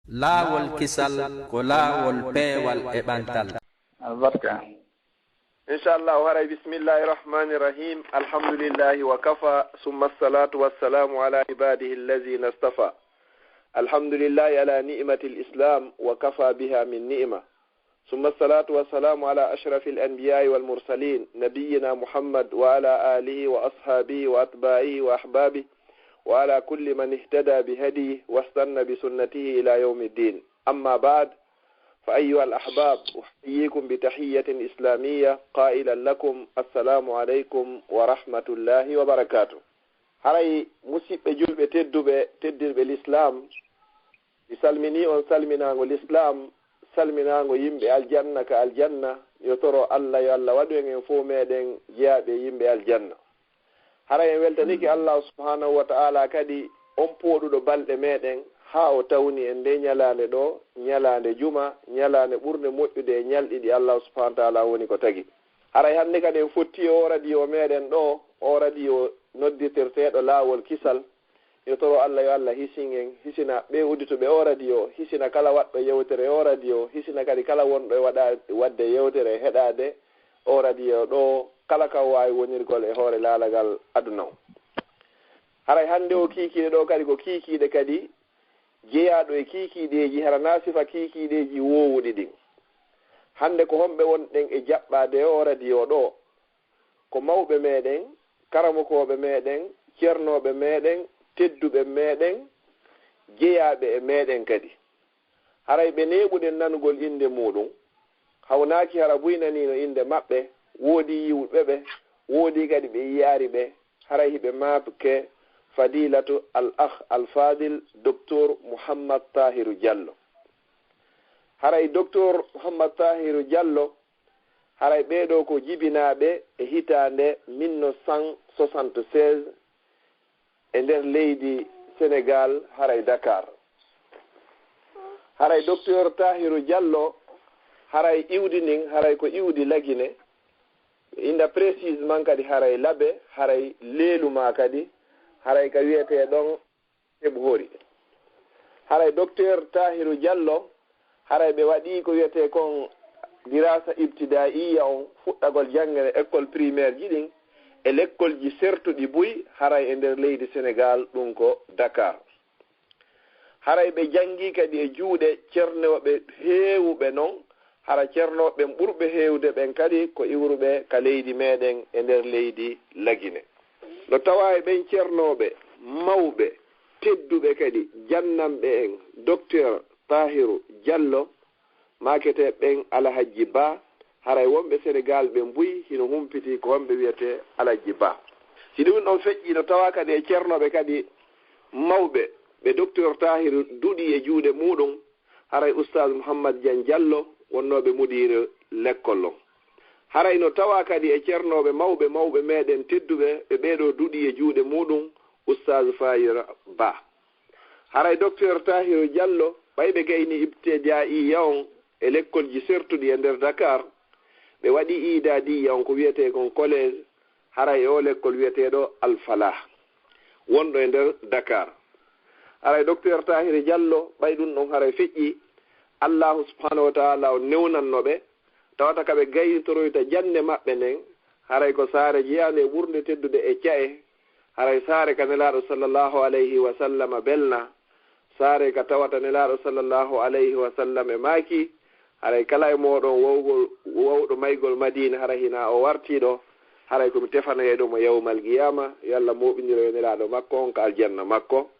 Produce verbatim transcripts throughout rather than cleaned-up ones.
Laawol kisal ko laawol peewal e ɓantal. Albarka. Inshallah, haray, bismillahi rahmani rahim. Alhamdulillahi wa kafa, summa salatu wassalamu ala ibadihi allazina istafa. Alhamdulillahi ala ni'mati al-islam wa kafa biha min ni'ma. Summa salatu wassalamu ala ashrafi al-anbiya'i wal mursalin, nabiyyina Muhammad wa ala alihi wa ashabihi wa atba'ihi wa ahbabihi wa ala kulli man ihtada bi hadiyihi wastanna bi sunnatihi ila yawmi ddin. Amma ba'd, fa ayyuha al-ahbab, uhayyikum bi tahiyyatin islamiyya qailan lakum, assalamu alaykum wa rahmatullahi wa barakatuh. Haray, musiɓɓe julɓe tedduɓe, teddirɓe l'islam, mi salminii on salminaango l'islam, salminaango yimɓe aljanna ka aljanna. Mi yo toro Allah, yo Allah waɗu en en fow meɗen jeyaaɓe e yimɓe aljanna. Haray en weltanike Allah subhanahu wa ta'ala kadi, on pooɗuɗo balɗe meɗen, haa o tawni en nde ñalaande ɗo, ñalaande juma, ñalaande ɓurnde moƴƴude e ñalɗi ɗi Allah subhanahu wa ta'ala woni ko tagi. Haray hannde kadi en fotti e o radio meɗen ɗo, o radio noddirtirteeɗo Laawol Kisal. Yo toro Allah, yo Allah hisin en, hisina ɓe uddituɓe o radio, hisina kala waɗɗo yewtere e o radio, hisina kadi kala wonɗo e waɗa-, waɗde yewtere e heɗaade o radio ɗo, kala ka o waawi wonirgol e hoore laalagal aduna o. Haray hannde o kiikiiɗe ɗo kadi ko kiikiiɗe kadi jeyaaɗo e kiikiiɗeeji, hara na sifa kiikiiɗeeji woowuɗi ɗin. Hannde ko homɓe wonɗen e jaɓɓaade e o radio ɗo? Ko mawɓe meɗen, karamokooɓe meɗen, cernooɓe meɗen, tedduɓe meɗen, jeyaaɓe e meɗen kadi. Haray ɓe neeɓuɗen nanugol innde muuɗum, hawnaaki hara buy naniino innde maɓɓe, woodii yi'uɓe ɓe, woodii kadi ɓe yi'aari ɓe, haray hiɓe maaki Fadilatu al-Akh al-Fadil Doktor Muhammad Tahiru Jallo. Haray Doktor Muhammad Tahiru Jallo, haray ɓee ɗoo ko jibinaaɓe e hitaande mille neuf cent soixante-seize e nder leydi Senegaal, haray Dakar. Haray Doktor Tahiru Jallo, haray iwdi ndin, haray ko iwdi Lagine, ɓe innda précisément kadi haray Labe, haray Leeluma kadi, haray ka wiyetee ɗon Sebhori. Haray Doktor Tahiru Jallo, haray ɓe waɗii ko wiyetee kon dirasa ibtidaa'iyya on, fuɗɗagol janngere école primaire ji ɗin, e lekkolji sertuɗi buy, haray e nder leydi Senegaal, ɗum ko Dakar. Haray ɓe janngii kadi e juuɗe cernooɓe heewuɓe non, hara cernooɓe ɓen ɓurɓe heewde ɓen kadi ko iwruɓe ka leydi meɗen e nder leydi Lagine. No tawaa e ɓen cernooɓe mawɓe, tedduɓe kadi, jannanɓe en, Doktor Tahiru Jallo, maaketee ɓen Alhajji Ba, haray wonɓe Senegaal ɓen buy hino humpiti ko homɓe wiyetee Alhajji Ba. Si ɗum ɗon feƴƴii, no tawaa kadi e cernooɓe kadi mawɓe, ɓe Doktor Tahiru duɗii e juuɗe muuɗum, haray Ustaaz Muhammad Jan Jallo, wonnooɓe mudiir lekkol on. Haray no tawaa kadi e cernooɓe mawɓe mawɓe meɗen tedduɓe, ɓe ɓee ɗoo duɗii e juuɗe muuɗum, Ustaaz Fayira Ba. Haray Doktor Tahiru Jallo, ɓay ɓe gaynii ibtidaa'iyya on e lekkolji sertuɗi e nder Dakar, ɓe waɗii iidaadiyya on, ko wiyetee kon collège, haray e oo lekkol wiyeteeɗo Al Falah, wonɗo e nder Dakar. Haray Doktor Tahiru Jallo, ɓay ɗum ɗon haray feƴƴii, Allaahu subhaanahu wa ta'aala on newnanno ɓe, tawata ka ɓe gaynitoroyta jannde maɓɓe nden, haray ko saare jeyaande e ɓurnde teddude e ca'e, haray saare ka Nelaaɗo sallallaahu alayhi wa sallama belnaa, saare ka tawata Nelaaɗo sallallaahu alayhi wa sallam e maaki, haray kala e mooɗon wawgol, wawɗo maygol Madiina, haray hinaa o wartii ɗoo, haray ko mi tefanoyayɗo mo yawmal qiyaama, yo Alla mooɓindiro e Nelaaɗo makko on ka aljanna makko.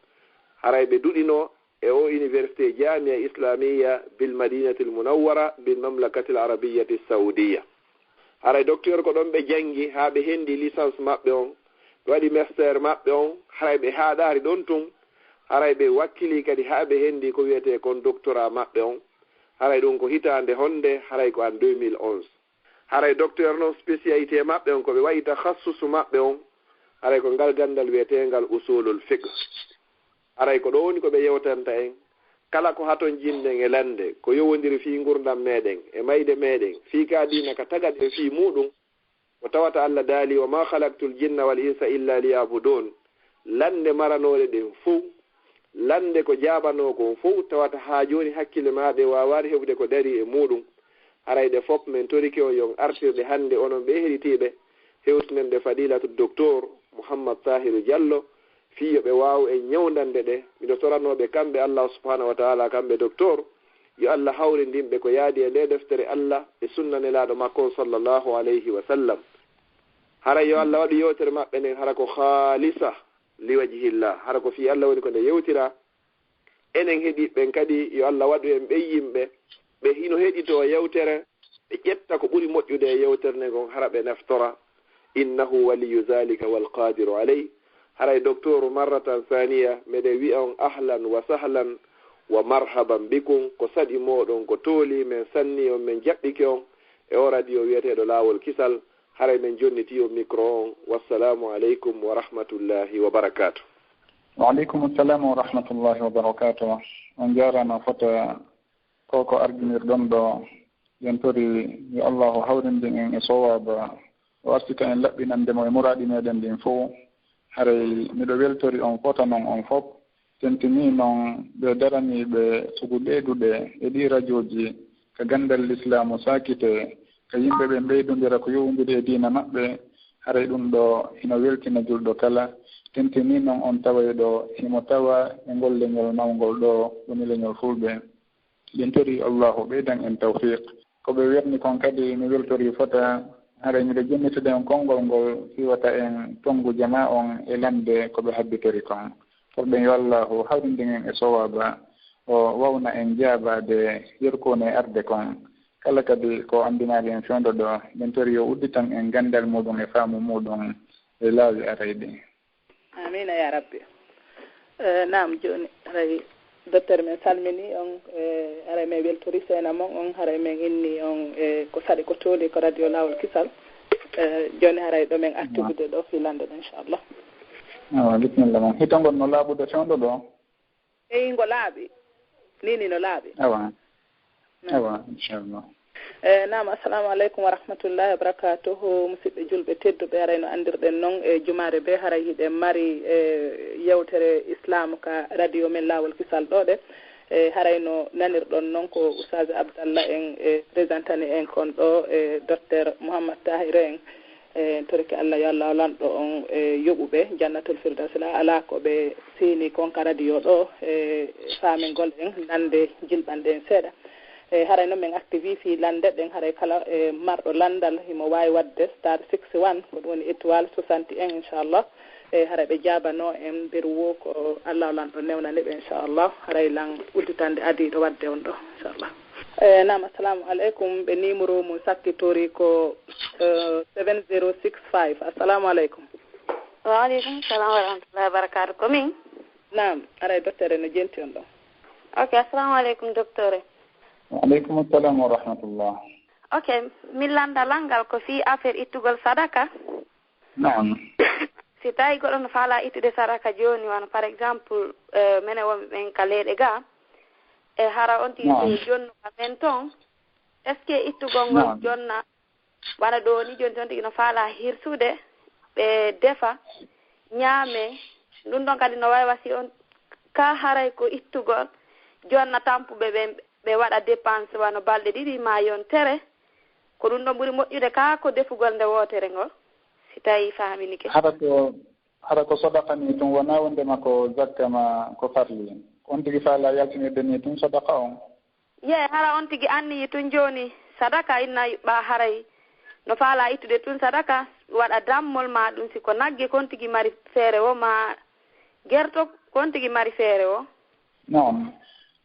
Haray ɓe duɗinoo e oo université Jaami'a Islamiyya bil Madinatil Munawwara bil Mamlakatil Arabiyyati Sawdiyya. Haray docteur ko ɗon ɓe janngi haa ɓe henndi licence maɓɓe on, ɓe waɗi master maɓɓe on, haray ɓe haaɗaali ɗon tun, haray ɓe wakkilii kadi haa ɓe henndi ko wiyetee kon doctorat maɓɓe on. Haray ɗum ko hitaande honde? Haray ko an deux mille onze. Haray docteur non spécialité maɓɓe on, ko ɓe waɗi takhassusu maɓɓe on, haray ko ngal ganndal wiyeteengal usulul fiqh. Haray ko ɗoo woni ko ɓe yewtanta en, kala ko hatonjinɗen e lannde, ko yowondiri fii ngurndan meɗen, e mayde meɗen, fii ka diina ka tagaɗen fii muuɗum, ko tawata Alla daali, "Wa ma khalaqtul jinna wal insa illa liya'budun." Lannde maranoɗe ɗen fow, lande ko jaabanoo kon fow, tawata haa jooni hakkille maaɓe waawaani heɓude ko darii e muuɗum. Haray ɗe fof men torike on yo on artir ɗe hannde, onon ɓee heɗitiiɓe, hewtinen ɗe Fadilatu Doktor Muhammad Tahiru Diallo, fii yo ɓe waawu en ñawndande ɗe. Miɗo toranoo ɓe kamɓe Allahu Subhanahu wa Taala, kamɓe Doktor, yo Allah hawrindin ɓe ko yaadi e ndee deftere Allah e sunna Nelaaɗo makko on, sallallahu alayhi wa sallam. Haray yo Allah waɗu yewtere maɓɓe nden hara ko khaalisa li wajhillah, hara ko fii Allah woni ko nde yewtiraa. Enen heɗiiɓe ɓen kadi, yo Allah waɗu en ɓen yimɓe ɓe hino heɗitoo yewtere, ɓe ƴetta ko ɓuri moƴƴude e yewtere nden kon, hara ɓe naftora. Innahu waliyyu zalika wal qadiru alayh. Haray Doktor, marratan saniya, meɗen wi'a on ahlan wa sahlan wa marhaban bikum. Ko saɗi mooɗon, ko tooli men sanni on, men jaɓɓike on e oo radio wi'eteeɗo Laawol Kisal. Haray men jonnitii on micro on. Wassalamu aleykum wa rahmatullahi wa barakatuh. Wa aleykum assalam wa rahmatullahi wa barakatuh. On jaaraama fota ko ko ardinirɗon ɗo. Yen tori yo Allahu hawrindin en e sowaaba, o artita en laɓɓinande mo e muraaɗi meɗen ɗin fow. Haray miɗo weltori on fota non on fof. Tentinii non ɓe daraniiɓe sugu ɓeydude e ɗii rajooji ka ganndal lislaamu saakitee, ka yimɓe ɓen ɓeydondira ko yowondiri e diina maɓɓe. Haray ɗum ɗoo hino weltina julɗo kala. Tentinii non on tawayɗo himo tawa e ngol leñol mawngol ɗoo, woni leñol fulɓe. Ɓen tori Allahu ɓeydan en tawfiq. Ko ɓe werni kon kadi mi weltori fota, haray miɗo jonnitude on konngol ngol fii wata en tonngu jamaa on e lande ko ɓe habbitori kon. Torɗen yo Allahu hawrindin en e sowaaba, o wawna en jaabaade yerkoone arde kon. Kala kadi ko anndinaali en fewndo ɗo, ɓen tori yo udditan en ganndal muuɗum e faamu muuɗum e laawi arayɗi. Amiina yaa Rabbi. Eh, naam, jooni haray docteur men salminii on, eh, haray men weltori seena mon on, haray men inni on, eh, ko saɗi ko tooli ko radio Laawol Kisal. Eh, jooni haray ɗo men artude ɗo fii lande ɗo, inchallah. Awa, bisimilla mon. Hito ngon no laaɓude fewndo ɗo? Eyi, ngo laaɓi. Nii ni no laaɓi. Awa. Naam. Awa, inchallah. Eh, naam, assalamu aleykum wa rahmatullahi wa barakatuhu. Musidɓe julɓe tedduɓe, haray no anndirɗen non, e jumaare be haray hiɗen mari, eh, yewtere Islam ka radio men Laawol Kisal ɗo ɗe. Eh, haray no nanirɗon non ko Oustaz Abdallah en, eh, présentani en kon ɗo, eh, Docteur Mouhammad Tahir en. Eh, en torike Allah yo Allah lanɗo on, eh, yoɓuɓe Jannatul Firdawsi la ala ko ɓe seeni kon ka radio ɗo, eh, faamingol en lande jilɓanɗe en seeɗa. Eh, haray noon men activi fii lande ɗen, haray kala, eh, marɗo landal himo waawi waɗde star six one, ko ɗum woni étoile soixante et un, inchallah. Eh, haray ɓe jaabano en mberu wo ko Allah lanɗo newnani ɓe, inchallah. Haray lan udditande adiiɗo waɗde on ɗo, inchallah. Eh, naam, assalamu aleykum. Ɓe numéro mum sakkitori ko, eh, seven zero six five. Assalamu aleykum. Wa aleykum salam wa rahmatullahi wa barakatuh. Ko min? Naam, haray docteur no jenti on ɗo. Ok, assalamu aleykum, docteur. Wa aleykum assalam wa rahmatullah. Ok, min landa langal ko fii affaire ittugol sadaka. Naam. Si tawi goɗɗo no faala ittude sadaka jooni, wano par exemple, eh, menen wonɓe ɓen ka leyɗe ga, e hara on tigi Naam. Ɗum jonnu ka men ton, est-ce que ittugol ngol Naam. Jonna, wano ɗo ni jooni ton tigi no faala hirsude, ɓe defa, ñaame, ɗum ɗon kadi no wawi wasi on, ka haray ko ittugol jonna tampuɓe ɓen, ɓe waɗa dépense wano balɗe ɗiɗi ma yontere, ko ɗum ɗon ɓuri moƴƴude kaa ko defugol nde wootere ngol, si tawii faaminike? Hara ko, hara ko sodaka ni tun, wonaa wondema ko zakka ma ko farli. Ko on tigi faalaa yaltinirde ni tun sodaka on. Yee, hara on tigi anniyi tun jooni sadaka, inna yuɓɓa haray no faalaa ittude tun sadaka, waɗa dammol ma ɗum, si ko nagge ko on tigi mari feere woo, ma gerto ko on tigi mari feere woo. Naam.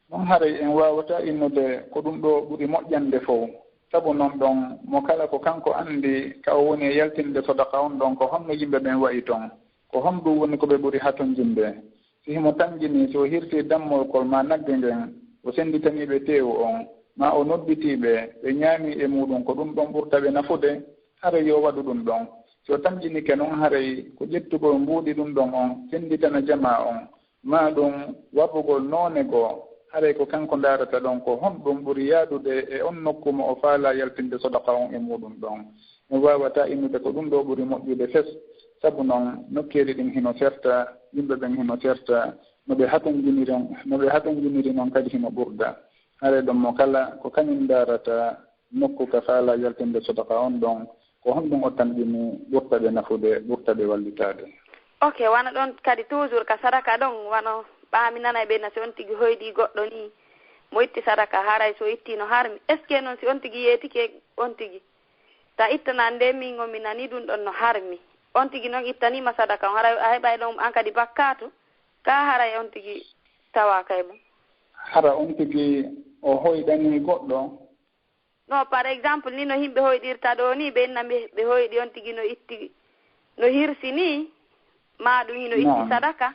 Ɗum haray en waawataa innude ko ɗum ɗoo ɓuri moƴƴande fow. Sabu non ɗon, mo kala ko kanko anndi ka o woni e yaltinde sodaka on ɗon, ko honno yimɓe ɓen wa'i ton? Ko honɗum woni ko ɓe ɓuri hatonjinde? Si himo tanjini, si o hirsi dammol kol maa nagge ngen, o sennditanii ɓe teewu on, maa o nodditii ɓe, ɓe ñaamii e muuɗum, ko ɗum ɗon ɓurta ɓe nafude, haray yo waɗu ɗum ɗon. Si o tanjinike non, haray ko ƴettugol mbuuɗi ɗum ɗon on, sennditana jamaa on, maa ɗum warrugol noone goo, haray ko kanko ndaarata ɗon ko honɗum ɓuri yaadude e on nokku mo o faalaa yaltinde sodaka on e muuɗum ɗon. Mi waawataa innude ko ɗum ɗoo ɓuri moƴƴude fes, sabu non nokkeeli ɗin hino serta, yimɓe ɓen hino serta, No ɓe hatonjiniri on, no ɓe hatonjiniri non kadi hino ɓurda. Haray ɗon mo kala ko kañum ndaarata nokku ka faalaa yaltinde sodaka on ɗon, ko honɗum o tanƴini ɓurta ɓe nafude, ɓurta ɓe wallitaade? Ok, wano ɗon kadi toujours ka sadaka ɗon, wano ɓaaminanay ɓe na si on tigi hoyɗi goɗɗo ni, mo itti sadaka, haray si o itti no harmi. Est-ce que non si on tigi yeetike on tigi, ta ittana nde min on mi nani ɗum ɗon no harmi, on tigi non ittaniima sadaka on, haray a heɓay ɗon an kadi bakkaatu? Ka haray on tigi tawaaka e mum. Hara on tigi o hoyɗani goɗɗo? No, par exemple, ni no yimɓe hoyɗirta ɗo ni, ɓe inna ɓe, ɓe hoyɗi on tigi no itti, no hirsi ni, ma ɗum hino itti Naam. sadaka.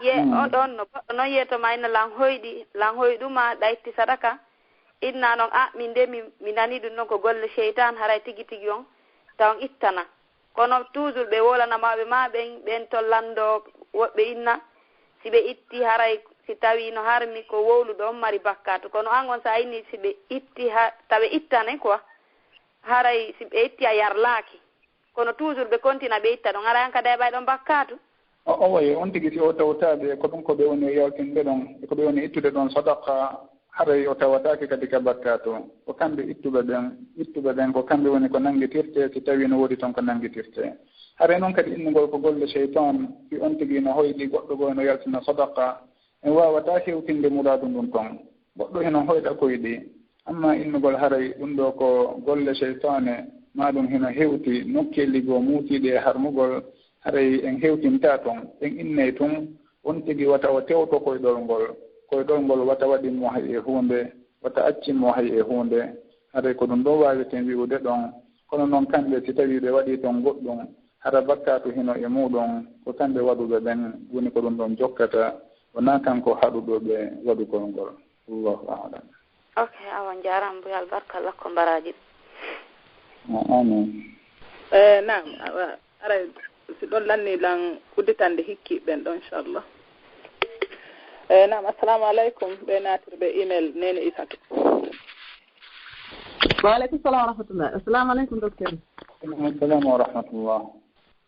Ye, Mm. o ɗon no goɗɗo non yeeto ma inna lan hoyɗi, lan hoyɗuma ɗa itti sadaka. Inna non, a, min de mi, mi nani ɗum ɗon ko golle seytan, haray tigi tigi on, ta on ittana. Kono toujours ɓe wolanamaaɓe ma ɓen, ɓen to lanndo woɓɓe inna, si ɓe itti haray si tawi no harmi ko wowluɗo on mari bakkaatu. Kono an on sa inni si ɓe itti ha, ta ɓe ittane quoi, haray si ɓe itti a yarlaaki. Kono toujours ɓe kontina ɓe itta ɗon, haray an kadi a heɓay ɗon bakkaatu. O, o wayi, on tigi si o tawtaade ko ɗum ko ɓe woni yaltinde ɗon, e ko ɓe woni ittude ɗon sadaqa, haray o tawataake kadi ka bakkaatu. Ko kamɓe ittuɓe ɓen, ittuɓe ɓen ko kamɓe woni ko nanngitirte, si tawii no woodi ton ko nanngitirte. Haray noon kadi innugol ko golle seytaan, si on tigi no hoyɗi goɗɗo goo no yaltina sadaqa, en waawataa hewtinde muraadu ndun ton. Goɗɗo hino hoyɗa koyɗi, amma innugol haray ɗum ɗoo ko golle seytaane, maa ɗum hino hewti nokkeeli goo muutiiɗi e harmugol, haray en hewtintaa ton, en innay tun, on tigi wata o tewto koyɗol ngol, koyɗol ngol wata waɗin mo hay e huunde, wata accin mo hay e huunde, haray ko ɗum ɗon waaweten wi'ude ɗon. Kono non kamɓe, si tawii ɓe waɗii ton goɗɗum, hara bakkaatu hino e muuɗum, ko kamɓe waɗuɓe ɓen, woni ko ɗum ɗon jokkata, wonaa kanko haɗuɗo ɓe waɗugol ngol. Allahu a'lam. Ok, awa, on jaaraama, mbuya albarka, Allah ko mbaraaji. Amin. Eh, naam, awa, aray, si ɗon lanni lan udditande hikki ɓen ɗon, inchallah. Eh, naam, assalamu alaikum, ɓe naatirɓe email, Nene Isatu. Wa alaikum salam wa rahmatullah. Assalamu alaikum, docteur. Wa alaikum salam wa rahmatullah.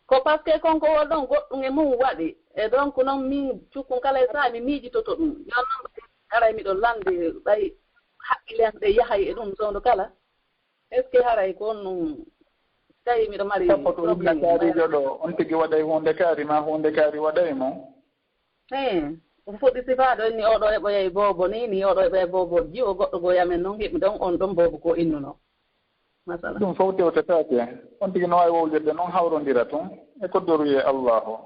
Ko parce que kon ko wol ɗon goɗɗum e mum waɗi. E donc non min cukkun kala e saa mi miijitoto ɗum. Yon non haray miɗo lande ɓay haqqille an ɗe yahay e ɗum soondo kala. Est-ce que haray ko on ɗum tawi miɗo mari sappoto inna problème kaarijo ɗo, on tigi waɗay huunde kaari ma huunde kaari waɗay mo? Ee, ko fuɗɗi sifaade on ni oɗo eɓoyay boobo ni, ni oɗo eɓoyay boobo jiwo goɗɗo goo yamen non heɓi ɗon on ɗon boobo ko innuno. Masala. Ɗum fof tewtetaake. On tigi no waawi wowlirde noon hawrondira tun e ko doruyee Allaahu.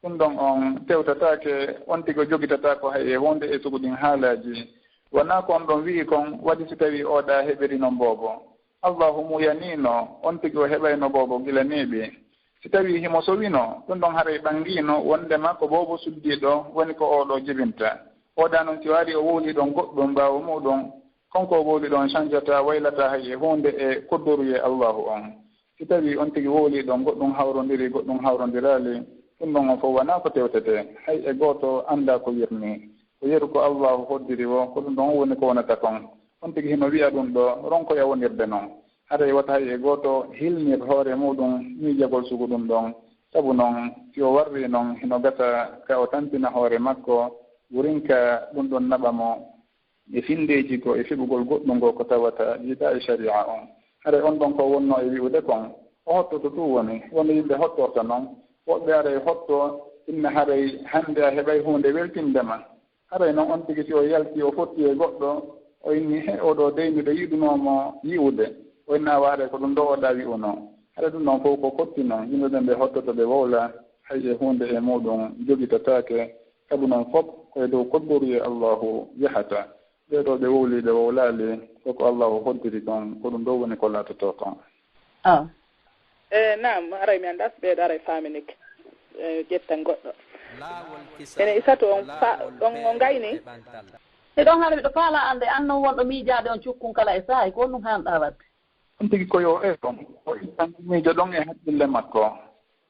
Ɗum ɗon on tewtetaake, on tigi o jogitataako hay e huunde e sugu ɗin haalaaji. Wonaa ko on ɗon wi'i kon waɗi si tawii oɗa heɓirino boobo. Allaahu muuyaniino, on tigi o heɓayno boobo gila neeɓi. Si tawii himo sowino, ɗum ɗon haray ɓangiino wonndema ko boobo suddiiɗo woni ko oɗo jibinta. Oɗa noon si waarii o wowlii ɗon goɗɗum ɓaawo muuɗum, kon ko o wowli ɗon sanjataa, waylataa hay e huunde e koddoruye Allaahu on. Si tawii on tigi wowlii ɗon goɗɗum hawrondiri, goɗɗum hawrondiraali, ɗum ɗon on fof wonaa ko tewtetee. Hay e gooto anndaa ko yirnii. Ko yeru ko Allaahu hoddiri woo, ko ɗum ɗon woni ko wonata kon. On tigi hino wi'a ɗum ɗoo, ronkoya wonirde non. Haray wata hay e gooto hilnir hoore muuɗum miijagol sugu ɗum ɗon. Sabu non, si o warrii non, hino gasa ka o tampina hoore makko, wurin ka ɗum ɗon naɓa mo e finndeeji ko e fiɓugol goɗɗum ngoo ko tawata yiɗaa e sariya on. Haray on ɗon ko wonnoo e wi'ude kon, o hottoto ɗum woni, wano yimɓe hottorta non. Woɓɓe aray hotto, inna haray hannde a heɓay huunde weltinde ma. Haray non on tigi si o yalti o fotti e goɗɗo, o inni, "He, oo ɗoo dey miɗo yiɗunoo mo yi'ude." O inna, "Awa haray ko ɗum ɗoo oɗa wi'unoo." Haray ɗum ɗon fof ko fotti non, yimɓe ɓen ɓe hottoto ɓe wowla, hay e huunde e muuɗum jogitataake. Sabu non fof ko e dow koddoruye Allaahu yahata. Ɓee ɗoo ɓe wowlii ɓe wowlaali, ko ko Allaahu hoddiri kon, ko ɗum ɗoo woni ko laatotoo kon. Ah. Eh, naam, haray mi anndaa si ɓee ɗoo haray faaminike. Eh, ƴettan goɗɗo. Ene Isatu on fa-, on, on gayni? Miɗon haala miɗo faala annde, an non wonɗo miijaade on cukkun kala e sahay, ko honɗum haanɗaa waɗde? On tigi ko yo o eto, o ittan miijo ɗon e hakkille makko.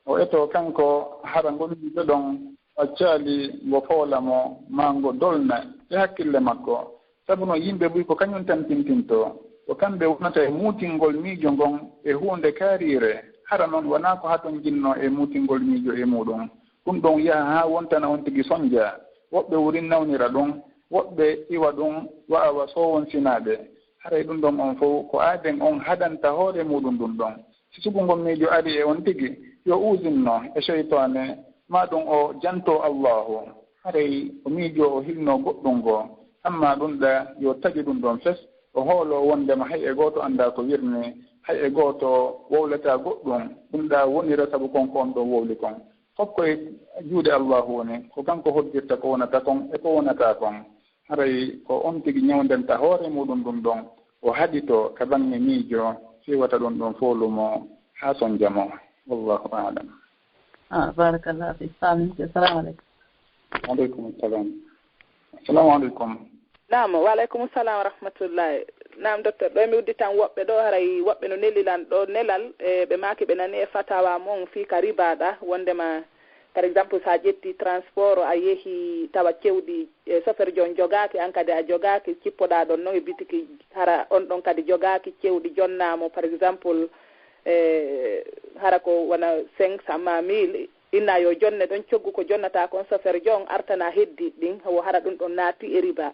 O eto kanko hara ngol miijo ɗon accaali ngo foola mo, maa ngo dolna e hakkille makko. Sabu no yimɓe buy ko kañum tan tintintoo. Ko kamɓe wonata e muutingol miijo ngon e huunde kaariire. Hara non wonaa ko hatonjinnoo e muutingol miijo e muuɗum. Ɗum ɗon yaha haa wontana on tigi sonjaa. Woɓɓe wurin nawnira ɗum, woɓɓe iwa ɗum, wa awa sowonsina ɓe. Haray ɗum ɗon on fow ko aaden on haɗanta hoore muuɗum ɗum ɗon. Si sugu ngon miijo ari e on tigi, yo uusinno e seytaane, maa ɗum o jantoo Allaahu. Haray o miijoo o hilnoo goɗɗum goo. Ammaa ɗum ɗa yo taƴu ɗum ɗon fes, o hooloo wonndema hay e gooto anndaa ko wirnii, hay e gooto wowlataa goɗɗum. Ɗum ɗa wonira sabu kon ko on ɗon wowli kon. Fof koye juuɗe Allaahu woni, ko kanko hoddirta ko wonata kon e ko wonataa kon. Haray ko on tigi ñawndenta hoore muuɗum ɗum ɗon, o haɗitoo ka baŋŋe miijo, fii wata ɗum ɗon foolumo haa sonja mo. Wallaahu a'lam. Ah, barakallahu fiik. Faaminke. Assalamu aleykum. Wa aleykum salam. Assalamu aleykum. Naam, wa aleykum salam wa rahmatullahi. Naam, docteur, ɗo mi udditan woɓɓe ɗo, haray woɓɓe no neli lan ɗo nelal, e ɓe maaki ɓe nani e fatawa mon fii ka riba ɗa, wondema, par exemple, sa ƴetti transport, a yehi tawa cewɗi, e chauffeur jon jogaaki, an kadi a jogaaki, cippoɗa ɗon non e bitiki, hara on ɗon kadi jogaaki, cewɗi jonnaamo, par exemple, e hara ko wona cinq cents ma mille, inna yo jonne ɗon coggu ko jonnata kon chauffeur jon artana heddi ɗin, wo hara ɗum ɗon naati e riba.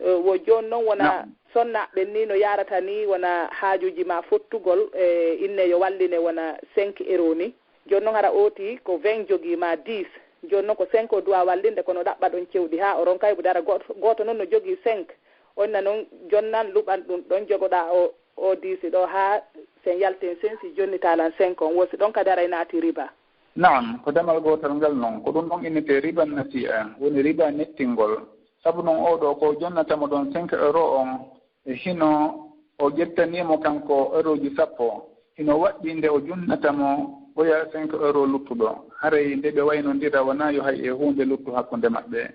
Eh, wo jooni noon wona Naam. Sonnaaɓe ɓen ni no yaarata ni wona haajuuji ma fottugol, e inne yo walline wona cinq euro ni. Jooni noon hara ooti ko vingt jogii ma dix. Jooni noon ko cinq o duwa wallinde kono ɗaɓɓa ɗon cewɗi haa o ronka heɓude hara gooto, gooto noon no jogii cinq. Onna noon jonnan luɓan ɗum ɗon jogoɗaa o, o dix ɗo haa sen yalten sen si jonnita lan cinq on wosi ɗon kadi haray naati riba. Naam, ko damal gootal ngal noon. Ko ɗum ɗon innetee riba nasi'a, woni riba nettingol. Sabu noon oo ɗoo ko jonnata mo ɗon cinq euro on, e hino o ƴettanii mo kanko euroji sappo, hino waɗɗii nde o junnata mo oya cinq euro luttuɗo. Haray nde ɓe waynondira wonaa yo hay e huunde luttu hakkunde maɓɓe.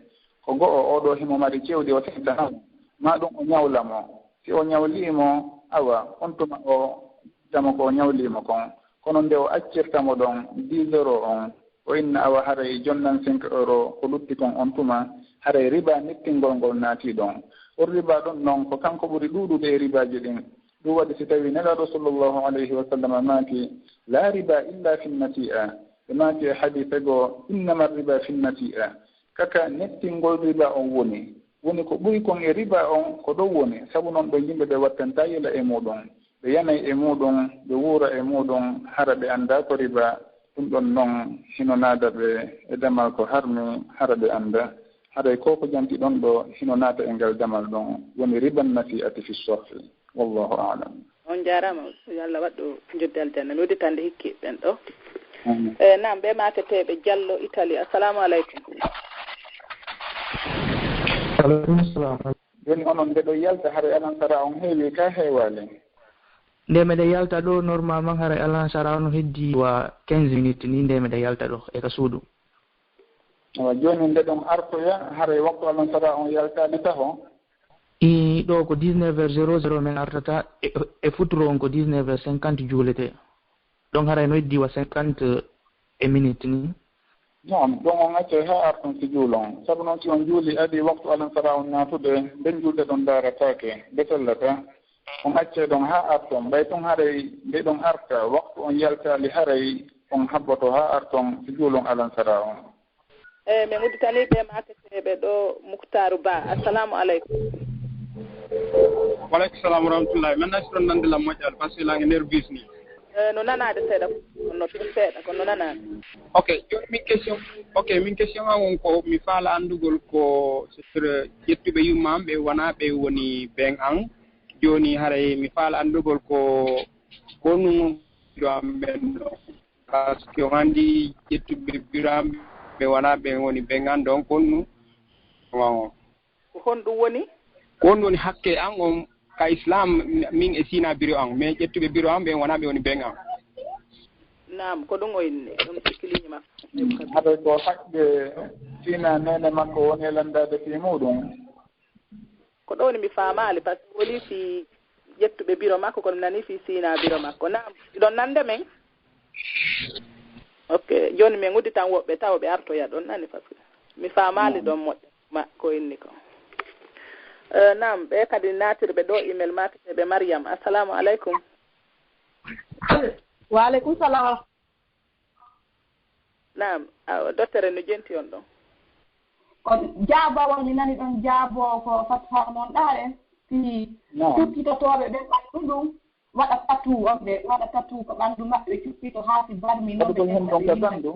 Ko go'o, oo ɗoo himo mari cewɗi o senta noon, maa ɗum o ñawla mo. Si o ñawlii mo, awa, on tuma o tama ko o ñawlii mo kon. Kono nde o accirta mo ɗon dix euro on, o inna awa haray jonnan cinq euro ko lutti kon on tuma, haray riba nettingol ngol naatii ɗon. On riba ɗon non ko kanko ɓuri ɗuuɗude e ribaaji ɗin. Ɗum waɗi si tawii Nelaaɗo sallallahu alayhi wa sallam maaki, "La riba illa fi nasi'a." Ɓe maaki e hadiise goo, "Innama riba fi nasi'a." Kaka nettingol riba on woni. Woni ko ɓuri kon e riba on ko ɗon woni, sabu non ɗon yimɓe ɓe wattantaa yila e muuɗum, ɓe yanay e muuɗum, ɓe wuura e muuɗum, hara ɓe anndaa ko riba. Ɗum ɗon non hino naada ɓe e damal ko harmi, hara ɓe anndaa. Haray ko ko janti ɗon ɗo hino naata e ngal damal ɗon, woni riban nasi'ati fi sorfi. Wallahu a'lam. On jaaraama, yo Allah waɗɗo jodde aljanna. Mi udditande hikki ɓen ɗo. Amin. E, naam, ɓe maaketeeɓe Jallo, Italie. Assalamu aleykum. Aleykum salam. Jooni onon nde ɗo yalta, haray alansara on heewi ka heewaali? Nde meɗen yalta ɗo, normalement, haray alansara on heddi wa quinze minutes ni, nde meɗen yalta ɗo, e ka suudu. Awa, jooni nde ɗon artoya, haray waktu alansara on yaltaali taho? I ɗo ko dix-neuf heures zéro zéro men artata, e, e futuro on ko dix-neuf heures cinquante juulete. Donc haray no heddi wa cinquante e minute ni. Non, ɗon on accay haa arton si juulon. Sabu non si on juuli adii waktu alansara on naatude, nden julde ɗon ndaarataake, nde sellata. On accay ɗon haa arton. Ɓay tun haray nde ɗon arta, waktu on yaltaali haray on habboto haa arton si juulon alansara on. Eyi, min udditanii ɓe maaketeeɓe ɗo, Muktaaru Ba. Assalamu aleykum. Waleykum salam wa rahmatullahi. Min nasti ɗon nande lam moƴƴaani, parce que langue nervus ni. Eh, no nanaade seeɗa, no tun seeɗa, kono no nanaade. Ok, jooni min question, ok, min question an on ko mi faala anndugol ko sur ƴettuɓe yumma an ɓe wona ɓe woni ben an. Jooni haray mi faala anndugol ko, ko honɗum do am ɓen ɗo. Parce que on anndi ƴettuɓe biro am ɓe wona ɓen woni ben an, donc honɗum on? Ko honɗum woni? Ko honɗum woni hakke an on ka Islam, min e siina biro an, mais ƴettuɓe biro an ɓen wona ɓe woni ben an. Naam, ko ɗum o inni, ɗum sikki ligne makko. Haray ko hakke siina neene makko woni e lanndaade fii muuɗum. Ko ɗo woni mi faamaali, par ce que woni fii ƴettuɓe biro makko, kono mi nanii fii siina biro makko. Naam, iɗon nande men? Ok, jooni min udditan woɓɓe tawa ɓe artoya ɗon, nani, par ce que mi faamaali Naam. Ɗon moƴƴa ma ko inni ko. Eh, naam, ɓe kadi naatirɓe ɗo email maaketeeɓe Mariam. Assalamu aleykum. Wa aleykum salam. Naam, awa, docteur en no jenti on ɗon. Ko jaabawol mi nani ɗon jaaboo ko fatuwa mon ɗaare. Si cukkitotooɓe ɓen ɓanndu ndun waɗa tatu, on ɓe waɗa tatu ko ɓanndu maɓɓe cukkito haa si barmi non ɓe. Waɗugol hon ɗon ka ɓanndu?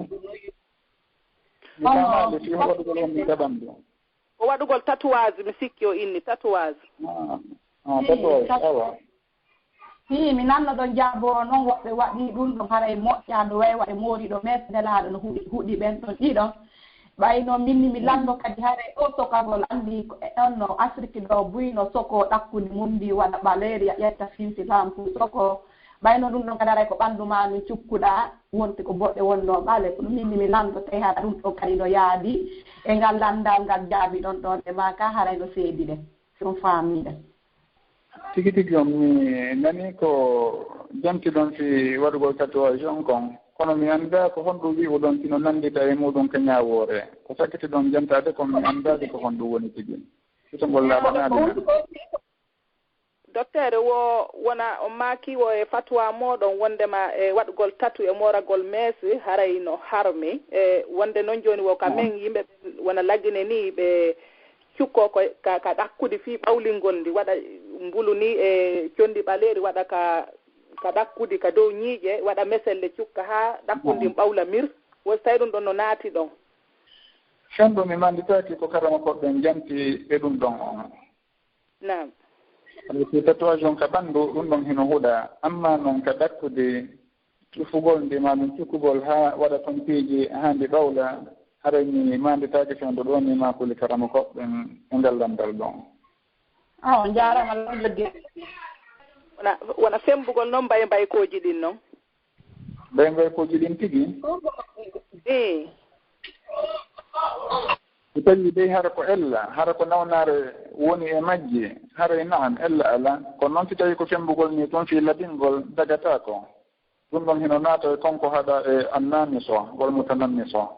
Mi faamaali si waɗugol hon ɗon ka ɓanndu. Ko waɗugol tatouage, mi sikki o inni tatouage. Ah, ah, tatouage, awa. Hii, mi nanno ɗon jaaboo non woɓɓe waɗi ɗum ɗon haray moƴƴa no way waɗe moori ɗo mes nelaaɗo no huɗi, huɗi ɓen ɗon ɗiɗo. Ɓay no minni mi lanndo kadi haray o sokagol anndi ko e ɗon no Afrik ɗo buy no soko ɗakkudi mum ndi waɗa ɓaleeri a ƴetta finsi lampu soko. Ɓay no ɗum ɗon kadi haray ko ɓanndu maa mi cukkuɗaa wonti ko boɗɗe wonnoo ɓale. Ko ɗum minni mi lanndo tey hara ɗum ɗon kadi no yaadi e ngal lanndal ngal jaabi ɗon ɗon e maa ka haray no seedi ɗe. Si on faamii ɗe. Tigi tigi on mi nani ko jantiɗon si waɗugol tatouage on kon, kono mi anndaa ko honɗum wi'uɗon si no nanndita e muɗum ka ñaawoore. Ko sakkitiɗon jantaade kon mi anndaade ko honɗum woni tigi. Sitongol laaɓanaade men. Dokteere wo wona on maaki wo e fatuwa mooɗon wondema e waɗugol tatu e mooragol meesi haray no harmi. E wonde non jooni wo ka men yimɓe ɓen wona Lagine ni ɓe cukko ko ka, ka ɗakkudi fii ɓawlingol ndi, waɗa mbulu ni e conndi ɓaleeri, waɗa ka, ka ɗakkudi ka dow ñiiƴe, waɗa meselle cukka haa ɗakkudi ndin ɓawla mir. Wo si tawi ɗum ɗon no naati ɗon. Fenɗo mi mannditaaki ko karama koɗɗen janti e ɗum ɗon on. Naam. Alati tatouage on ka ɓanndu, ɗum ɗon hino huɗa, amma non ka ɗakkudi cufugol ndi, maa ɗum cukkugol haa waɗa ton piiji haa ndi ɓawla, haray mi mannditaaki fenɗo ɗo ni maa kuli karama koɗɗen e ngal lanndal ɗon. Ah, on njaaraama lan jogge. Wona, wona femmbugol noon mbay mbaykooji ɗin noon. Mbay mbaykooji ɗin tigi? Ii. Si tawii dey hara ko ella, hara ko nawnaare woni e majji, haray na'am, ella alaa. Kono noon si tawii ko femmbugol nii tun fii labingol, dagataako. Ɗum ɗon hino naata e kon ko haɗa e annamiso, wal mutanammiso.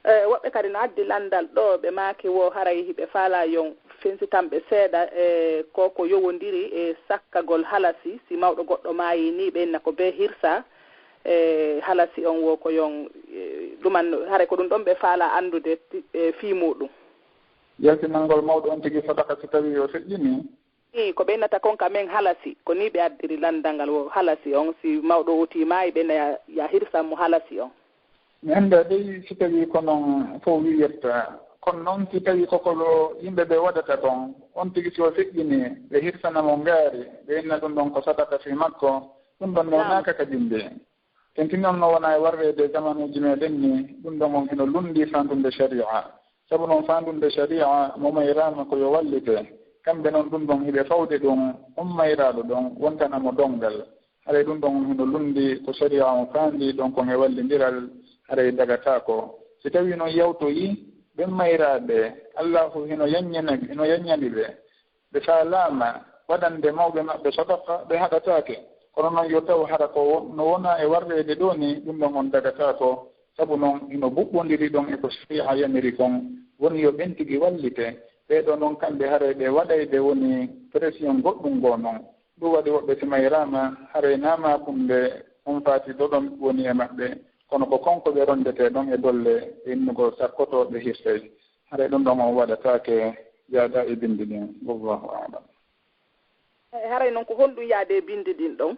E, woɓɓe kadi no addi lanndal ɗoo, ɓe maaki wo haray hiɓe faalaa yon fensitan ɓe seeɗa, e, ko ko yowondiri e sakkagol halasi, si mawɗo goɗɗo maayii nii, ɓe inna ko bee hirsa, e, halasi on wo ko yon, e, ɗuman, haray ko ɗum ɗon ɓe faalaa anndude, e, fii muuɗum. Yaltinangol mawɗo on tigi sadaka si tawii o feƴƴinii? Ii, ko ɓe innata kon ka men halasi, ko nii ɓe addiri lanndal ngal wo halasi on, si mawɗo otii maayi, ɓe inna ya, ya hirsan mo halasi on. Mi anndaa dey si tawii ko non fow wi'irta. Kono non si tawii ko ko yimɓe ɓe waɗata kon, on tigi si o feƴƴinii, ɓe hirsana mo ngaari, ɓe inna ɗum ɗon ko sadaka fii makko, ɗum ɗon newnaaka ka jimbi. Tentinii non no wona e warreede zamanuuji meɗen ni, ɗum ɗon on hino lunndii faandunde shari'a. Sabu non faandunde shari'a mo mayraama ko yo wallite. Kamɓe non ɗum ɗon hiɓe fawde ɗum, on mayraaɗo ɗon wontana mo donngal. Haray ɗum ɗon hino lunndii ko shari'a on faandii ɗon kon e wallindiral, haray dagataako. Si tawii non yawtoyii, ɓen mayraaɓe, Allaahu hino yanñana, hino yanñani ɓe. Ɓe faalaama waɗande mawɓe maɓɓe sadaka, ɓe haɗataake. Kono non yo taw hara ko wo-, no wona e warreede ɗoo ni, ɗum ɗon on dagataako. Sabu non hino buɓɓondiri ɗon e ko shari'a yamiri kon. Woni yo ɓen tigi wallite. Ɓee ɗoo non kamɓe haray ɓe waɗayɓe woni pression goɗɗum goo non. Ɗum waɗi woɓɓe si mayraama, haray naama kunde on faati doɗon woni e maɓɓe. Kono ko kon ko ɓe ronndetee ɗon e dolle e innugol sakkotooɓe hirsay. Haray ɗum ɗon on waɗataake yaada e binndi ɗin. Wallahu a'lam. E haray non ko honɗum yaadi e binndi ɗin ɗon?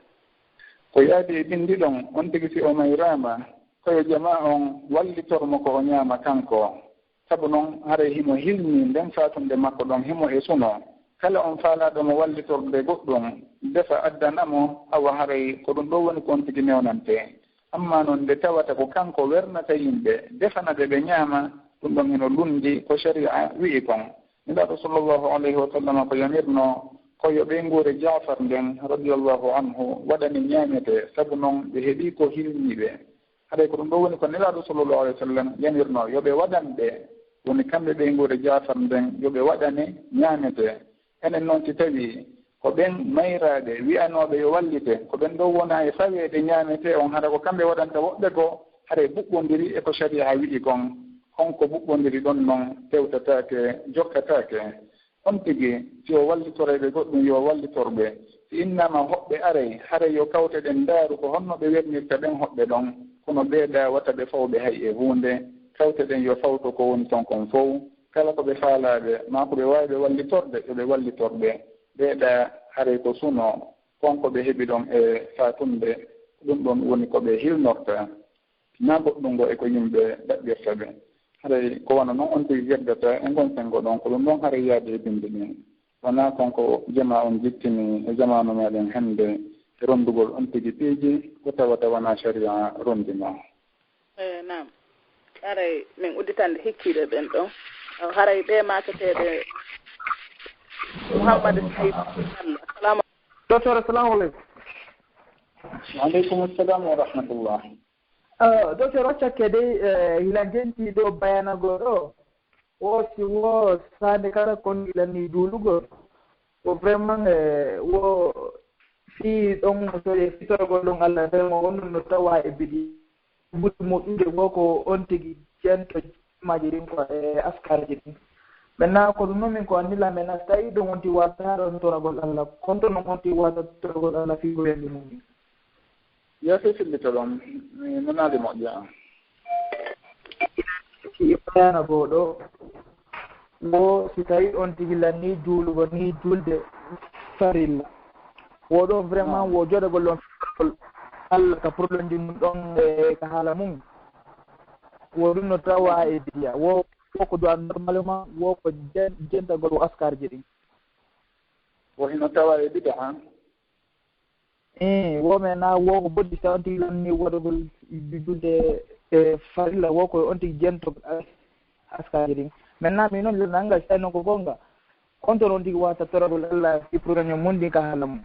Ko yaadi e binndi ɗon, on tigi si o mayraama, ko yo jamaa on wallitor mo ko o ñaama kanko. Sabu non haray himo hilni nden faatunde makko ɗon himo e suno. Kala on faalaaɗo mo wallitorde goɗɗum, defa addana mo, awa haray ko ɗum ɗoo woni ko on tigi newnante. Amma non nde tawata ko kanko wernata yimɓe, defana ɓe ɓe ñaama, ɗum ɗon hino lunndi ko shari'a wi'i kon. Nelaaɗo sallallahu alayhi wa sallam ko yamirno ko yo ɓeynguure Jaafar nden radiyallahu anhu waɗane ñaametee, sabu non ɓe heɓii ko hilni ɓe. Haray ko ɗum ɗoo woni ko Nelaaɗo sallallahu alayhi wa sallam yamirno yo ɓe waɗan ɓe, woni kamɓe ɓeynguure Jaafar nden yo ɓe waɗane ñaametee. Enen non si tawii ko ɓen mayraaɓe wi'anooɓe yo wallite, ko ɓen ɗoo wona e faweede ñaametee on, hara ko kamɓe waɗanta woɓɓe goo, haray buɓɓondiri e ko shari'a wi'i kon. On ko buɓɓondiri ɗon non tewtataake, jokkataake. On tigi, si o wallitorayɓe goɗɗum, yo wallitor ɓe. Si innaama hoɓɓe aray, haray yo kawte ɗen ndaaru ko honno ɓe wernirta ɓen hoɓɓe ɗon. Kono ɓee ɗaa wata ɓe faw ɓe hay e huunde. Kawte ɗen yo fawto ko woni ton kon fow. Kala ko ɓe faalaaɓe, maa ko ɓe waawi ɓe wallitorde, yo ɓe wallitor ɓe. Ɓeeɗa haray ko suno, kon ko ɓe heɓi ɗon e faatunde, ko ɗum ɗon woni ko ɓe hilnorta. Naa goɗɗungo e ko yimɓe ɗaɓɓirta ɓe. Haray ko wano non on tigi heddata e ngon senngo ɗon, ko ɗum ɗon haray yaadi e bimbi ɗin. Wonaa kon ko jamaa on jittini e jamaanu meɗen hannde e ronndugol on tigi piiji ko tawata wonaa sharia ronndinoo. Eh, naam. Haray min udditande hikkiiɓe ɓen ɗon. Haray ɓe maaketeeɓe Muhammad Said Sall. Assalamu Docteur, assalamu alaikum. Wa alaikum assalam wa rahmatullah. Uh, docteur, o cakke dey, eh, hila genti ɗo bayana goo ɗo. O si wo sande kala kon ilanni juulugol. Ko vraiment, eh, wo fi ɗon mo soye fitorgol ɗon Allah vraiment wonno no tawa e bidi. Ɓuri moƴƴude wo ko on tigi jento maaji ɗin ko e askareji ɗin. Maintenant ko ɗum noon min ko anndila men a tawi ɗum on ti wasa ɗon toragol Allah. Konto noon on ti wasa toragol Allah fi goyandi mum. Yo fifillito ɗon, mi nanaali moƴƴa. Si ibrahima goo ɗo, wo si tawi on tigi lanni juulugo ni julde farilla. Wo ɗo vraiment wo joɗagol ɗon Allah ka problème ji mum ɗon e ka haala mum. Wo ɗum no tawa e bidiya. Wo, wo ko du'a normalement, wo ko jen-, jentagol wo askarji ɗin. Wo hino tawa e bida han? Eh, wo men na wo ko bodi sa on tigi lanni waɗugol julde e farilla, wo ko on tigi jento as-, askaji ɗin. Maintenant, min noon, nanga si tawi noon ko gonga, on toon on tigi wasa toragol Allah e programme mum ɗin ka haala mum.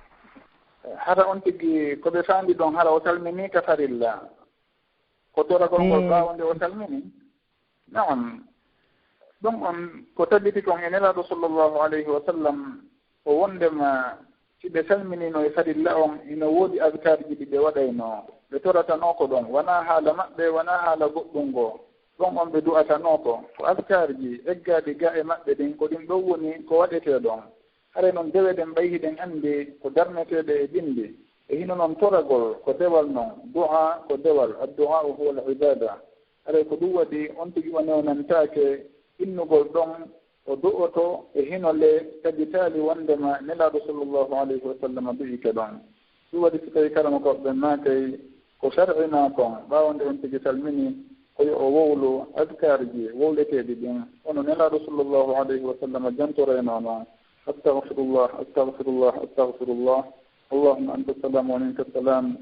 Hara on tigi ko ɓe faandi ɗon, hara o salmini ka farilla. Ko toragol ngol ɓaawo nde o salmini? Naam. Ɗum on ko tabiti kon e Nelaaɗo sallallahu alayhi wa sallam, o wondema si ɓe salminiino e farilla on, hino woodi azkaarji ɗi ɓe waɗaynoo. Ɓe toratanoo ko ɗon, wanaa haala maɓɓe, wanaa haala goɗɗum goo. Ɗum on ɓe du'atanoo ko, ko azkaarji eggaaɗi ga e maɓɓe ɗin, ko ɗin ɗon woni ko waɗetee ɗon. Haray non dewe ɗen ɓay hiɗen anndi ko darneteeɗe e binndi. E hino non toragol ko dewal non, du'a ko dewal, addu'a huwa al ibada. Haray ko ɗum waɗi on tigi o newnantaake innugol ɗon o du'oto e hino le tabitaali wondema Nelaaɗo sallallahu alayhi wa sallam du'ike ɗon. Ɗum waɗi si tawi karamokooɓe ɓen maakay ko shar'inaa kon, ɓaawo nde on tigi salmini, ko yo o wowlu azkaarji wowleteeɗi ɗin, hono Nelaaɗo sallallahu alayhi wa sallam jantoraynoo non, astaghfirullah, astaghfirullah, astaghfirullah, Allahumma anta salam wa minka salam,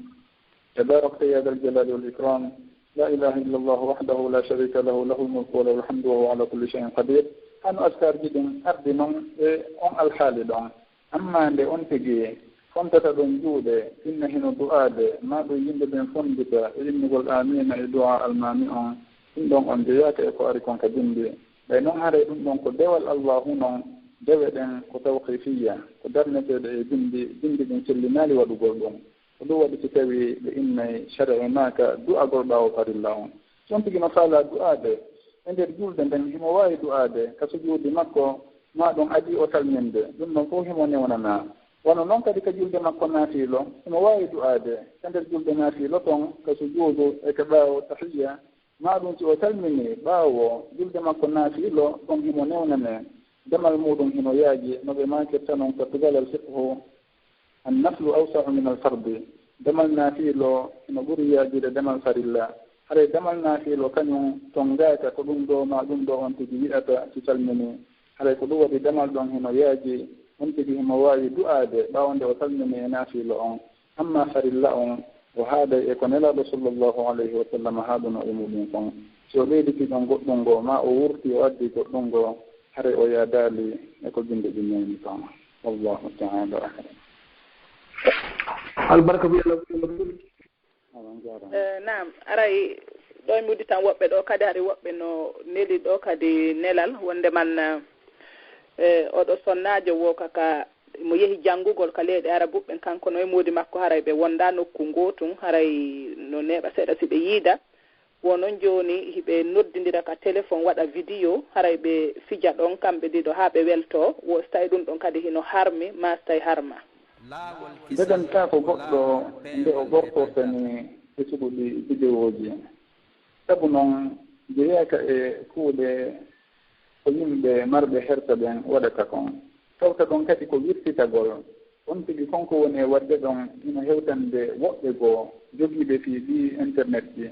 tabarakta ya dhal jalali wal ikram, la ilaha illa Allah wahdahu la sharika lahu, lahul mulku wa lahul hamdu wa huwa ala kulli shay'in qadir. Hano azkaarji ɗin ardi non e on alhaali ɗon. Amma nde on tigi fontata ɗon juuɗe, inna hino du'aade, maa ɗum yimɓe ɓen fondita e innugol aamiina e du'a almaami on, ɗum ɗon on jeyaaka e ko ari kon ka binndi. Ɓay non haray ɗum ɗon ko dewal Allaahu non, dewe ɗen ko tawqifiyya, ko darneteeɗe e binndi, binndi ɗin sellinaali waɗugol ɗum. Ko ɗum waɗi si tawii ɓe innay shar'inaaka du'agol ɓaawo farilla on. Si on tigi no faalaa du'aade e nder julde nden, himo waawi du'aade ka sujuudi makko, maa ɗum adii o salminde, ɗum ɗon fow himo newnanaa. Wano non kadi ka julde makko naafiilo, himo waawi du'aade ka nder julde naafiilo ton, ka sujuudu e ka ɓaawo tahiyya, maa ɗum si o salminii ɓaawo julde makko naafiilo, ɗon himo newnanee. Damal muuɗum hino yaaji, no ɓe maakirta non ka tugalal fiqhu, An-naflu awsa'u min al-fardi. Damal naafiilo hino ɓuri yaajude damal farilla. Haray damal naafiilo kañum tonngaaka ko ɗum ɗoo maa ɗum ɗoo on tigi wi'ata si salminii. Haray ko ɗum waɗi damal ɗon hino yaaji, on tigi himo waawi du'aade ɓaawo nde o salminii e naafiilo on. Ammaa farilla on, o haaday e ko Nelaaɗo sallallahu alayhi wa sallam haaɗunoo e muuɗum kon. Si o ɓeyditi ɗon goɗɗum goo, maa o wurtii o addii goɗɗum goo, haray o yaadaali e ko binnde ɗin newnii kon. Wallahu ta'ala a'lam. Albarka bi Allah. Eh, naam, aray ɗo e muddi tan woɓɓe ɗo kadi hari woɓɓe no neli ɗo kadi nelal wonde man, eh, oɗo sonnaajo wo kaka mo yehi janngugol ka leyɗe arabuɓe ɓen, kanko no e moodi makko haray ɓe wonda nokku ngootun, haray no neeɓa seeɗa si ɓe yiida. Wo non jooni hiɓe noddindira ka telefon, waɗa vidiyo, haray ɓe fija ɗon kamɓe ɗiɗo haa ɓe weltoo. Wo si tawi ɗum ɗon kadi hino harmi, maa si tawi harma. Ndeɗen kaa ko goɗɗo nde o ɓortorta ni ɓe suɓuɗi videwooji. Sabu non jeyaaka e kuuɗe ko yimɓe marɓe hersa ɓen waɗata kon. Tawta ɗon kadi ko wirtitagol. On tigi kon ko woni e waɗde ɗon hino hewtande woɓɓe goo jogiiɓe fii ɗii internet ji.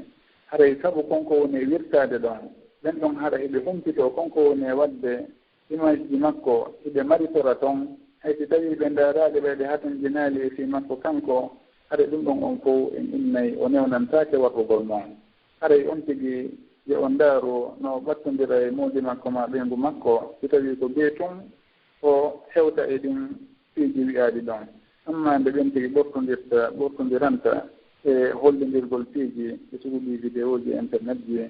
Haray sabu kon ko woni e wirtaade ɗon, ɓen ɗon hara hiɓe humpitoo kon ko woni e waɗde image ji makko, hiɓe maritora ton. Hay si tawii ɓe ndaaraali ɓayde hatonjinaali e fii makko kanko, haray ɗum ɗon on fow en innay o newnantaake warrugol mon. Haray on tigi yo o ndaaru no o ɓattondira e moodi makko maa ɓeyngu makko, si tawii ko bee tun o hewta e ɗin piiji wi'aaɗi ɗon. Ammaa nde ɓen tigi ɓortondirta, ɓortondiranta e hollindirgol piiji e suguɗi vidéo ji e internet ji,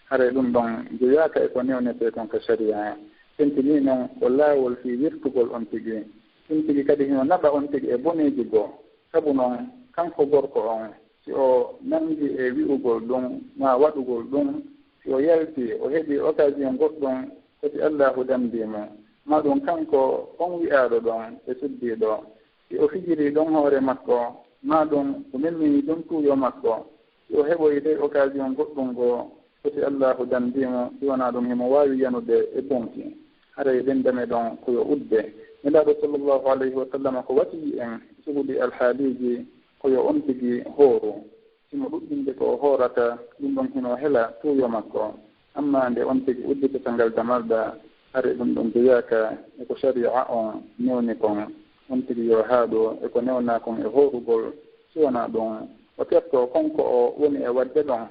haray ɗum ɗon jeyaaka e ko newnetee kon ka sharia. Tentinii non ko laawol fii wirtugol on tigi. Ɗum tigi kadi hino naɓa on tigi e boneeji goo. Sabu non, kanko gorko on, si o nanngi e wi'ugol ɗum maa waɗugol ɗum, si o yalti, o heɓi occasion goɗɗum, foti Allaahu danndii mo. Maa ɗum kanko on wi'aaɗo ɗon e suddiiɗo, si o fijirii ɗon hoore makko, maa ɗum o memminii ɗon tuuyo makko, si o heɓoyi dey occasion goɗɗum goo, foti Allaahu danndii mo, si wanaa ɗum himo waawi yanude e bonki. Haray ɗen dame ɗon ko yo udde. Nelaaɗo sallallahu alayhi wa sallam ko wasiyii en suguɗi alhaaliiji ko yo on tigi hooru. Himo ɗuɗɗinde ko o hoorata, ɗum ɗon hino hela tuuyo makko. Ammaa nde on tigi udditata ngal damarɗa, haray ɗum ɗon jeyaaka e ko sharia on newni kon. On tigi yo haaɗu e ko newnaa kon e hoorugol, si wanaa ɗum, o tertoo kon ko o woni e waɗde ɗon.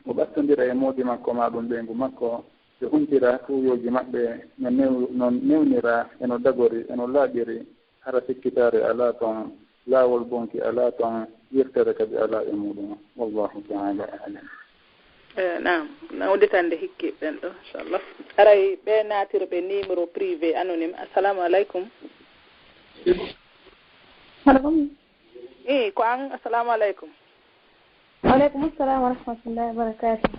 O ɓattondira e moodi makko maa ɗum ɓeyngu makko, ɓe huntira tuuyooji maɓɓe no new-, no newnira e no dagori e no laaɓiri, hara sikkitaare alaa ton, laawol bonki alaa ton, wirtere kadi alaa e muɗum. Wallahu ta'ala a'lam. Eh, naam, na udditande hikki ɓen ɗo, inchallah. Haray ɓe naatirɓe numéro privé anonyme. Assalamu alaikum. Alaikum. Eh, ko an, assalamu alaikum. Wa alaikum assalam wa rahmatullahi wa barakatuh.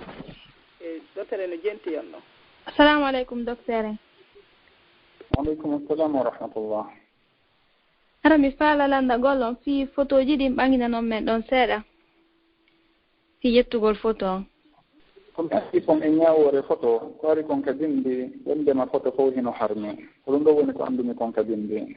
Eh, docteur no jenti on ɗo. Assalamu alaikum, docteur. Wa alaikum assalam wa rahmatullah. Hara mi faala lanndagol on fii fotooji ɗin ɓanginanɗon men ɗon seeɗa. Fii ƴettugol foto on. Ko mi anndi kon e ñaawoore foto, ko ari kon ka binndi, wonndema foto fow hino harmi. Ko ɗum ɗoo woni ko anndumi kon ka binndi.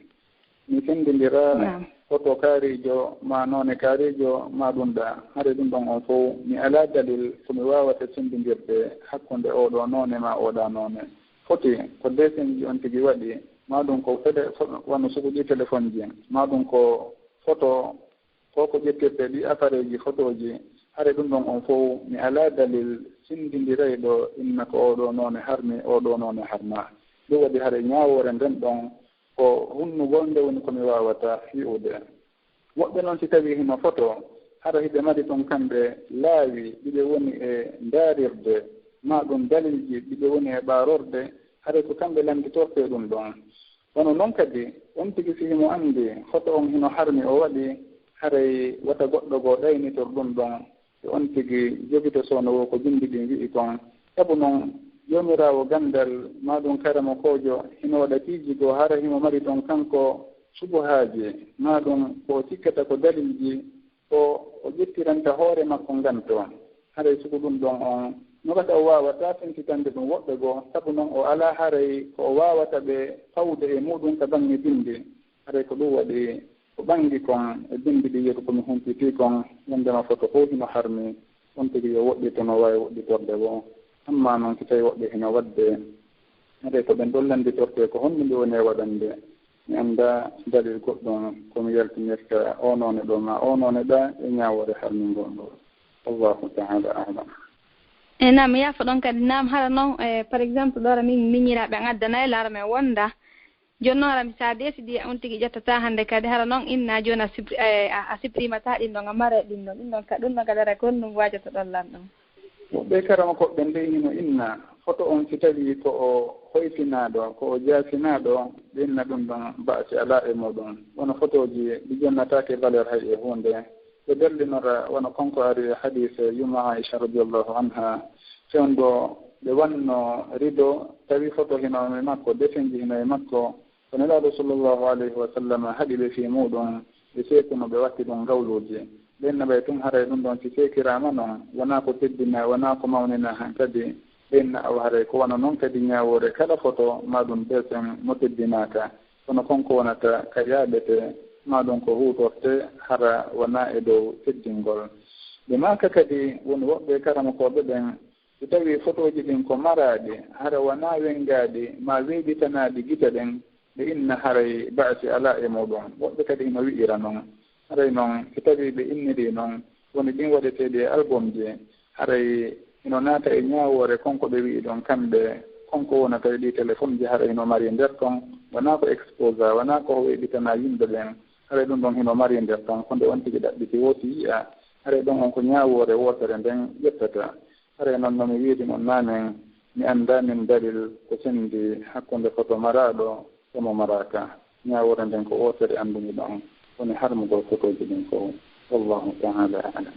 Mi senndindira Naam. foto kaariijo, maa noone kaariijo, maa ɗum ɗaa. Haray ɗum ɗon on fow, mi alaa dalil ko mi waawata senndindirde hakkunde oo ɗoo noone maa oo ɗaa noone. Foti ko desenji on tigi waɗi, maa ɗum ko tele-, fo-, wano sukuɗi telefonji, maa ɗum ko foto, ko ko ƴettirte ɗi apareeji fotooji. Haray ɗum ɗon on fow, mi alaa dalil senndindirayɗo inna ko oo ɗoo noone harmi, oo ɗoo noone harmaa. Ɗum waɗi haray ñaawoore nden ɗon ko hunnugol nde woni ko mi waawata wi'ude. Woɓɓe non, si tawii hino fotoo, hara hiɓe mari ɗum kamɓe laawi ɗi ɓe woni e ndaarirde, maa ɗum dalilji ɗi ɓe woni e ɓaarorde, haray ko kamɓe lannditortee ɗum ɗon. Wano non kadi, on tigi si himo anndi foto on hino harmi o waɗi, haray wata goɗɗo goo ɗaynitor ɗum ɗon, si on tigi jogito soono woo ko binndi ɗin wi'i kon. Sabu non, Joomiraawo ganndal, maa ɗum karamokoojo, hino waɗa piiji goo hara himo mari ɗon kanko subuhaaji, maa ɗum ko o sikkata ko dalilji, ko o ƴettiranta hoore makko nganto. Haray sugu ɗum ɗon on, no wata o waawataa sentitande ɗum woɓɓe goo, sabu non o alaa haray ko o waawata ɓe fawude e muɗum ka baŋŋe binndi. Haray ko ɗum waɗi ko ɓanngi kon e binndi ɗi yeru ko mi humpitii kon, wonndema foto fow hino harmi, on tigi yo woɗɗito no waawi woɗɗitorde woo. Ammaa non si tawii woɓɓe hino waɗde, haray ko ɓen ɗon lannditortee ko honno ɓe woni e waɗande. Mi anndaa dalil goɗɗum ko mi yaltinirta oo noone ɗoo maa oo noone ɗaa e ñaawoore harmingol ngol. Allahu ta'ala a'lam. E naam, mi yaafo ɗon kadi. Naam, hara non, e, par exemple, ɗo hara min miñiraaɓe an addanay laara men wonda. Jooni non hara mi, sa deesidi on tigi ƴettataa hannde kadi, hara non inna jooni a sipri-, e, a, a siprimata ɗin ɗon, a mare ɗin ɗon. Ɗin ɗon ka, ɗum ɗon kadi hara ko honɗum waajotoɗon lan ɗon? Woɓɓe karamokooɓe ɓen dey hino inna foto on si tawii ko o hoyfinaaɗo, ko o jaafinaaɗo, ɓe inna ɗum ɗon ba'asi alaa e muɗum. Wano fotooji ɗi jonnataake valeur hay e huunde. Ɓe dallinora wano kon ko ari e hadiise yumma Aisha radiyallahu anha, fewndo ɓe wanno rido, tawi foto hino e makko, desenji hino e makko. Ko Nelaaɗo sallallahu alayhi wa sallam haɗi ɓe fii muɗum, ɓe seekuno, ɓe watti ɗum ngawluuji. Ɓen na ɓay tun haray ɗum ɗon si seekiraama non, wonaa ko teddina, wonaa ko mawnina, hankadi Inna awa haray ko wano non kadi ñaawoore kala foto, maa ɗum desen mo teddinaaka, kono kon ko wonata ka yaaɓete, maa ɗum ko huutorte, hara wonaa e dow teddingol. Ɓe maaka kadi, woni woɓɓe karamokooɓe ɓen, si tawii fotooji ɗin ko maraaɗi, hara wonaa wengaaɗi maa weeɓitanaaɗi gite ɗen, ɓe inna haray ba'si alaa e muɗum. Woɓɓe kadi hino wi'ira non. Haray non, si tawii ɓe innirii non, woni ɗin waɗeteeɗi e albumji, haray hino naata e ñaawoore kon ko ɓe wi'i ɗon kamɓe, kon ko wonata e ɗii telefonji, haray hino mari nder ton, wonaa ko exposa, wonaa ko weeɓitanaa yimɓe ɓen. Haray ɗum ɗon hino mari nder ton, ko nde on tigi ɗaɓɓiti woo si yi'a, haray ɗon on ko ñaawoore wootere nden ƴettata. Haray non no mi wiiri non naanen, mi anndaa min dalil ko sendi hakkunde foto maraaɗo e mo maraaka. Ñaawoore nden ko wootere anndumi ɗon, woni harmugol fotooji ɗin fow. Wallahu ta'ala a'lam.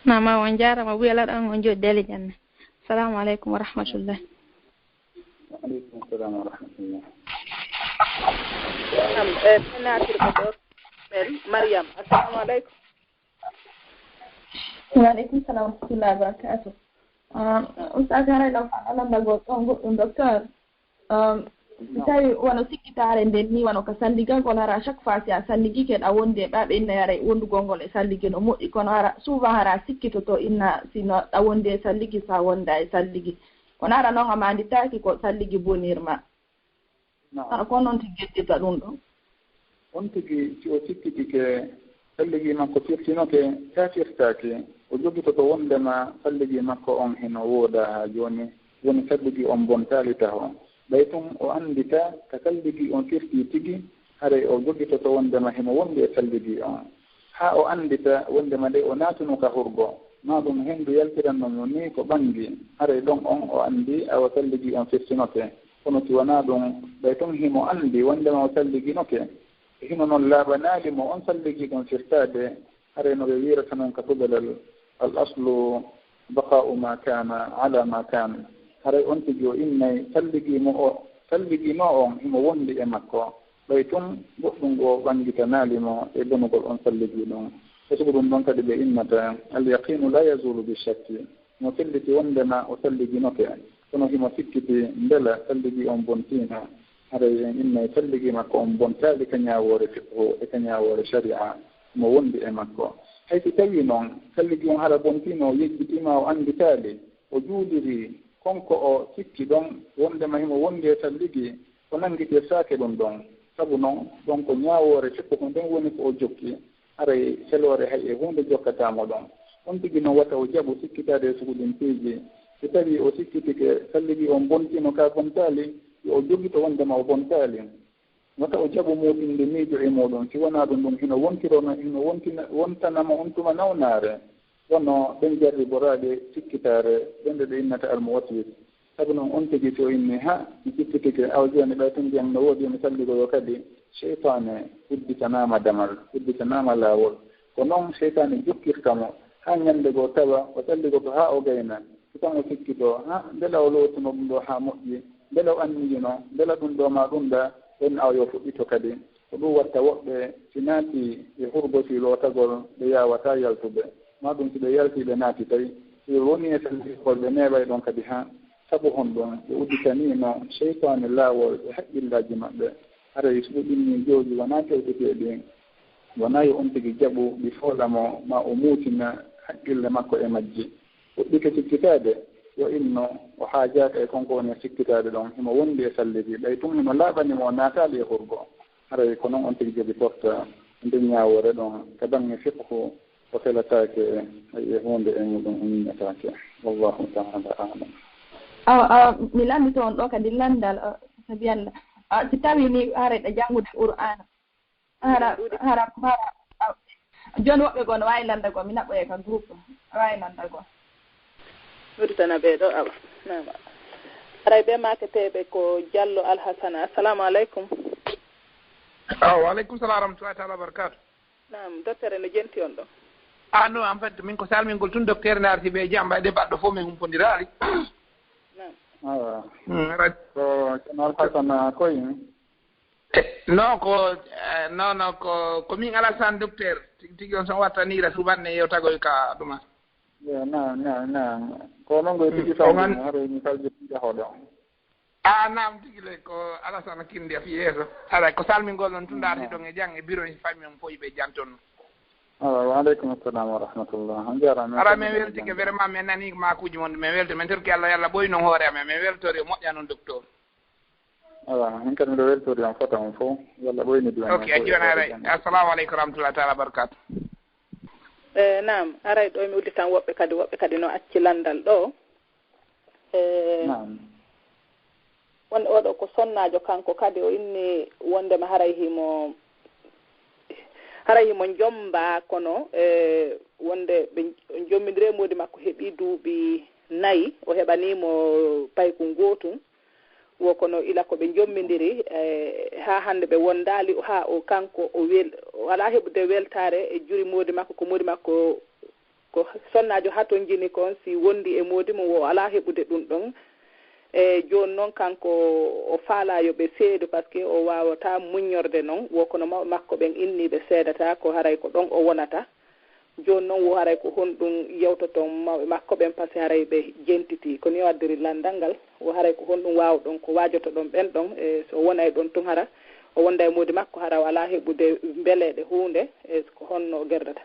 Mama, on jaarama, wiyala ɗon on jooɗi deli janne. Assalamu aleykum wa rahmatullah. Wa aleykum salam wa rahmatullah. Naam, eh, ɓe naatirɓe ɗo, men, Mariam. Assalamu aleykum. Wa aleykum salam wa rahmatullahi wa barakatuh. Um, Ustaz, haray ɗo faala lanndagol ɗon goɗɗum, docteur. Um, si tawi wano sikkitaare nden ni, wano ka salligagol, hara chaque fois si a salligike, ɗa wondi e ɓaaɓe inna, haray wondugol ngol e salligi no moƴƴi, kono hara souvent hara sikkitoto inna si no ɗa wondi e salligi, so a wonda e salligi. Kono hara non a maanditaaki ko salligi bonirma. Naam. Hara ko non tigi yettita ɗum ɗon. On tigi, si o sikkitike, salligi makko firtinoke, kaa firtaaki, o jogitoto wondema salligi makko on hino woodaa haa jooni, woni salligi on bontaali taho. Ɓay tun o anndita ka salligi on firtii tigi, haray o jogitoto wondema himo wondi e salligi on. Haa o anndita wondema nde o naatuno ka hurgo, maa ɗum hendu yaltiranno mo ni ko ɓangi, haray ɗon on o anndi awa salligi on firtinoke. Kono si wanaa ɗum, ɓay tun himo anndi wondema o salliginoke, hino non laaɓanaali mo on salligi ɗon firtaade, haray no ɓe wi'irata non ka tugalal, al aslu baqa'u ma kana ala ma kan. Haray on tigi o innay salligi mo o salliginoo on himo wondi e makko, ɓay tun goɗɗum goo ɓangitanaali mo e bonugol on salligi ɗon. E sugu ɗum ɗon kadi ɓe innata, al yaqinu la yazulu bi shakki. Mo felliti wondema o salliginoke, kono himo sikkiti mbela salligi on bontiino. Haray en innay salligi makko on bontaali ka ñaawoore fiqhu e ka ñaawoore shari'a, mo wondi e makko. Hay si tawii non, salligi on hara bontiino, o yejjitiima, o annditaali, o juuliri, kon ko o sikki ɗon, wondema himo wondi e salligi, o nanngitirtaake ɗum ɗon. Sabu non, ɗon ko ñaawoore fiqhu, nden woni ko o jokki. Haray feloore hay e huunde jokkataa mo ɗon. On tigi non wata o jaɓu sikkitaade e sugu ɗin piiji. Si tawii o sikkitike salligi on bontiino kaa bontaali, yo o jogito wondema o bontaali. Wata o jaɓu muutinde miijo e muuɗum. Si wanaa ɗum, ɗum hino wontiro, hino wontina, wontana mo on tuma nawnaare. Wano ɓen jarriboraaɓe sikkitaare, ɓen ɓe ɓe innata almuwaswis. Sabu non on tigi si o inni, ha, mi sikkitike, awa jooni ɓay tun ndiyam no woodi, mi salligoyo kadi, seytaane udditanaama damal, udditanaama laawol. Ko non seytaane jokkirta mo, haa ñande goo tawa o salligoto haa o gayna. Si tan o sikkitoo, ha, mbela o lootuno ɗum ɗoo haa moƴƴi, mbela o anniyino, mbela ɗum ɗoo maa ɗum ɗaa, ɗon awa yo fuɗɗito kadi. Ko ɗum watta woɓɓe si naati e hurgo fii lootagol, ɓe yaawataa yaltude. Maa ɗum si ɓe yaltii ɓe naati tawi, si ɓe wonii e fellitgol ɓe neeɓay ɗon kadi haa. Sabu honɗum? Ɓe udditaniino seytaane laawol e haqqillaaji maɓɓe. Haray si ɓe ɗin miijooji wanaa kewteteeɗi, wanaa yo on tigi jaɓu ɗi foola mo, maa o muutina haqqille makko e majji. Fuɗɗike sikkitaade, yo inno o haajaaka e kon ko woni e sikkitaade ɗon, himo wondi e salligi, ɓay tun himo laaɓani mo o naataali e hurgo. Haray ko non on tigi jogitorta nden ñaawoore ɗon ka baŋŋe fiqhu, o felataake e huunde e muɗum, o ñiñataake. Wallahu ta'ala a'lam. Awa, awa, mi lanndito on ɗoo kadi lanndal, a, sabi Allah. A, si tawii ni haray ɗa janngude Qur'aana, hara, hara, hara, a, jooni woɓɓe goo no waawi lanndagol, mi naɓoyay ka groupe, a waawi lanndagol. Udditana ɓee ɗoo, awa. Naam. Haray ɓe maaketeeɓe ko Jallo Alhasana. Assalamu aleykum. Ah, wa aleykum salam wa rahmatullahi taala wa barakatuh. Naam, docteur, ene jenti on ɗon. Ah, non, en fait, min ko salmingol tun docteur, ne arti ɓe jamba, de baɗɗo fof min humpondiraali. Naam. Awa. Hmm, ara- Ko Ceerno Alhasana koye? Eh, non, ko, eh, non, non, ko, ko min Alassane docteur. Tigi, tigi on son wattanira subanne yewtagol ka ɗuma. Naam, naam, naam. Ko noon koye tigi famɗi, haray mi salji jahooɗo. A naam, tigi le ko Alasana Kindiya fi yeeso. Haray ko salmingol noon tun ndaarti ɗon e jang e biro e fammi on foyi ɓe janton. Awa, wa aleykum assalam wa rahmatullah. On jarama. Ara men weltike vraiment, men nani makuji mon, men welto, men torki Allah, Allah ɓoynon hoore amen, men weltori o moƴƴa noon docteur. Awa, min kadi miɗo weltori on fota on fof. Yo Allah ɓoyni duwan. Ok, a jiwanaare. Assalamu aleykum wa rahmatullahi taala wa barakatuh. E naam, aray ɗo mi udditan woɓɓe kadi, woɓɓe kadi no acci landal ɗo. E naam. Won oɗo ko sonnaajo, kanko kadi o inni wondema haray himo, haray himo jomba, kono e wonde ɓe jommindire moodi makko heɓi duuɓi nayi, o heɓanimo payku ngootu. Wo kono ila ko ɓe jommindiri, e, haa hannde ɓe wondaali, haa o kanko o wel-, o alaa heɓude weltaare e juri moodi makko, ko moodi makko, ko sonnaajo hatonjini kon, si wondi e moodi mum, wo alaa heɓude ɗum ɗon. E jooni noon kanko o faalaa yo ɓe seedo, parce que o waawataa muññorde noon, wo kono mawɓe makko ɓen inni ɓe seedataa, ko haray ko ɗon o wonata. Jooni noon, wo haray ko honɗum yewtoton mawɓe makko ɓen, par ce que haray ɓe jentitii. Ko ni o addiri lanndal ngal, wo haray ko honɗum waawɗon, ko waajotoɗon ɓen ɗon, e so o wonay ɗon tun hara, o wonda e moodi makko, hara o alaa heɓude mbeleeɗe huunde, e ko honno o gerdata?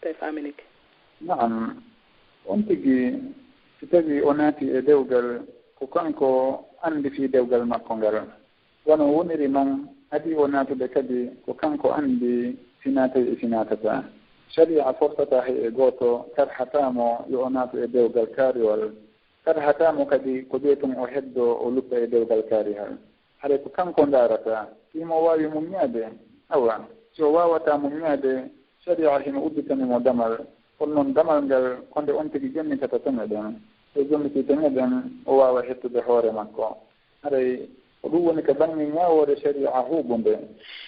Tawi faaminike. Naam, on tigi, si tawii o naati e dewgal, ko kanko anndi fii dewgal makko ngal. Wano woniri non, adii o naatude kadi ko kanko anndi si naatay e si naatataa. Sariya forsataa hay e gooto, karhataa mo yo o naatu e dewgal kaariwal. Karhataa mo kadi ko ɓee tun o heddoo o lutta e dewgal kaarihal. Haray ko kanko ndaarataa. Himo waawi muññaade? Awa, si o waawataa muññaade, Sariya hino udditani mo damal, kono non damal ngal ko nde on tigi jommitata toñe ɗen. So jommitii toñe ɗen, o waawa hettude hoore makko. Haray ko ɗum woni ka baŋŋe ñaawoore Sariya huuɓunde.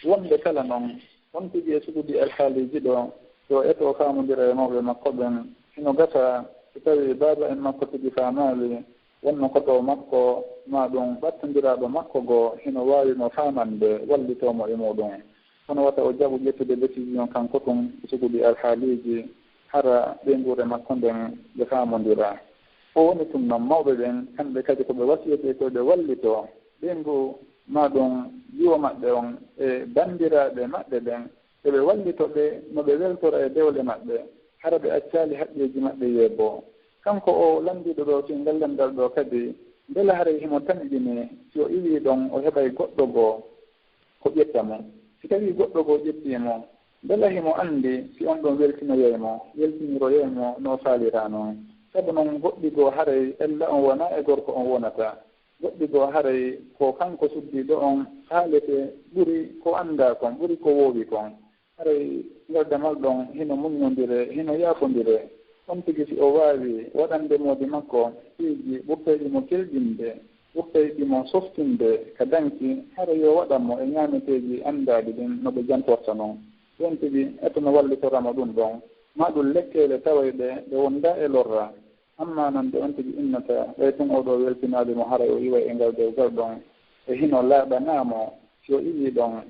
Wonde kala non, on tigi e suɓuɗi alhaaliiji ɗo, yo eto faamondira e mawɓe makko ɓen. Hino gasa, so tawii baaba en makko tigi faamaali, wonno koɗo makko, maa ɗum ɓattondiraaɗo makko goo, hino waawi mo faamande, wallitoo mo e muuɗum. Kono wata o jaɓu ƴettude décision kanko tun, suɓuɗi alhaaliiji, hara ɓeynguure makko nden ɓe faamondira. Ko woni tun non, mawɓe ɓen, kamɓe kadi ko ɓe wasiyetee ko ɓe wallitoo ɓeyngu, maa ɗum jiwo maɓɓe on, e banndiraaɓe maɓɓe ɓen, yo ɓe wallito ɓe, no ɓe weltora e dewle maɓɓe, hara ɓe accaali haqqeeji maɓɓe yeeboo. Kanko oo lanndiiɗo ɗoo fii ngal lanndal ɗoo kadi, mbela haray himo tamƴini si o iwii ɗon o heɓay goɗɗo goo ko ƴetta mo? Si tawii goɗɗo goo ƴettii mo, mbela himo anndi si on ɗon weltinoyay mo, weltiniroyay mo no o faaliraa non? Sabu non goɗɗi goo haray ella on wonaa e gorko on wonata. Goɗɗi goo haray ko kanko suddiiɗo on faalete ɓuri ko anndaa kon, ɓuri ko woowi kon. Haray ngal damal ɗon hino muññondire, hino yaafondire. On tigi si o waawi waɗande moodi makko piiji ɓurtayɗi mo kelƴinde, ɓurtayɗi mo softinde ka danki, haray yo waɗan mo e ñaameteeji anndaaɗi ɗin no ɓe jantorta non. Ɗon tigi eto no wallitora mo ɗum ɗon. Maa ɗum lekkeele tawayɗe ɗe wondaa e lorra. Ammaa non nde on tigi innata, ɓay tun oo ɗoo weltinaali mo, haray o iway e ngal dewgal ɗon, e hino laaɓanaa mo si o iwii ɗon,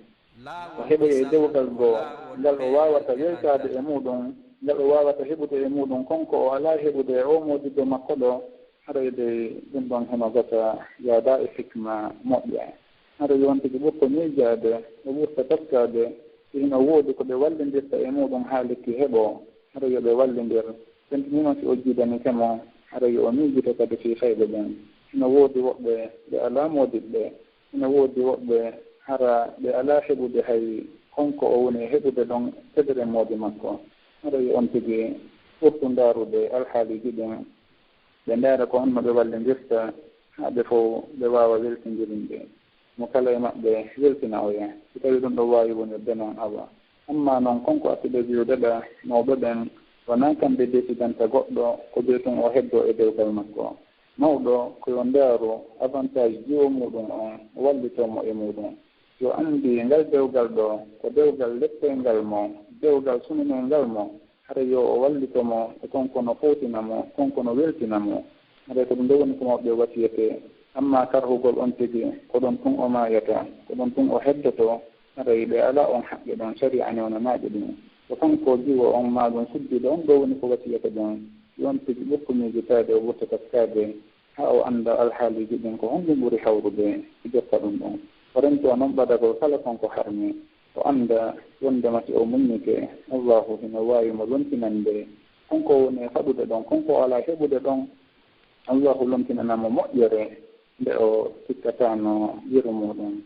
o heɓoyi e dewgal goo ngal o waawata weltaade e muuɗum, ngal o waawata heɓude e muuɗum kon ko o alaa heɓude e oo moodibbo makko ɗoo, haray dey ɗum ɗon hino gasa yaadaa e hikma moƴƴa. Haray yo on tigi ɓurto miijaade, o ɓurta taskaade, si hino woodi ko ɓe wallindirta e muuɗum haa lekki heɓoo, haray yo ɓe wallindir. Tentini non si o jiidanike mo, haray yo o miijito kadi fii fayɓe ɓen. Hino woodi woɓɓe ɓe alaa moodiɓɓe, hino woodi woɓɓe hara ɓe alaa heɓude hay kon ko o woni e heɓude ɗon federe moodi makko. Haray yo on tigi ɓurtu ndaarude alhaaliiji ɗin. Ɓe ndaara ko honno ɓe wallindirta haa ɓe fow ɓe waawa weltindirinde. Mo kala e maɓɓe weltina oya. Si tawii ɗum ɗon waawi wonirde non, awa. Ammaa non, kon ko artuɓe wi'ude ɗaa, mawɓe ɓen, wonaa kamɓe desidanta goɗɗo ko bee tun o heddoo e dewgal makko. Mawɗo ko yo ndaaru avantage jiwo muuɗum on, wallitoo mo e muuɗum. Yo anndi ngal dewgal ɗoo, ko dewgal leppoyngal mo, dewgal suninoyngal mo, haray yo o wallito mo e kon ko no fowtina mo, kon ko no weltina mo. Haray ko ɗum ɗoo woni ko mawɓe wasiyetee. Ammaa karhugol on tigi, ko ɗon tun o maayata, ko ɗon tun o heddotoo, haray ɓe alaa on haqqe ɗon, sariya newnanaaɓe ɗum. Ko kanko jiwo on maa ɗum suddiiɗo on ɗoo woni ko wasiyata ɗum. Yo on tigi ɓurtu miijitaade, o ɓurta taskaade, haa o annda alhaaliiji ɗin ko honɗum ɓuri hawrude, o jokka ɗum ɗon. O rentoo non ɓadagol kala kon ko harmi, o annda wonndema si o muññike, Allaahu hino waawi mo lontinande. Kanko woni e faɗude ɗon, kanko o alaa heɓude ɗon. Allaahu lontinana mo moƴƴere nde o sikkataano yeru muuɗum.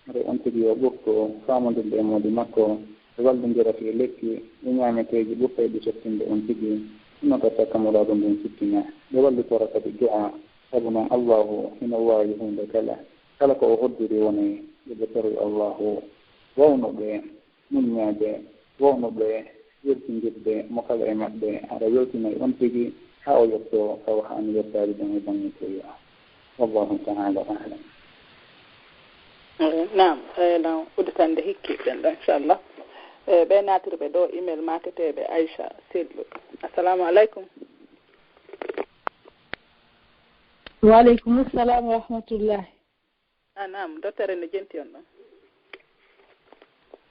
Haray on tigi yo ɓurtu faamondirde e moodi makko, ɓe wallondira fii lekki e ñaameteeji ɓurtayɗi sottinde on tigi, hino gatta ka muraadu ndin sittina. Ɓe wallitora kadi du'aa, sabu non Allaahu hino waawi huunde kala. Kala ko o hoddiri wonay yo ɓe toroy Allaahu wawnuɓe muññaade, wawnuɓe weltindirde mo kala e maɓɓe, hara weltinay on tigi haa o yottoo ka o haani yottaade ɗon e baŋŋe toya. Wallaahu ta'aalaa a'lam. Eh, naam, eh, naam, udditande hikki ɓen ɗo, inchallah. Eh, ɓe naatirɓe ɗo email maaketeeɓe Aisha Sellu. Assalamu alaikum. Wa alaikum assalam wa rahmatullahi. Ah, naam, docteur en no jenti on ɗon.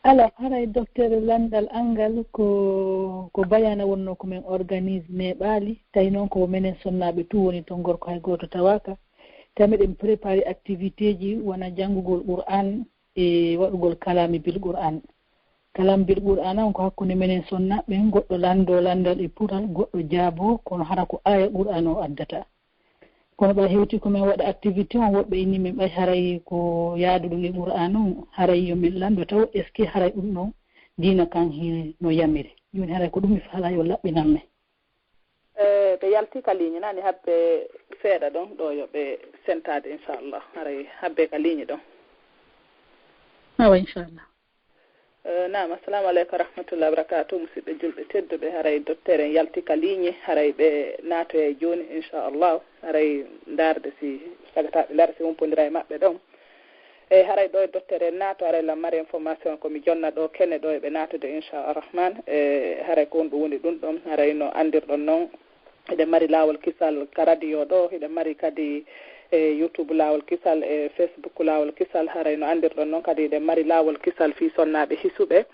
Alors, haray docteur, lanndal an ngal ko, ko bayana wonno ko men organise neeɓaali, tawi noon ko menen sonnaaɓe tun woni ton, gorko hay gooto tawaaka. Tawi meɗen préparé activité ji wona janngugol Qur'an e waɗugol kalaami bil Qur'an. Kalaami bil Qur'an on ko hakkunde menen sonnaaɓe, goɗɗo lanndoo lanndal e pural, goɗɗo jaaboo, kono hara ko aaya Qur'an o addata. Kono ɓay hewti ko men waɗa activité on, woɓɓe inni men ɓay haray ko yaaduɗum e Qur'an on, haray yo men lanndo taw est-ce que haray ɗum ɗon diina kan hino yamiri. Jooni haray ko ɗum mi faalaa yo laɓɓinan men. Eh, ɓe yalti ka ligne nani habbe seeɗa ɗon ɗo yo ɓe sentaade inchallah. Haray habbe ka ligne ɗon. Awa inchallah. Eh, naam, assalamu aleykum wa rahmatullahi wa barakatuh. Musidɓe julɓe tedduɓe, haray docteur en yalti ka ligne, haray ɓe naatoya jooni, inchallah. Haray ndaarde si sagata ɓe ndaara si humpondira e maɓɓe ɗon. E haray ɗo e docteur en naato, haray lan mari information ko mi jonna ɗo kene ɗo e ɓe naatude, inchallah rahman. E haray ko honɗum woni ɗum ɗon, haray no anndirɗon non. Hiɗen mari laawol kisal ka radio ɗo, hiɗen mari kadi e YouTube laawol kisal, e Facebook laawol kisal. Haray no anndirɗon non kadi hiɗen mari laawol kisal fii sonnaaɓe hisuɓe,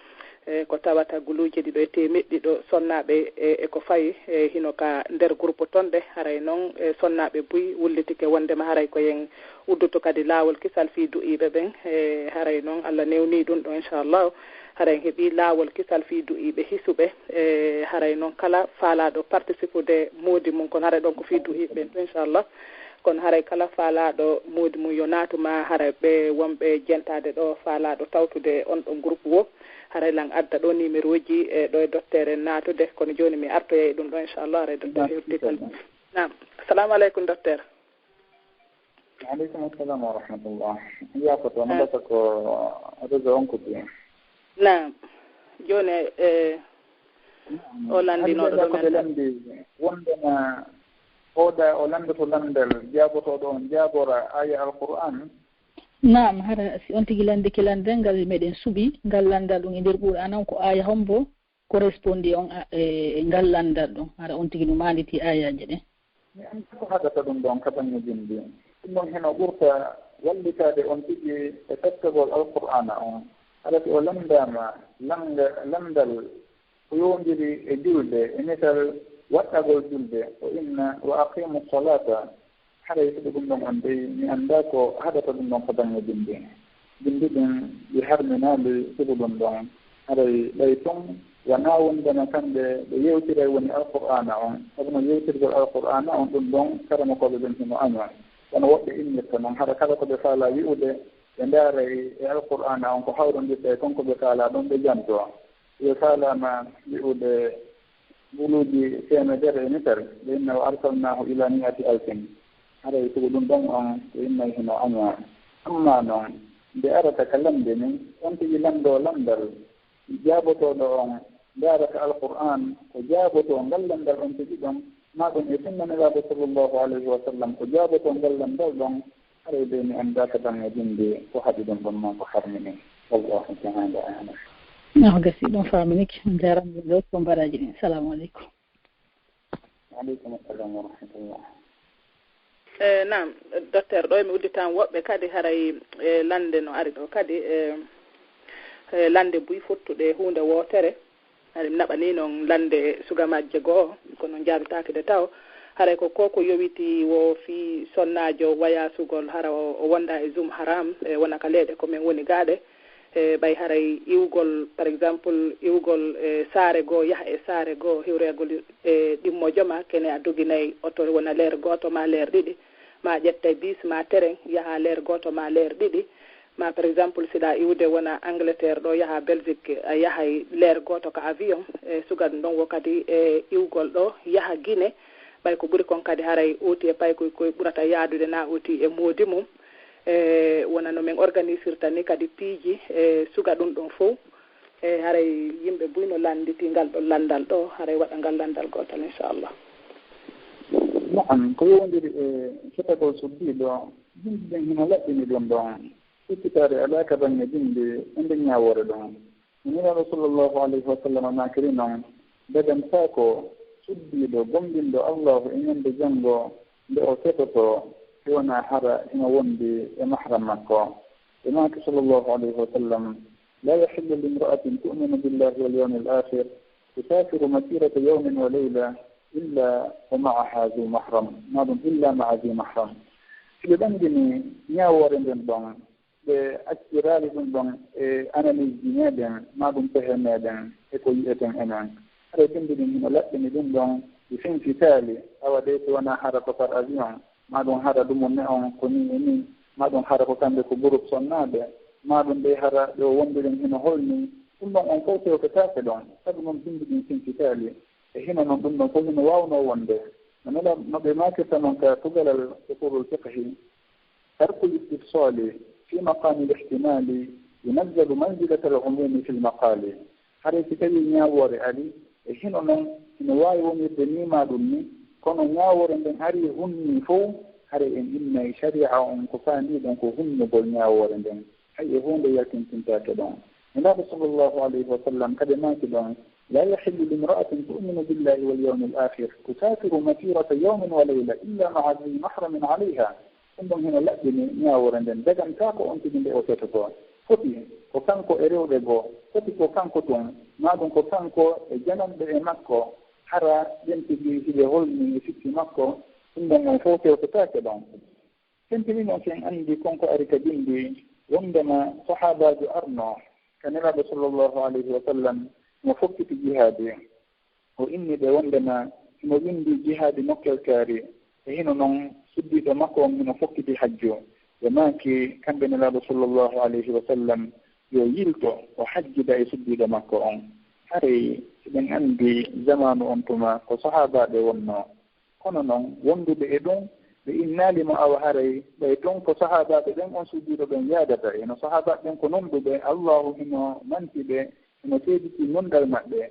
e ko tawata guluuje ɗiɗo e teemeɗɗi ɗo sonnaaɓe e, e ko fayi e hino ka nder groupe ton ɗe. Haray non e sonnaaɓe buy wullitike wonndema haray ko yen udduto kadi laawol kisal fii du'iiɓe ɓen. E haray non Alla newnii ɗum ɗo, inchallah. Haray en heɓii laawol kisal fii du'iiɓe hisuɓe. E haray non kala faalaaɗo participude moodi mum, kono haray ɗon ko fii du'iiɓe ɓen ɗo, inchallah. Kono haray kala faalaaɗo moodi mum yo naatu, maa haray ɓe wonɓe jentaade ɗo faalaaɗo tawtude on ɗon groupe wo, haray lan adda ɗo numéroji e ɗo e docteur en naatude. Kono jooni mi artoyay ɗum ɗo, inchallah, haray docteur hewti kala. Naam. Assalamu aleykum, docteur. Wa aleykum assalam wa rahmatullah. Yaafoto, no mbasa ko réseau on coupé. Naam. Jooni, e, o lanndinooɗo ɗo men lanndi wondema oɗa o lanndoto lanndal jaabotooɗo on jaabora aaya Alqur'an. Naam, hara si on tigi lanndike lanndal ngal meɗen suɓi, ngal lanndal ɗum e nder Qur'an on ko aaya hombo? Correspondi on a-, e, e ngal lanndal ɗon, hara on tigi no maanditi aayaaje ɗen. Mi anndaa ko haɗata ɗum ɗon ka baŋŋe binndi. Ɗum ɗon hino ɓurta wallitaade on tigi e tottagol Alqur'aana on. Hara si o lanndaama lannga-, lanndal ko yowondiri e julde, e misal waɗɗagol julde, o inna, "Wa aqimu salata." Haray sibu ɗum ɗon on dey, mi anndaa ko haɗata ɗum ɗon ka baŋŋe binndi. Binndi ɗin ɗi harminaali sibu ɗum ɗon. Haray ɓay tun wanaa wondema kamɓe ɓe yewtiray woni Alqur'aana on. Sabu no yewtirgol Alqur'aana on ɗum ɗon, karamokooɓe ɓen hino añoo. Kono woɓɓe innirta non, hara kala ko ɓe faalaa wi'ude, ɓe ndaaray e Alqur'aana on ko hawrondirta e kon ko ɓe faalaa ɗon, ɓe jantoo. Ɓe faalaama wi'ude guluuji teemedere e misal, ɓe inna, "Wa arsalnaahu ila mi'ati alfin." Haray sibu ɗum ɗon on, ɓe innay hino añaa. Amma non, nde arata ka lannde ni, on tigi lanndoo lanndal, jaabotooɗo on ndaara ka Alqur'aan, ko jaabotoo ngal lanndal on tigi ɗon, maa ɗum e sunna Nelaaɗo sallallahu alayhi wa sallam, ko jaabotoo ngal lanndal ɗon, haray dey mi anndaa ka baŋŋe binndi ko haɗi ɗum ɗon maa ko harmini. Wallahu ta'ala a'lam. No gasi ɗum faaminike. On jaaraama ɗo ko mbaraaji ɗin. Salamu aleykum. Wa aleykum assalam wa rahmatullah. E, naam, docteur, ɗo mi udditan woɓɓe kadi haray, e, lannde no ari ɗo kadi, e, e, lannde buy fottuɗe huunde wootere. Haray mi naɓanii non lannde suga majje goo, kono njaabitaake de taw. Haray ko ko ko yowiti wo fii sonnaajo wayaasugol, hara o, o wonda e Zoom Haram, e wona ka leeɗe ko men woni gaaɗe. E ɓay haray iwgol, par exemple, iwgol e saare goo, yaha e saare goo, hiwreegol e ɗimmojo ma, kene a doginay oto wona leer gooto ma leer ɗiɗi, ma ƴettay bis ma terrain, yaha leer gooto ma leer ɗiɗi. Ma, par exemple, si ɗa iwde wona Angleterre ɗo, yaha Belgique, a yahay leer gooto ka avion. E suga ɗum ɗon wo kadi e iwgol ɗo, yaha Guinée. Ɓay ko ɓuri kon kadi haray outil e paykoy koy ɓurata yaadude na outil e moodi mum. E wona no men organisirta ni kadi piiji e suga ɗum ɗon fow. E haray yimɓe buy no lannditi ngal ɗon lanndal ɗo, haray waɗa ngal lanndal gootal, inchallah. Naam, ko yowondiri e ketagol suddiiɗo, yimɓe ɓen hino laɓɓini ɗum ɗon. Sikkitaare alaa ka baŋŋe bimbi e nde ñaawoore ɗon. Nulaaɗo sallallahu alayhi wa sallam maakiri non, dagantaako suddiiɗo gomɗinɗo Allaahu e ñande janngo nde o fetotoo, si wonaa hara hino wondi e mahram makko. Ɓe maaki sallallahu alayhi wa sallam, لا يحل لامرأة تؤمن بالله واليوم الآخر تسافر مسيرة يوم وليلة إلا ومعها ذو محرم. Maa ɗum إلا مع ذي محرم. Si ɓe ɓanngini ñaawoore nden ɗon, ɓe acciraali ɗum ɗon e analyse ji meɗen, maa ɗum pehe meɗen, e ko yi'eten enen. Haray bimbi ɗin hino laɓɓini ɗum ɗon, ɗi fensitaali, awa dey si wonaa hara ko par avion, maa ɗum hara dumunne on ko nii e nii, maa ɗum hara ko kamɓe ko groupe sonnaaɓe, maa ɗum dey hara ɓe o wondiren hino holni, ɗum ɗon on fow tewtetaake ɗon, sabu non bimbi ɗin fensitaali. E hino non ɗum ɗon fow hino waawnoo wonde, no nela-, no ɓe maakirta non ka tugalal usulul fiqhi, ترك الاستفصال في مقام الاحتمال ينزل منزلة العموم في المقال. Haray si tawii ñaawoore ari, e hino non, hino waawi wonirde nii maa ɗum nii, kono ñaawoore nden arii hunnii fow, haray en innay sariya on ko faandii ɗon ko hunnugol ñaawoore nden. Hay e huunde yaltintintaake ɗon. Nulaaɗo sallallahu alayhi wa sallam kadi maaki ɗon, لا يحل لامرأة تؤمن بالله واليوم الآخر تسافر مسيرة يوم وليلة إلا مع ذي محرم عليها. Ɗum ɗon hino laɓɓini ñaawoore nden, dagantaako on tigi nde o fetotoo. Foti ko kanko e rewɓe goo, foti ko kanko tun, maa ɗum ko kanko e jananɓe e makko, hara ɓen tigi hiɓe holni e sikki makko, ɗum ɗon on fow tewtotaake ɗon. Tentinii non si en anndi kon ko ari ka bimbi wondema sahaabaajo arno ka Nelaaɗo sallallahu alayhi wa sallam mo fokkiti jihaadi. O inni ɓe wondema himo winndi jihaadi mokkel kaari, e hino non suddiiɗo makko on hino fokkiti hajju. Ɓe maaki kamɓe Nelaaɗo sallallahu alayhi wa sallam yo yilto o hajjida e suddiiɗo makko on. Haray si ɓen anndi zamaanu on tuma ko sahaabaaɓe wonnoo. Kono non, wonduɓe e ɗum, ɓe innaali mo awa haray, ɓay tun ko sahaabaaɓe ɓen on suddiiɗo ɓen yaadata. E no sahaabaaɓe ɓen ko nunɗuɓe, Allaahu hino manti ɓe, hino seediti nunɗal maɓɓe.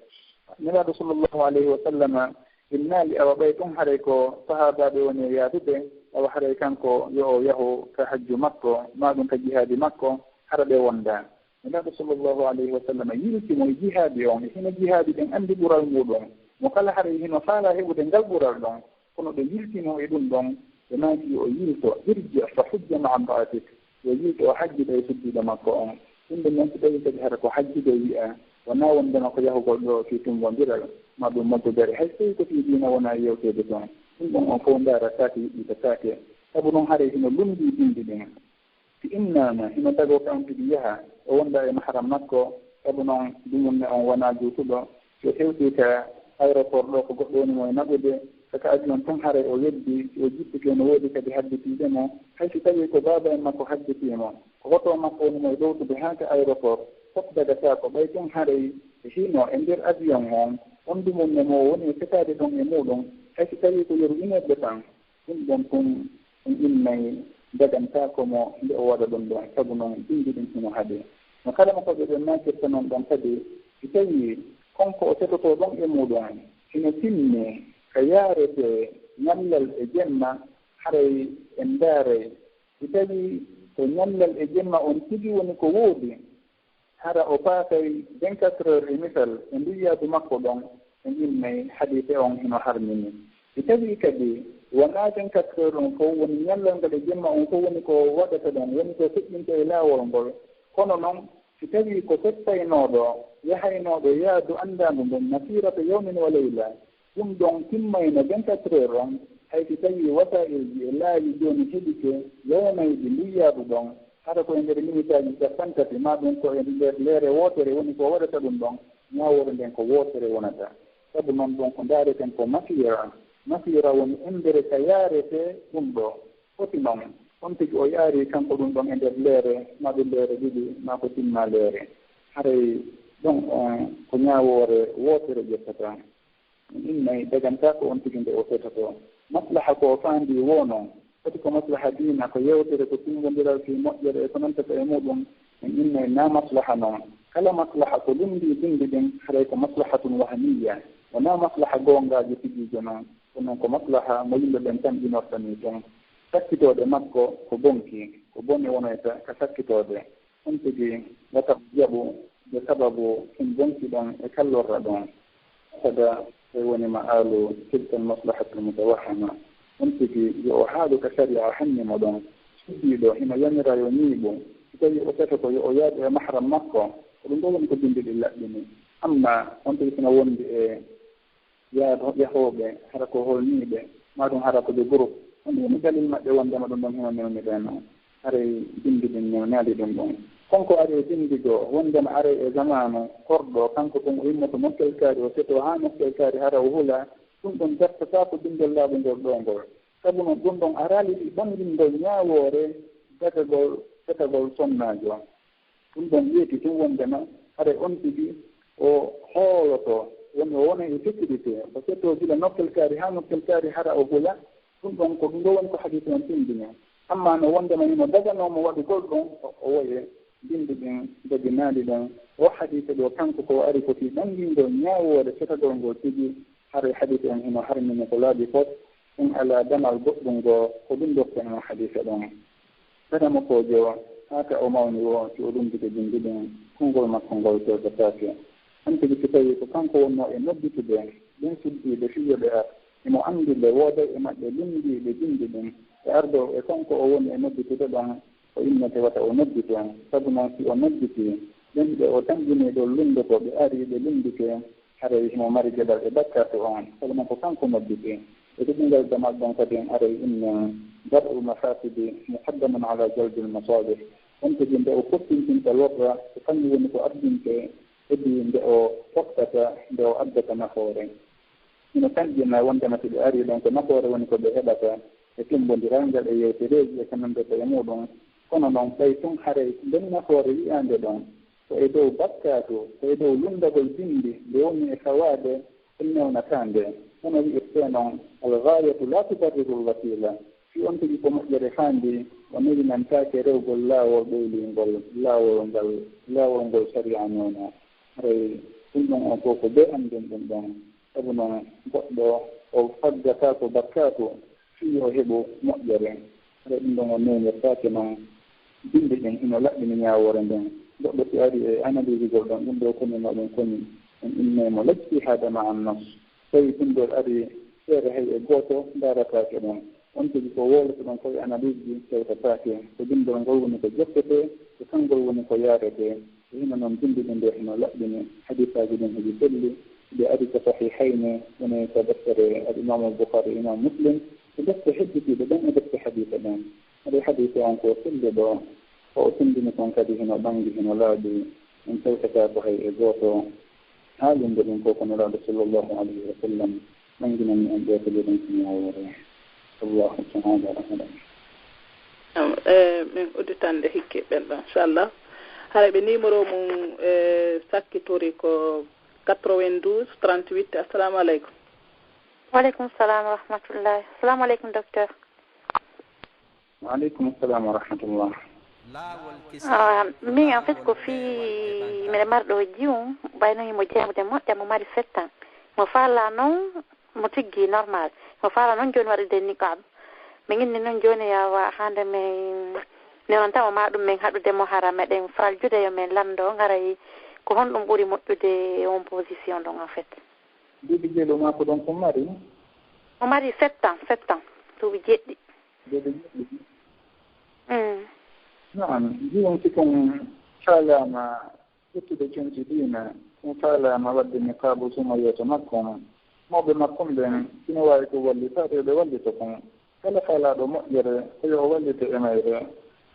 Nelaaɗo sallallahu alayhi wa sallama innaali awa ɓay tun haray ko sahaabaaɓe woni e yaadude, awa haray kanko yo o yahu ka hajju makko, maa ɗum ka jihaadi makko, hara ɓe wonda. Nelaaɗo sallallahu alayhi wa sallam yilti mo e jihaadi on, e hino jihaadi ɗen anndi ɓural muuɗum. Mo kala haray hino faalaa heɓude ngal ɓural ɗon, kono ɓe yilti mo e ɗum ɗon, ɓe maaki yo o yilto, irji fa hujja ma'a imra'atik, yo yilto o hajjida e suddiiɗo makko on. Ɗum ɗon non si tawii kadi hara ko hajjude wi'a, wonaa wondema ko yahugol ɗo fii tumbondiral, maa ɗum moddodere, hay so tawii ko fii diina wonaa yewteede ton. Ɗum ɗon on fow ndaarataake, yuɓɓitataake. Sabu non haray hino lunndii bimbi ɗin. Si innaama, hino tagoo ka on tigi yaha, o wonda e mahram makko, sabu non dumunne on wonaa juutuɗo. Si o hewtii ka aéroport ɗo ko goɗɗo woni mo e naɓude, saka avion tun haray o weddi, si o jippike no woodi kadi hadditiiɓe mo, hay si tawii ko baaba en makko hadditii mo, ko hoto makko woni mo e ɗowtude haa ka aéroport, fof dagataako, ɓay tun haray e hino e nder avion on, on dumunne mo woni e fetaade ɗon e muuɗum, hay si tawii ko yeru une heure de temps. Ɗum ɗon tun, ɗum innay dagantaako mo nde o waɗa ɗum ɗon, sabu non bimbi ɗin hino haɗi. No kala mo ko ɓe ɓen maakirta non ɗon kadi, si tawii kon ko o fetotoo ɗon e muuɗum hino timmi ka yaarete ñallal e jemma, haray en ndaaray. Si tawii ko ñallal e jemma on tigi woni ko woodi, hara o paasay vingt-quatre heures e misal e ndun yaadu makko ɗon, en innay hadiise on hino harmini. Si tawii kadi wonaa vingt-quatre heures on fow woni ñallal ngal e jemma on fow woni ko waɗata ɗon, woni ko feƴƴinta e laawol ngol, kono non Si tawii ko seppaynooɗo, yahaynooɗo yaadu anndaandu ndun, masiirata yawmin wa layla, ɗun ɗon timmayno vingt-quatre heures on, hay si tawii wasaa'ilji e laawi jooni heɓike yawnayɗi ndun yaadu ɗon, hara ko e nder minitaaji cappanɗe tati, maa ɗun ko e nder leere wootere woni ko waɗata ɗun ɗon, ñaawoore nden ko wootere wonata. Sabu non ɗun ko ndaareten ko masiira. Masiira woni embere ka yaaretee ɗun ɗoo. Foti non, on tigi o yaari kanko ɗun ɗon e nder leere, maa ɗun leere ɗiɗi, maa ko timma leere. Haray ɗon on ko ñaawoore wootere ƴettata. Mi innay dagantaako on tigi nde o fetoto. Maslaha ko o faandii woo non. Foti ko maslaha diina, ko yewtere, ko timmbondiral fii moƴƴere e ko nantata e muɗum. Mi innay naa maslaha non. Kala maslaha ko lunndii binndi ɗin, haray ko maslahatun wahmiyya. Wonaa maslaha goongaajo tigiijo non. Ko non ko maslaha mo yimɓe ɓen tamƴinorta nii tun. Sakkitooɗe makko ko bonki, ko bone wonoyta ka sakkitooɗe. On tigi wata jaɓu ɓe sababu kin bonki ɗon e kallorra ɗon. Kada ɓe woni ma'alu tilkal maslahatul mutawahhama. On tigi yo o haaɗu ka sariya hanni mo ɗon. Suddiiɗo hino yamira yo ñiiɓu. Si tawii o fetoto yo o yaadu e mahram makko. Ko ɗum ɗo woni ko binndi ɗin laɓɓini. Amma on tigi sino wondi e yaado yahooɓe, hara ko holniiɓe, maa ɗum hara ko ɓe groupe. Ɗum woni dalil maɓɓe wondema ɗum ɗon hino newni ɓe non. Haray binndi ɗin newnaali ɗum ɗon. Kon ko ari e binndi goo, wondema aray e zamaanu korɗo, kanko kon o yimmoto nokkel kaari, o fetoo haa nokkel kaari, hara o hula, ɗum ɗon dartataako binndol laaɓungol ɗoo ngol. Sabu non ɗum ɗon araali ɗi ɓanngingol ñaawoore dagagol fetagol sonnaajo. Ɗum ɗon weeti tun wondema haray on tigi o hooloto, woni o wona e sécurité, o fetoo gila nokkel kaari haa nokkel kaari hara o hula. Ɗum ɗon ko ɗum ɗo woni ko hadiisi on tinndini. Amma no wondema hino daganoo mo waɗugol ɗum, o, o woye binndi ɗin daginaali ɗon. O hadiisi ɗo kanko ko o ari ko fii ɓanngingol ñaawoore fetagol ngol tigi, haray hadiisi on hino harmini ko laaɓi fof. Ɗum alaa damal goɗɗum goo, ko ɗum dokken on hadiisa ɗon. Kada mo koojo, haa ka o mawni woo, si o lumbike binndi ɗin, konngol makko ngol fewtataake. On tigi si tawii ko kanko wonnoo e nodditude ɓen suddiiɓe fii yo ɓe ar, himo anndi ɓe wooday e maɓɓe lunndiiɓe binndi ɗin, e ardoowo e kanko o woni e nodditude ɗon, o innete wata o noddito. Sabu non si o nodditii, ɓen ɓe o tamƴinii ɗon lunndoto, ɓe arii ɓe lunndike, haray himo mari geɗal e bakkaatu on, kono non ko kanko nodditi. E ɗuɗungal damal ɗon kadi en aray innen dar'u mafasidi muqaddamun ala jalbil masalih. On tigi nde o fottintinta lorra, ko kañum woni ko ardinte heddi nde o fottata, nde o addata nafoore. Hino tanƴinaa wondema si ɓe arii ɗon ko nafoore woni ko ɓe heɓata e timmbondiral ngal e yewtereeji e ko nanndata e muuɗum. Kono non ɓay tun haray nden nafoore wi'aande ɗon, ko e dow bakkaatu, ko e dow lunndagol binndi nde woni e fawaade, ɗum newnataa nde. Kono wi'irtee non, al-ghaayatu laa tubarriru al-wasiila. Si on tigi ko moƴƴere faandi, o newinantaake rewgol laawol ɓeylingol, laawol ngal, laawol ngol sariya newnoo. Haray ɗum ɗon on fof ko bee anndin ɗum ɗon. Sabu non goɗɗo o faggataako bakkaatu fii yo heɓu moƴƴere. Haray ɗum ɗon o newnirtaake non binndi ɗin hino laɓɓini ñaawoore nden. Goɗɗo si ari e analysegol ɗon ɗum ɗo koni no ɗum koni, en innay mo lajtihaada ma'a nas. Tawi ɗum ɗo ari feere hay e gooto ndaarataake ɗon. On tigi ko wowlata ɗon ko e analyse ji tewtataake. Ko binndol ngol woni ko jokkeetee, ko kanngol woni ko yaaretee. E hino non binndi ɗin ɗo hino laɓɓini, hadiisaaji ɗin heɓi selli, ɓe ari ko Sahihayni, woni ko deftere Al Imaamu Al Bukhaari e Imaamu Muslim, ko defte hedditiiɗe ɗen e defte hadiisa ɗen. Haray hadiisa on ko selli ɗo, ko o tinndini kon kadi hino ɓanngi, hino laaɓi, en tawtataa ko hay e gooto. Haalinde ɗum ko ko Nulaaɗo sallallahu alayhi wa sallam ɓannginani en ɓeeto ɗen ko ñaawoore. Allahu ta'ala a'lam. Am, e, min udditande hikke ɓen ɗon, inchallah. Haray ɓe numéro mum, e, sakkitori ko quatre-vingt-douze trente-huit. Assalamu aleykum. Wa aleykum salam wa rahmatullahi. Assalamu aleykum, docteur. Wa aleykum salam wa rahmatullah. Ah, min, en fait, ko fii miɗo mari ɗo jiwum, ɓay no himo janngude moƴƴa, mo mari sept ans. Mo faala non, mo tiggi normal. Mo faala non jooni waɗude niqab. Min inni non jooni yawa hande min newnantamo ma ɗum min haɗude mo hara meɗen faljude yo min lanndo ngaray ko honɗum ɓuri moƴƴude e on position ɗon en fait. Duuɓi jeelu maako ɗon ko mari? O mari sept ans, sept ans, duuɓi jeɗɗi. Duuɓi jeɗɗi? Mm. Naam, jiwon si kon Faalaama ƴettude conci diina, ɗum faalaama waɗde niqaabu suma yeeso makko on. Mawɓe makko ɓen, hino waawi ko wallitaade, ɓe wallita kon. Kala faalaaɗo moƴƴere, ko yo o wallite e mayre.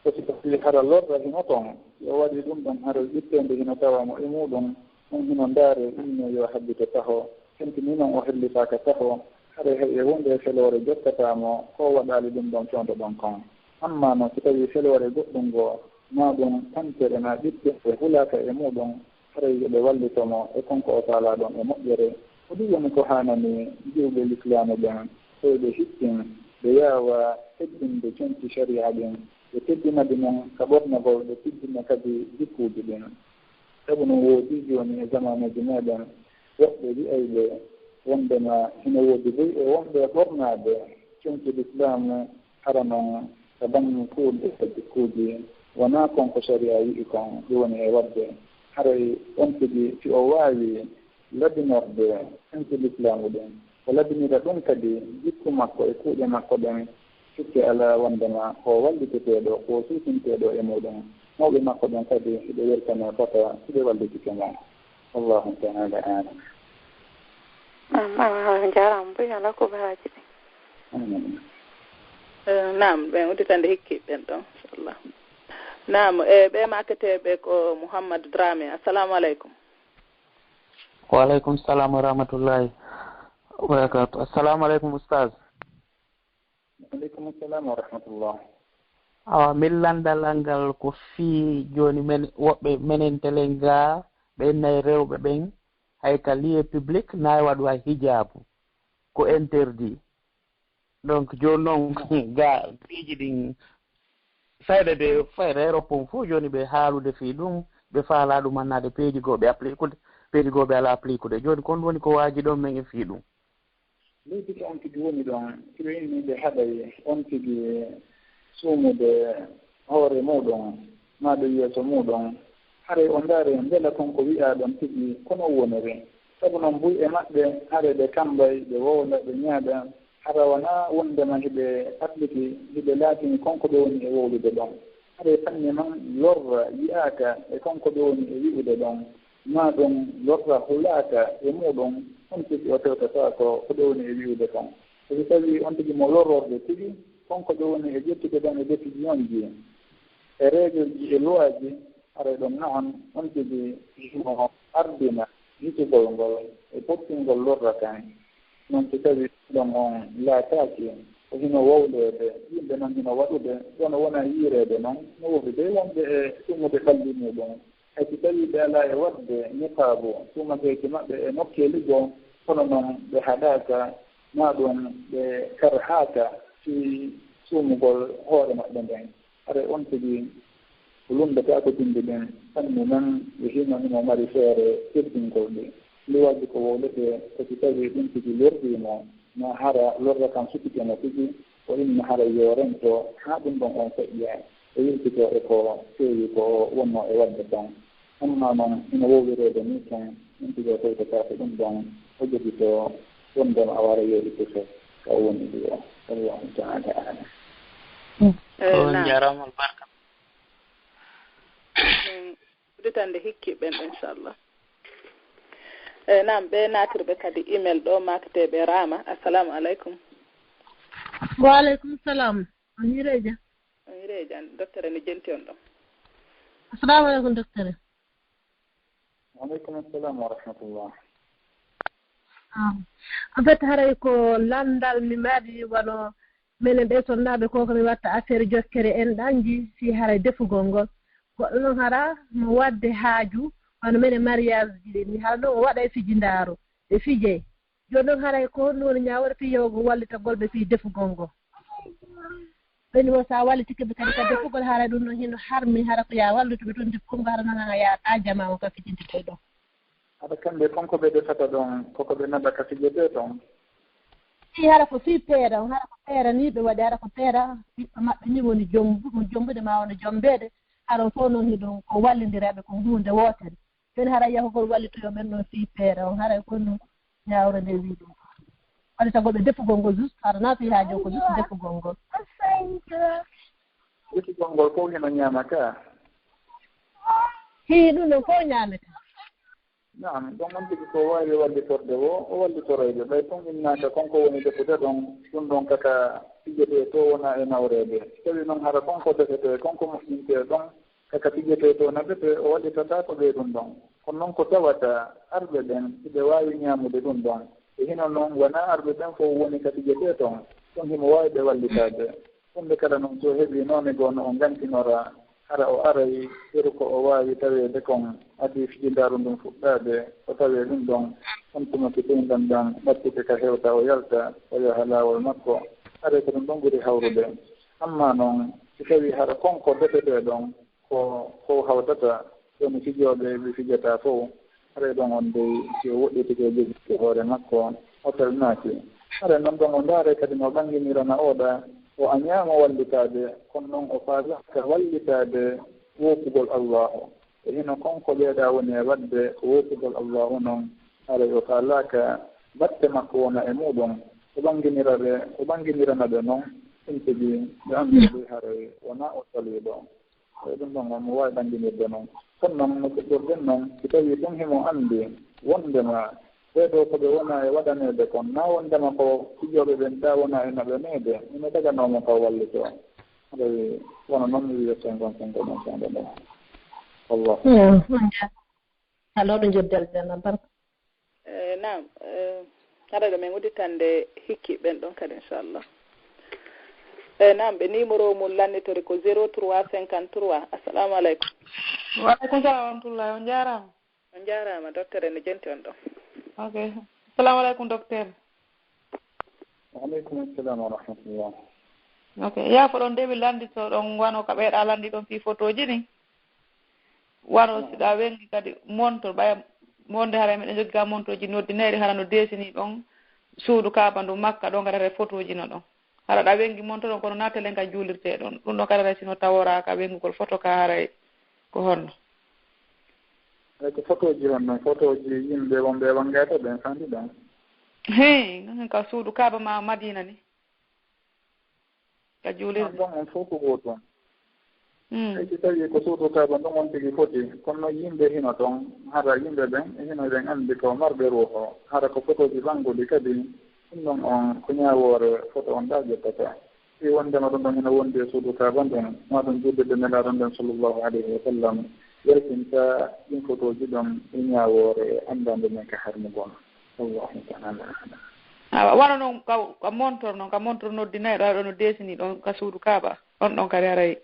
Ko si tawii hara lorra hino ton, si o waɗii ɗum ɗon, haray ƴetteende hino tawa mo e muuɗum, on hino ndaaree, innee yo habbito taho. Sinti nii non o hellitaaka taho, haray hay e huunde e feloore jokkataa mo ko o waɗaali ɗum ɗon fewndo ɗon kon. Ammaa non, si tawii feloore goɗɗum goo, maa ɗum tamtere maa ƴetteende hulaaka e muuɗum, haray yo ɓe wallito mo e kon ko o faalaa ɗon e moƴƴere. Ko ɗum woni ko haanani jiwɓe lislaamu ɓen, ko yo ɓe hiɓɓin, ɓe yaawa teddinde conci sariya ɗin, ɓe teddina ɗi non ka ɓornagol, ɓe teddina kadi jikkuuji ɗin. Sabu non woodii jooni e zamaanuuji meɗen woɓɓe wi'ayɓe wonndema hino woodi buy e wonɓe ɓornaade conci lislaamu, hara non ka baŋŋe kuuɗe e jikkuuji, wonaa kon ko sariya wi'i kon ɗum woni e waɗde. Haray on tigi, si o waawii labinorde conci lislaamu ɗin, o labinira ɗum kadi jikku makko e kuuɗe makko ɗen, sikke alaa wonndema ko walliteteeɗo, ko suusinteeɗo e muuɗum. Mawɓe makko ɓen kadi, hiɓe weltanoo fota, hiɓe wallitike mo. Wallahu ta'ala a'lam. Naam, awa, awa, jaaraama buy, alaa ko baraaji ɗi. Amin. Eh, naam, ɓen udditande hikki ɓen ɗon, inchallah. Naam, e ɓe maketeeɓe ko Mouhammad Dramé. Assalamu aleykum. Wa aleykum salam wa rahmatullahi wa barakatuh. Assalamu aleykum, Oustaz. Wa aleykum salam wa rahmatullah. Awa, min lanndal an ngal ko fii jooni men, woɓɓe menen telen gaa, ɓe nayi rewɓe ɓen, hay ka lieu public, nayi waɗu hay hijaabu. Ko interdit. Donc, jooni noon, gaa piiji ɗin, fayda de, fayda Europe on fof jooni ɓe haalude fii ɗum, ɓe faalaa ɗum annaade peeji goo ɓe appliqude, peeji goo ɓe alaa appliqude. Jooni, ko honɗum woni ko waaji ɗon men e fii ɗum? Leydi ko on tigi woni ɗon, si ɓe inni ɓe haɗay on tigi suumude hoore muuɗum, maa ɗo yeeso muuɗum, haray o ndaare mbela kon ko wi'aa ɗon tigi ko non woniri. Sabu non buy e maɓɓe, haray ɓe kammbay, ɓe wowla, ɓe ñaaɗa, hara wonaa wonndema hiɓe apliki, hiɓe laatini kon ko ɓe woni e wowlude ɗon. Haray fanni man lorra yi'aaka e kon ko ɓe woni e wi'ude ɗon, maa ɗum lorra hulaaka e muuɗum, on tigi o tewtataako ko ɓe woni e wi'ude kon. Ko si tawii on tigi mo lorrorde tigi, kon ko ɓe woni e ƴettude ɗon e décision ji, e règle ji, e loi ji, haray ɗon na'am, on tigi himo ardina hisugol ngol e pottingol lorra kan. Non si tawii ɗon on laataaki, o hino wowleede, yimɓe non hino waɗude, kono wona yiireede non, no woodi dey wonɓe e sumude ɓalli muuɗum. Hay si tawii ɓe alaa e waɗde niqaabu, suumageeki maɓɓe e nokkeeli goo, kono non ɓe haɗaaka, maa ɗum ɓe karhaaka fii suumugol hoore maɓɓe nden. Haray on tigi ko lunndataa ko bimbi ɗin, fanni non e hino himo mari feere teddingol ɗi. Luwaaji ko wowletee, ko si tawii ɗum tigi lorrii mo, maa hara lorra kan sutike mo tigi, o inna haray yo rento haa ɗum ɗon on feƴƴa, o yiltitoo e ko feewi ko o wonnoo e waɗde kon. Ammaa non hino wowlireede nii tan, ɗum tigi o tawtataake ɗum ɗon, o ƴettitoo wonndema a wara yo ittu fes ka o woni ɗi o. Wallahu ta'ala a'lam. Eh, on naam. Jaraama albarka. Min udditande hikki ɓen, inchallah. Eh, naam, ɓe naatirɓe kadi email ɗo, makteɓe Rama. Assalamu aleykum. Wa aleykum salam. On hireja? On hireja, docteur ene jenti on ɗo. Assalamu aleykum, docteur. Wa aleykum assalam wa rahmatullah. Ah. En fait, haray ko lanndal mi mari, wano minen ɓe sonnaaɓe ko, ko mi watta affaire jokkere enɗanji, si haray defugol ngol. Goɗɗo noon hara no waɗde haaju, wano minen mariage ji ɗin, mi hara noon o waɗa e fijindaaru, ɓe fijey. Jooni noon haray ko honɗum woni ñaawore fii yahugol wallitagol ɓe fii defugol ngol? Ɓeni o, so a wallitike ɓe kadi ka defugol, haray ɗum noon hino harmi, hara ko yaa wallutu ɓe toon defugol ngol, hara noon hara yaa ɗaa jamaa o ka fijintitee ɗoo. Hara kamɓe kon ko ɓe defata ɗon, ko ko ɓe naɓa ka fijete ɗon? Fii hara ko fii peera on, hara ko peera nii ɓe waɗi, hara ko peera ɓiɓɓe maɓɓe nii woni jombu-, mo jombude maa wona jombeede, hara on fof noon hiɗum ko wallindiraaɓe ko huunde wootere. Jooni hara yahugol wallitoyoo ɓen ɗon fii peera on, haray ko ɗum ñaawre nde wii ɗum. Wallitagol ɓe defugol ngol juste, hara naa fii haaju ko juste defugol ngol. Defugol ngol fof hino ñaama ka. Hii ɗum ɗon fof ñaamete. Naam, ɗum on tigi ko waawi wallitorde o, o wallitoroyde. Ɓay tun innaaka kon ko woni defude ɗon, ɗum ɗon kaka fijete to wona e nawreede. Tawi noon hara kon ko defete, kon ko moƴƴinte ɗon, kaka fijete to naɓete, o wallitata ko ɓe ɗum ɗon. Kono noon ko tawata arɓe ɓen, hiɓe waawi ñaamude ɗum ɗon. E hino noon, wona arɓe ɓen fof woni ka fijete ton, ɗum himo waawi ɓe wallitaade. Huunde kala noon, so heɓii noone goo no o ngantinora, hara o aray, yeru ko o waawi taweede kon, adii fijindaaru ndun fuɗɗaade, o tawee ɗum ɗon, on tuma si tun ɗan ɗan ɓattike ka hewta, o yalta, o yaha laawol makko, haray ko ɗum ɗon ɓuri hawrude. Amma noon, si tawii hara kon ko defetee ɗon, ko fow hawtata, woni fijooɓe ɓe fijata fow, haray ɗon on dey, si o woɗɗitike o jogii hoore makko, o felnaaki. Haray non ɗon o ndaare kadi no ɓanginirana oɗa, o añaama wallitaade, kono non o faalaaka wallitaade woopugol Allaahu. E hino kon ko ɓeeɗa woni e waɗde ko woopugol Allaahu non, haray o faalaaka batte makko wona e muuɗum, o ɓanginira ɓe, o ɓanginirana ɓe non, ɗum tigi ɓe annda dey haray wonaa o saliiɗo. E ɗum ɗon, omo waawi ɓannginirde noon. Kono noon, no keɓirɗen noon, si tawii ɗum himo anndi wonndema ɓee ɗoo ko ɓe wona e waɗaneede kon, naa wonndema ko fijooɓe ɓen taa wona e naɓaneede, ina daganoo mo ka wallitoo. Haray wano noon mi wiya cinquante cinq ɗon sende ɗon. Wallah. Allo, ɗo joddel janna barka. Eh, naam, eh, haɗa ɗo men udditande hikki ɓen ɗon kadi, inchallah. Eh, naam, ɓe numéro mum lannitori ko zéro trois cinquante-trois. Assalamu aleykum. Wa aleykum salam wa rahmatullah. On jaaraama. On jaaraama, docteur, ene jenti on ɗon. Ok. Assalamu aleykum, docteur. Wa aleykum assalam wa rahmatullah. Ok. Yaafo ɗon, de mi lanndito ɗon wano ka ɓeyɗa lanndi ɗon fii fotooji ɗin. Wano si ɗa wenngi kadi montor, ɓaya wonde haray miɗen joggi ka montorji noddinayɗi, hara no deesini ɗon suudu Kaaba ndu Makka ɗon, kadi haray fotooji no ɗon. Hara ɗa wenngi montor on, kono naatelen ka juulirte ɗon. Ɗum ɗon kadi haray sino taworaaka wenngugol foto ka, haray ko honno? Haray ko fotooji honno? Fotooji yimɓe wonɓe e wanngaade ɓen fandi ɗon. Hee, ka suudu Kaaba ma Madina ni. Ka juulirde. Ɗon on fof ko gootum. Mm. Hay si tawii ko suudu Kaaba ɗon on tigi foti, kono noon yimɓe hino ton, hara yimɓe ɓen, e hino ɓen anndi ko marɓe ruuhu, hara ko fotooji ɓannguɗi kadi, ɗum ɗon on ko ñaawoore foto on ɗa ƴettata. Si wonndema ɗum ɗon hino wondi e suudu Kaaba ndun, ma ɗum juulirde Nelaaɗo nden sallallahu alayhi wa sallam, yaltinta ɗin fotooji ɗon e ñaawoore anndaande men ka harmugol. Wallahu ta'ala a'lam. Awa, wano noon ka, ka montor noon, ka montor noddinayɗo, haray ɗo no deesini ɗon ka suudu Kaaba, on ɗon kadi haray.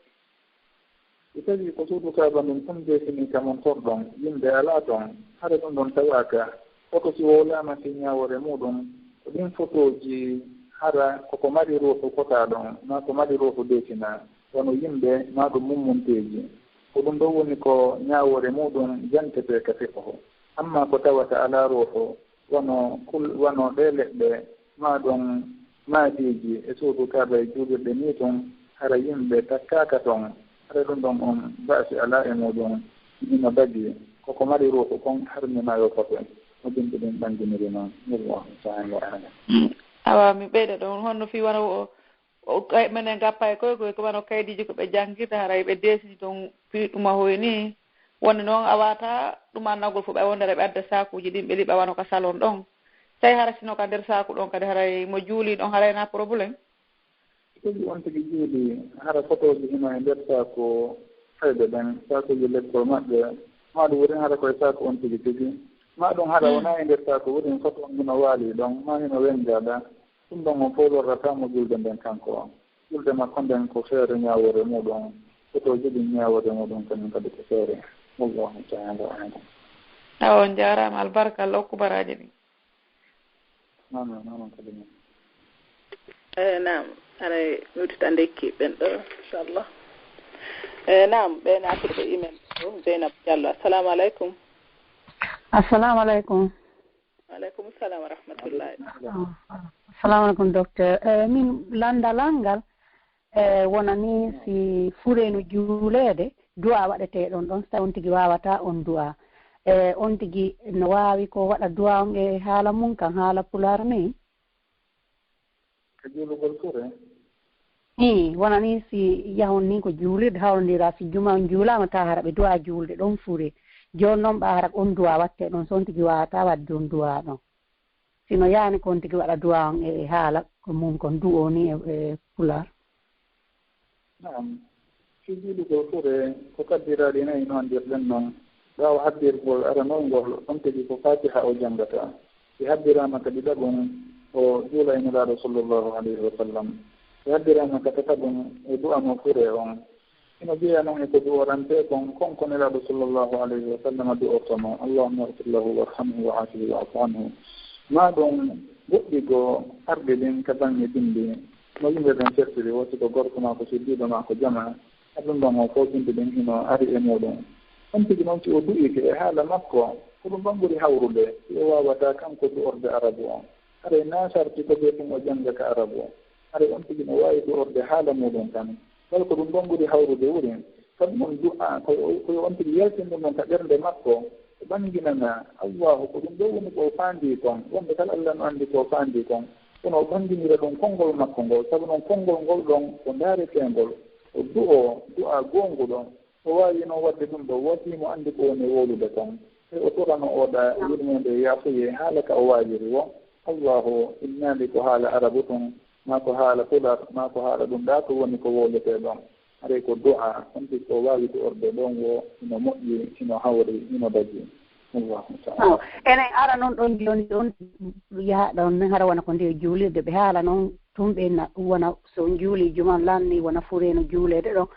Si tawii ko suudu Kaaba ndun tun deesini ka montor ɗon, yimɓe alaa ton, hara ɗum ɗon tawaaka. Foto si wowlaama si ñaawoore muuɗum, ko ɗin fotooji hara koko mari ruuhu fotaa ɗon, maa ko mari ruuhu deesinaa, wano yimɓe maa ɗum mummunteeji. Ko ɗum ɗon woni ko ñaawoore muuɗum jantetee ka fiqhu. Amma ko tawata alaa ruuhu, wano kul-, wano ɗee leɗɗe, maa ɗum maadiiji e suudu Kaaba e juulirɗe nii tun, hara yimɓe takkaaka ton, hara ɗum ɗon on ba'asi alaa e muuɗum, hino dagii, koko mari ruuhu kon harminaa yo fote, no bimbi ɗin ɓannginiri non. Wallahu ta'ala a'lam. Mm. Awa, mi ɓeyda ɗon, honno fii wano o, o, kay menen gappa e koy koy, ko wano kaydiiji ko ɓe janngirta, haray ɓe deesini ton fii ɗuma hoy nii. Wonde noon a waata ɗum annagol fof, ɓay wonde aɗa ɓe adda saakuuji ɗin ɓe liɓa wano ka salon ɗon. Tawi hara sino ka nder saaku ɗon kadi haray mo juuli ɗon haray na problème. Tigi on tigi juuli, hara fotooji hino e nder saaku fayɓe ɓen, saakuuji lekkol maɓɓe, maa ɗum wurin hara koye saaku on tigi tigi, maa ɗum hara wona e nder saaku wurin foto on hino waali ɗon, maa hino wenngaɗa. Ɗum ɗon on fof lorrataa mo julde nden kanko. Julde makko nden ko feere ñaawoore muuɗum. Fotooji ɗin ñaawoore muuɗum kañum kadi ko feere. Wallahu ta'ala a'lam. Awa, on jaaraama, albarka, Allah okku baraaji ɗin. Amin, amin kadi min. Eh, naam, aray mi uddita ndekki ɓen ɗo, inchallah. Eh, naam, ɓe naatiri ko email ɗo, Zeynab Diallo. Assalamu aleykum. Assalamu aleykum. Wa aleykum salam wa rahmatullahi. Assalamu aleykum, docteur. Eh, min lanndal ngal, eh, wonani si furee no juuleede, du'a waɗetee ɗon ɗon, so tawi on tigi waawataa on du'a. Eh, on tigi no waawi ko waɗa du'a on e haala mum kan, haala pulaar ni? Ka juulugol fure? Hi, wona ni si yahon ni ko juulirde hawrondira, si juma on juulaama, ta hara ɓe du'a juulde ɗon fure. Jooni noon ɓa hara on du'a watte ɗon, so on tigi waawata wadde on du'a ɗon. Sino yaani ko on tigi waɗa du'a on e haala ko mum kon du'o ni e, e Pulaar. Naam, si juulugol fure ko kaddiraaɗi nayi no anndirɗen non. Ɓaawo habbirgol aranol ngol, on tigi ko Faatiha o janngata. Si habbiraama ka ɗiɗaɓun, o juula e Nulaaɗo sallallahu alayhi wa sallam. Si habbiraama ka tataɓun, o du'ano fure on. Hino jeyaa non e ko du'orantee kon, kon ko Nelaaɗo sallallahu alayhi wa sallam du'ortonoo, Allahumma ighfir lahu warhamhu wa afihi wa'fu anhu. Maa ɗun goɗɗi goo arɗi ɗin ka baŋŋe binndi, no yimɓe ɓen sertiri, woo si ko gorko maa ko suddiiɗo maa ko jamaa, ka ɗun ɗon o fawtinde ɗin hino ari e muɗum. On tigi non si o du'ike e haala makko, ko ɗun ɗon ɓuri hawrude, si o waawataa kanko du'orde Arabu on. Haray naa sarti ko bee tun o jannga ka Arabu on. Haray on tigi no waawi du'orde haala muɗum kan. Kala ko ɗun ɗon ɓuri hawrude wurin, sabu non du'aa ko yo, ko yo on tigi yaltin ɗun ɗon ka ɓernde makko, o ɓanginana Allaahu ko ɗun ɗon woni ko o faandii kon, wonde kala Alla no anndi ko o faandii kon, kono o ɓanginira ɗun konngol makko ngol, sabu non konngol ngol ɗon ko ndaareteengol, o du'oo du'aa goonguɗo, o waawi non waɗde ɗun ɗon, wa fii mo anndi ko woni wowlude kon, sey o torano o ɗa yurmeende e yaafuyee haala ka o waawiri woo, Allaahu innaali ko haala Arabu tun, maa ko haala Pulaar, maa ko haala ɗun ɗaa ko woni ko wowletee ɗon. Haray ko du'aa, on tigi ko waawi du'orde ɗon woo, hino moƴƴi, hino hawri, hino daji. Allahu ta'ala. Enen ara non ɗon jooni ɗon yaha ɗon hara wona ko nder juulirde ɓe haala non tun ɓe na wona so on juuli juma lan ni wona fure no juuleede ɗon.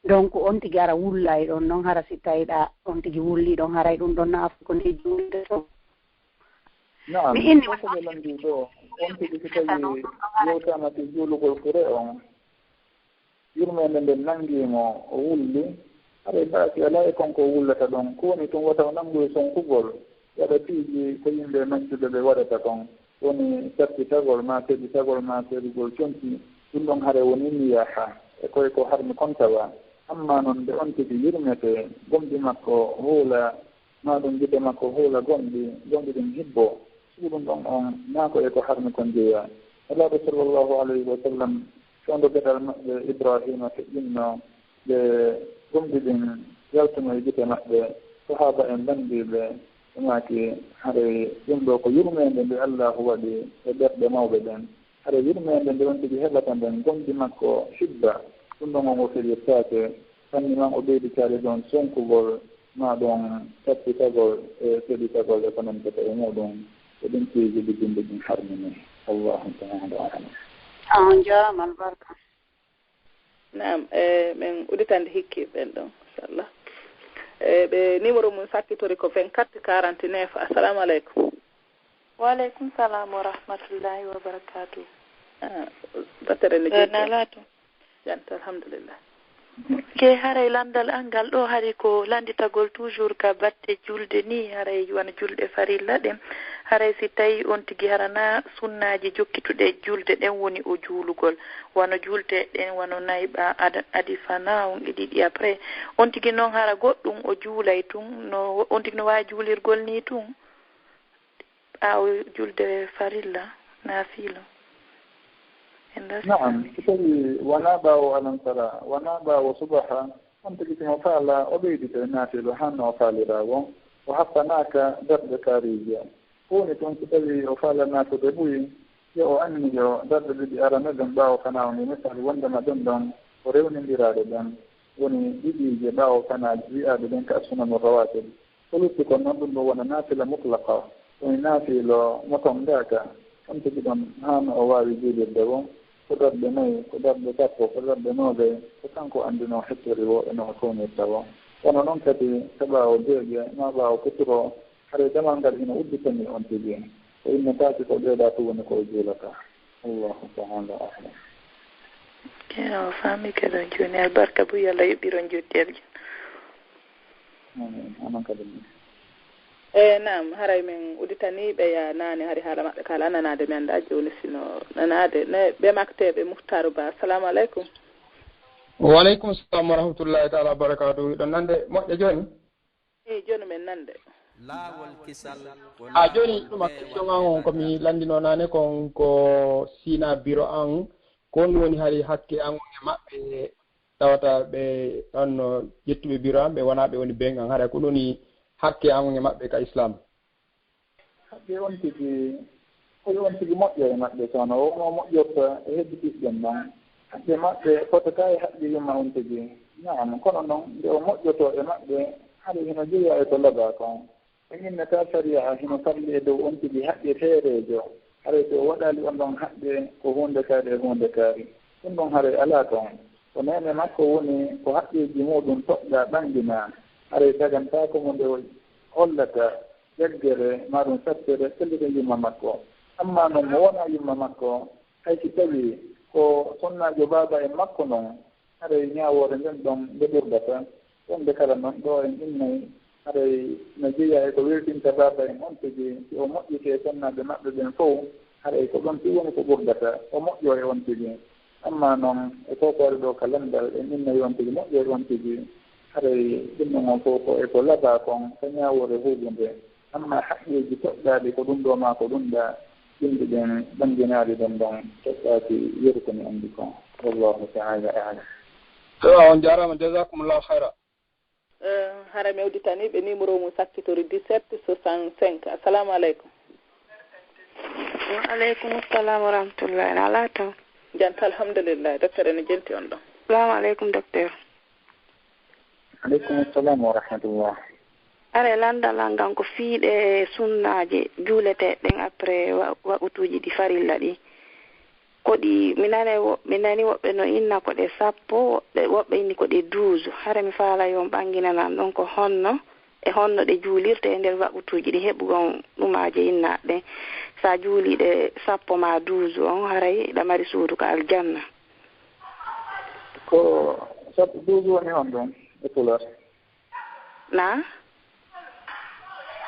Donc on tigi ara wulla e ɗon non hara si tawi ɗa on tigi wulli ɗon haray ɗun ɗon na afo ko nder juulirde ton. Naam, mi inni ko ɓe lanndii ɗoo, on tigi si tawii yewtaama fii juulugol fure on, yurmeende nden nanngii mo, o wulli, haray baasi alaa e kon ko o wullata ɗon, ko woni tun wota o nanngoy sonkugol, waɗa piiji ko yimɓe majjuɓe ɓe waɗata kon, woni sappitagol maa seɗitagol maa seɗugol conci, ɗun ɗon haray woni niyaaha, e koy ko harmi kon tawa. Ammaa non nde on tigi yurmetee, gomɗi makko huula, maa ɗun gite makko huula gomɗi, gomɗi ɗin hibbo, sugu ɗun ɗon on, naa ko e ko harmi kon jeyaa. Nelaaɗo sallallahu alayhi wa sallam, fewndo geɗal maɓɓe Ibraahiima feƴƴinno, ɓe gomɗi ɗin yaltuno e gite maɓɓe, sahaaba en lanndii ɓe, ɓe maaki, haray ɗun ɗoo ko yurmeende nde Allaahu waɗi e ɓerɗe mawɓe ɓen. Haray yurmeende nde on tigi heɓata nden, gomɗi makko hibba, ɗun ɗon on o felirtaake, sanni man o ɓeyditaali ɗon sonkugol, maa ɗon tappitagol e seɗitagol e ko nantata e muɗum, ko ɗin piiji ɗi binndi ɗin harmini. Allahu ta'ala a'lam. On jaaraama albarka. Naam, e men uditande hikki ɓen ɗon, inchallah. E ɓe numéro mum sakkitori ko vingt-quatre quarante-neuf. Assalamu aleykum. Wa aleykum salam wa rahmatullahi wa barakatuh. Ah, battere ne jejja. Nalatu. Janta, alhamdulillah. Ke haray landal an ngal ɗo hari ko landitagol toujours ka batte julde ni, haray wano julɗe farilla ɗen. Haray si tawi on tigi harana sunnaaji jokkituɗe julde ɗen woni o juulugol, wano julde ɗen wano nayɓa, ad-, adi fana on e ɗiɗi après. On tigi non hara goɗɗum o juulay tun, no, on tigi no waawi juulirgol ni tun? Ɓaawo julde farilla, naafiilo. Naam, so tawii wanaa ɓaawo alamtara, wanaa ɓaawo subaha, on tigi si mo faalaa, o ɓeydita e naafiilo haa no o faaliraa woo, o happanaaka darɗe kaariije. Ko woni tun, so tawii o faalaa naatude buy, yo o anniyo darɗe ɗiɗi arane ɗen ɓaawo fanaaw nge, misal, wonndema ɗen ɗon ko rewnindiraaɗe ɗen, woni ɗiɗiije ɓaawo fanaaji wi'aaɗe ɗen ka as-sunanu rawaatib. Ko lutti kon non, ɗun ɗon wona naafila mutlaqa, woni naafiilo mo tonngaaka, on tigi ɗon haa no o waawi juulirde woo, ko darɗe nayi, ko darɗe sappo, ko darɗe noogay, ko kanko anndi no o hettori woo e no o townirta woo. Wano non kadi ka ɓaawo geeƴe maa ɓaawo futuro, haray damal ngal hino udditanii on tigi, o innetaake ko ɓeeɗaa tun woni ko o juulata. Allahu ta'ala a'lam. Ke o faami ke ɗon jooni, albarka buy, Alla yoɓɓiron jottiyel. Amin. Onon kadi min. E naam, haray min uditanii ɓe ya naane, hari haala maɓɓe ka alaa nanaade, mi anndaa jooni sino nanaade. Ne ɓe makteeɓe Muhtaru Ba. Assalamu aleykum. Wa aleykum salam wa rahmatullahi taala wa barakatuhu. Hiɗon nande moƴƴa jooni? Eey, jooni min nande. A jooni ɗuma question an on ko mi lanndino naane kon ko Sina Biro an. Ko honɗum woni hari hakke an e maɓɓe tawata ɓe ɗon no ƴettuɓe biro an, ɓe wonaa ɓe woni ben an, haray ko ɗum woni hakke an e maɓɓe ka Islam? Haqqe on tigi, ko yo on tigi moƴƴo e maɓɓe, kono wonno moƴƴorta e hedditiiɓe ɓen non. Haqqe maɓɓe fotataa e haqqe yumma on tigi. Naam, kono non, nde o moƴƴotoo e maɓɓe, haray hino jeyaa e ko labaa kon. Ɓe innataa sariya hino farli e dow on tigi haqqe feereejo, haray si o waɗaali on ɗon haqqe ko huunde kaari e huunde kaari. Ɗum ɗon haray alaa ton. Ko neene makko woni ko haqqeeji muuɗum toɗɗaa ɓannginaa, haray dagantaako mo nde o hollata jaggere maa ɗum sattere fellere yumma makko. Ammaa non mo wonaa yumma makko, hay si tawii ko sonnaajo baaba en makko non, haray ñaawoore nden ɗon nde ɓurdata. Wonde kala non ɗoo en innay, haray no jeyaa e ko weltinta baaba en on tigi, si o moƴƴike e sonnaaɓe maɓɓe ɓen fow, haray ko ɗon tigi woni ko ɓurdata, o moƴƴoo e on tigi. Ammaa non e ko ko ari ɗoo ka lanndal, en innay on tigi moƴƴoo e on tigi, haray ɗum ɗon on fow ko e ko labaa kon ka ñaawoore huuɓunde. Ammaa haqqeeji toɗɗaaɗi ko ɗum ɗoo maa ko ɗum ɗaa, ɗimɗi ɗen ɓannginaali ɗon ɗon toɗɗaaki yeru ko mi anndi kon. Wallahu ta'ala a'lam. Ewa, on jaaraama, jazakumullahu khayra. Eh, hara mi udditanii ɓe numéro mum sakkitori dix-sept soixante-cinq. Assalamu aleykum. Wa aleykum salam wa rahmatullahi. Na alaa toon? Janta, alhamdulillah. Docteur ene jenti on ɗon. Assalamu aleykum, docteur. Aleykum salam wa rahmatullah. Are, lanndal an ngal ko fii ɗee sunnaaje juuleteeɗe ɗen après wa-, waqtuuji ɗi farilla ɗi. Ko ɗi, mi nani wo-, mi nani woɓɓe no inna ko ɗe sappo, woɓɓe, woɓɓe inni ko ɗe douze. Hara mi faalay on ɓannginana an ɗon ko honno, e honno ɗe juulirte e nder waqtuuji ɗi heɓugol ɗumaaje innaaɗe ɗen. Sa juulii ɗe sappo maa douze on, haray hiɗa mari suudu ka aljanna. Ko sappo, douze woni honɗum e Pulaar? Na?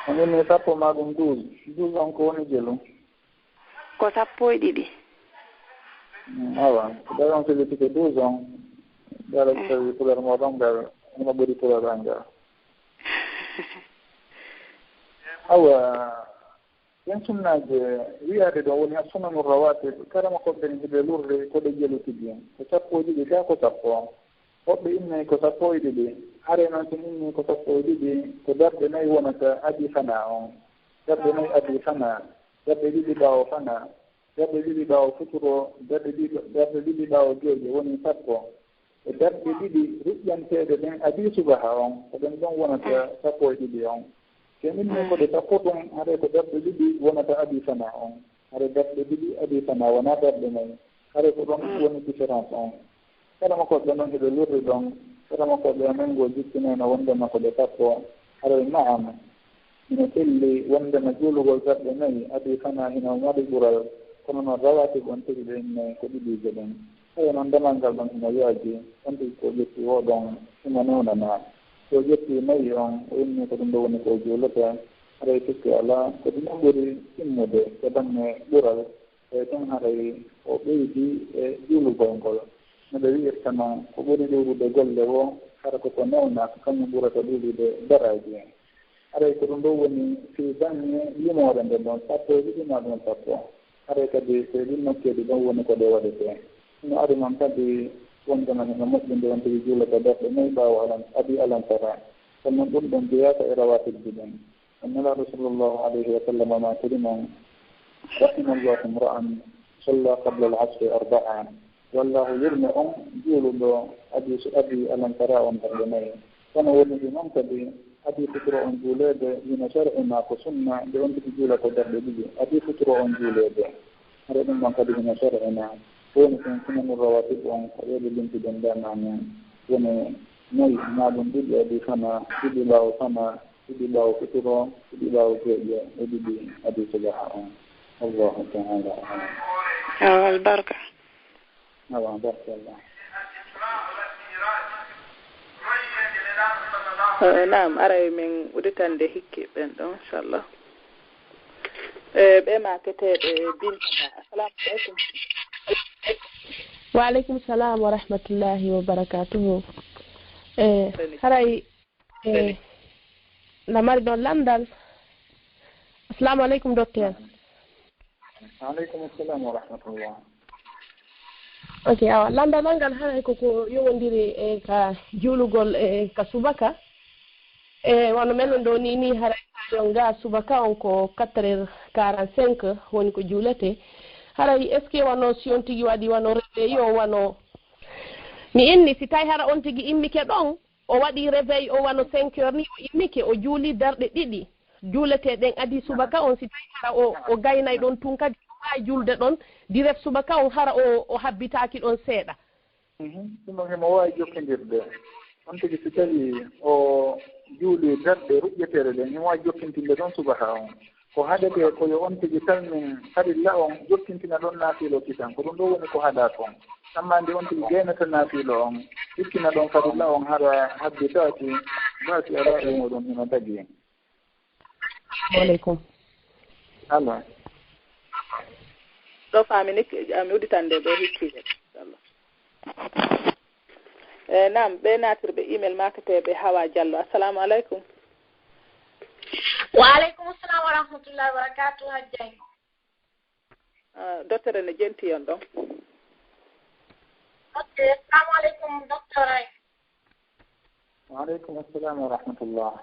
On inni sappo maa ɗum douze. Douze on ko woni jelu? Ko sappo e ɗiɗi. Mm, awa, ko ɗaɗon fillitike douze on. Dara tawi Pulaar mo ɗon ngal, hino ɓuri Pulaar an ngal. Awa, ɗen sunnaaje wiyaade ɗon woni as-sunanu rawatib, karama ko ɓen hiɓe lurri ko ɗe jelu tigi. Ko sappo e ɗiɗi, kaa ko sappo? Woɓɓe innay ko sappo e ɗiɗi. Hare non, si inni ko sappo e ɗiɗi, ko darɗe nay wonata abi fana on. Darɗe nay abi fana. Darɗe ɗiɗi ɓaawo fana. Darɗe ɗiɗi ɓaawo futuro. Darɗe ɗiɗi, darɗe ɗiɗi ɓaawo geeƴe woni sappo. E darɗe ɗiɗi ruƴƴanteeɗe ɗen abi subaha on. Ko ɗen ɗon wonata sappo e ɗiɗi on. Si inni ko ɗe sappo tun, haray ko darɗe ɗiɗi wonata abi fana on. Haray darɗe ɗiɗi abi fana wonaa darɗe nay. Haray ko ɗon woni différence on. Kala mo ko ɓe non hiɓe lurri ɗon, kala mo ko ɓe amen ngoo jikkinayno wondema ko ɗe sappo, haray na'am, ina selli wondema juulugol darɗe nayi, adii fanaa hino mari ɓural, kono non rawaatib on tigi ɓe inne ko ɗiɗiije ɗen. Tawi non damal ngal ɗon hino yaaji, on tigi ko ƴetti woo ɗon himo newnanaa. Si o ƴetti nayi on, o inni ko ɗum ɗo woni ko o juulata, haray sikki alaa, ko ɗum ɗon ɓuri timmude e baŋŋe ɓural. E tun haray o ɓeydi e juulugol ngol. No ɓe wi'irta non, ko ɓuri ɗuuɗude golle woo, hara ko ko newnaa, ko kañum ɓurata ɗuuɗude daraaji. Haray ko ɗum ɗoo woni fii baŋŋe limoore nden ɗon, sappo e ɗiɗi maa ɗum sappo. Haray kadi ko e ɗin nokkeeji ɗon woni ko ɗe waɗetee. Hino ari non kadi wondema hino moƴƴi nde on tigi juulata darɗe nayi ɓaawo alan-, adii alamtara. Kono non ɗum ɗon jeyaaka e rawaatibji ɗin. Nulaaɗo sallallahu alayhi wa sallam maakiri non, "Rahimallahu imra'an salla qabla al-asri arba'a." Yo Allaahu yurme on juuluɗo adii su-, adii alamtara on darɗe nayi. Kono woni ɗi non kadi adii futuro on juuleede, hino sari'inaa ko sunna nde on tigi juula ko darɗe ɗiɗi. Adii futuro on juuleede. Haray ɗum ɗon kadi hino sari'inaa. Ko woni kon sunanu rawaatib on, ko ɓe limtuɗen ɗaa maa non. Woni nayi, maa ɗum ɗiɗi adii fanaa, ɗiɗi ɓaawo fanaa, ɗiɗi ɓaawo futuro, ɗiɗi ɓaawo geeƴe, e ɗiɗi adii subaha on. Allahu ta'ala a'lam. Awa, albarka. Awa, barakallah. Eh, naam, aray min udditande hikki ɓen ɗon, inchallah. Eh, ɓe maaketeeɓe Binta Ba. Assalamu aleykum. Wa aleykum salam wa rahmatullahi wa barakatuhu. Eh, haray, eh, na mari ɗon lanndal. Assalamu aleykum, docteur. Wa aleykum salam wa rahmatullah. Ok, awa, lanndal ngal haray ko ko yowondiri e ka juulugol e ka subaka. E wano menen ɗo ni, ni haray ka yo nga subaka on ko quatre heures quarante-cinq woni ko juulete. Haray est-ce que wano si on tigi waɗi wano réveil o, wano mi inni, si tawi hara on tigi immike ɗon, o waɗi réveil o wano cinq heures ni, o immike, o juuli darɗe ɗiɗi juuleteɗen adi subaka on, si tawi hara o, o gaynay ɗon tun kadi, o waawi julde ɗon direct subaka on, hara o, o habbitaaki ɗon seeɗa. Mhm. Ɗum ɗon himo waawi jokkindirde. On tigi si tawi o juuli darɗe ruƴƴeteeɗe ɗen, himo waawi jokkintinde ɗon subaka on. Ko haɗetee ko yo on tigi salmin farilla on, jokkintina ɗon naafilo kisan. Ko ɗum ɗo woni ko haɗaa kon. Amma nde on tigi gaynata naafilo on, jikkina ɗon farilla on, hara habbitaaki, baasi alaa e muɗum, hino tagi. Assalamu alaikum. Allo. Ɗo faami ni, a mi udditande ɗo hikki. E, naam, ɓe naatirɓe email maakateeɓe Hawa Diallo. Assalamu alaikum. Wa alaikum assalam wa rahmatullahi wa barakatuh, Hajjay. Ah, docteur ne jenti on ɗon. Ok, assalamu alaikum, docteur. Wa alaikum assalam wa rahmatullah.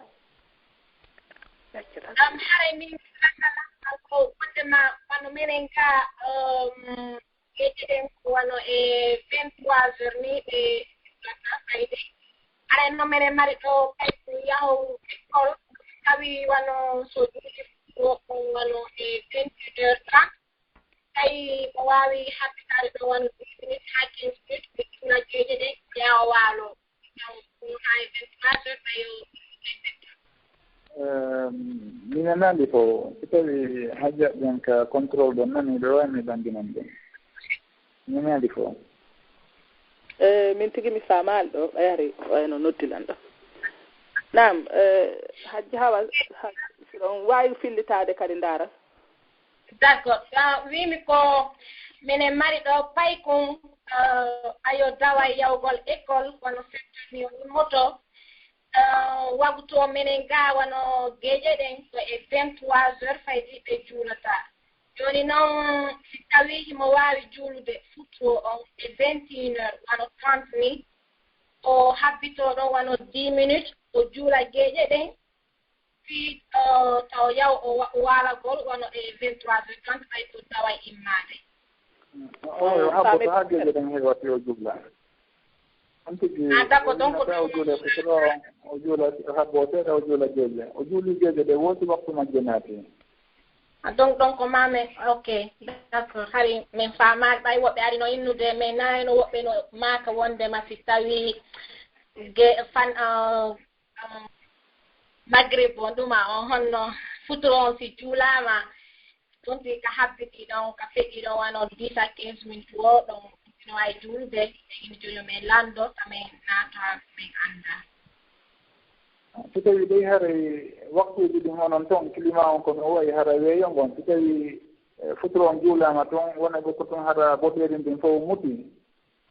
Ɗam haray min ko wonde ma wano menen ka, um, geeƴe ɗen ko wano e vingt-trois heures ni ɓe ɗaɗa fayde. Haray no menen mari ɗo kay ko yahowu école, tawi wano so juuti fuɗɗo on wano e vingt-huit heures trente. Tawi mo waawi habbitaade ɗo wano dix minutes haa quinze minutes, ɓe juula geeƴe ɗen, ɓe yaha o waalo. Taw ɗum haa e vingt-trois heures, tawi o Ehm, mi nanaali fof. Si tawi hajjat ɓen ka contrôle ɗon nani, ɓe waawi mi ɓannginan ɗum. Mi nanaali fof. E, min tigi mi faamaali ɗo, ɓayri wayno noddilan ɗo. Naam, e, Hajji Hawa, ha, si ɗon waawi fillitaade kadi ndaara. D'accord. Ah, wiimi ko minen mari ɗo paykun, ah, ayo dawa yawgol école, kono firti ni o immoto, ah, wagutu o minen ga wano geeƴe ɗen ko e vingt-trois heures faydi ɓe juulata. Jooni noon, si tawii himo waawi juulude futuro on e vingt et une heures, wano trente ni, o habbitoo ɗon wano dix minutes, o juula geeƴe ɗen, fii, o, taw yaw o wa-, waalagol wano e vingt-trois heures trente, ɓay ko taway immaade. O, o habbo to haa geeƴe ɗen heewa, si o juula. On tigi, ah, d'accord, donc, o juula ko ɗo, o juula, o habbo seeɗa, o juula geeƴe. O juuli geeƴe ɗe, wooti waktu majje naati. Ah, donc, donc, ko ma men, ok, d'accord. Hari men faamaali, ɓay woɓɓe ari no innude, men nanayno woɓɓe no maaka wonde ma si tawi ge-, fan, ah, um, Magrib on ɗuma on honno futuro on si juulaama, ɗum si ka habbiti ɗon, ka feƴƴi ɗon, wano dix à quinze minutes o ɗon, no waawi juulde, e ina joño men lanndo, ka men naata, men annda. Si tawii ɗey haray waktuuji ɗin onon ton, climat on ko no wayi hara weeyo ngon, si tawii, eh, futuro on juulaama ton, wona ko tun hara boɗeeri ndin fof muti.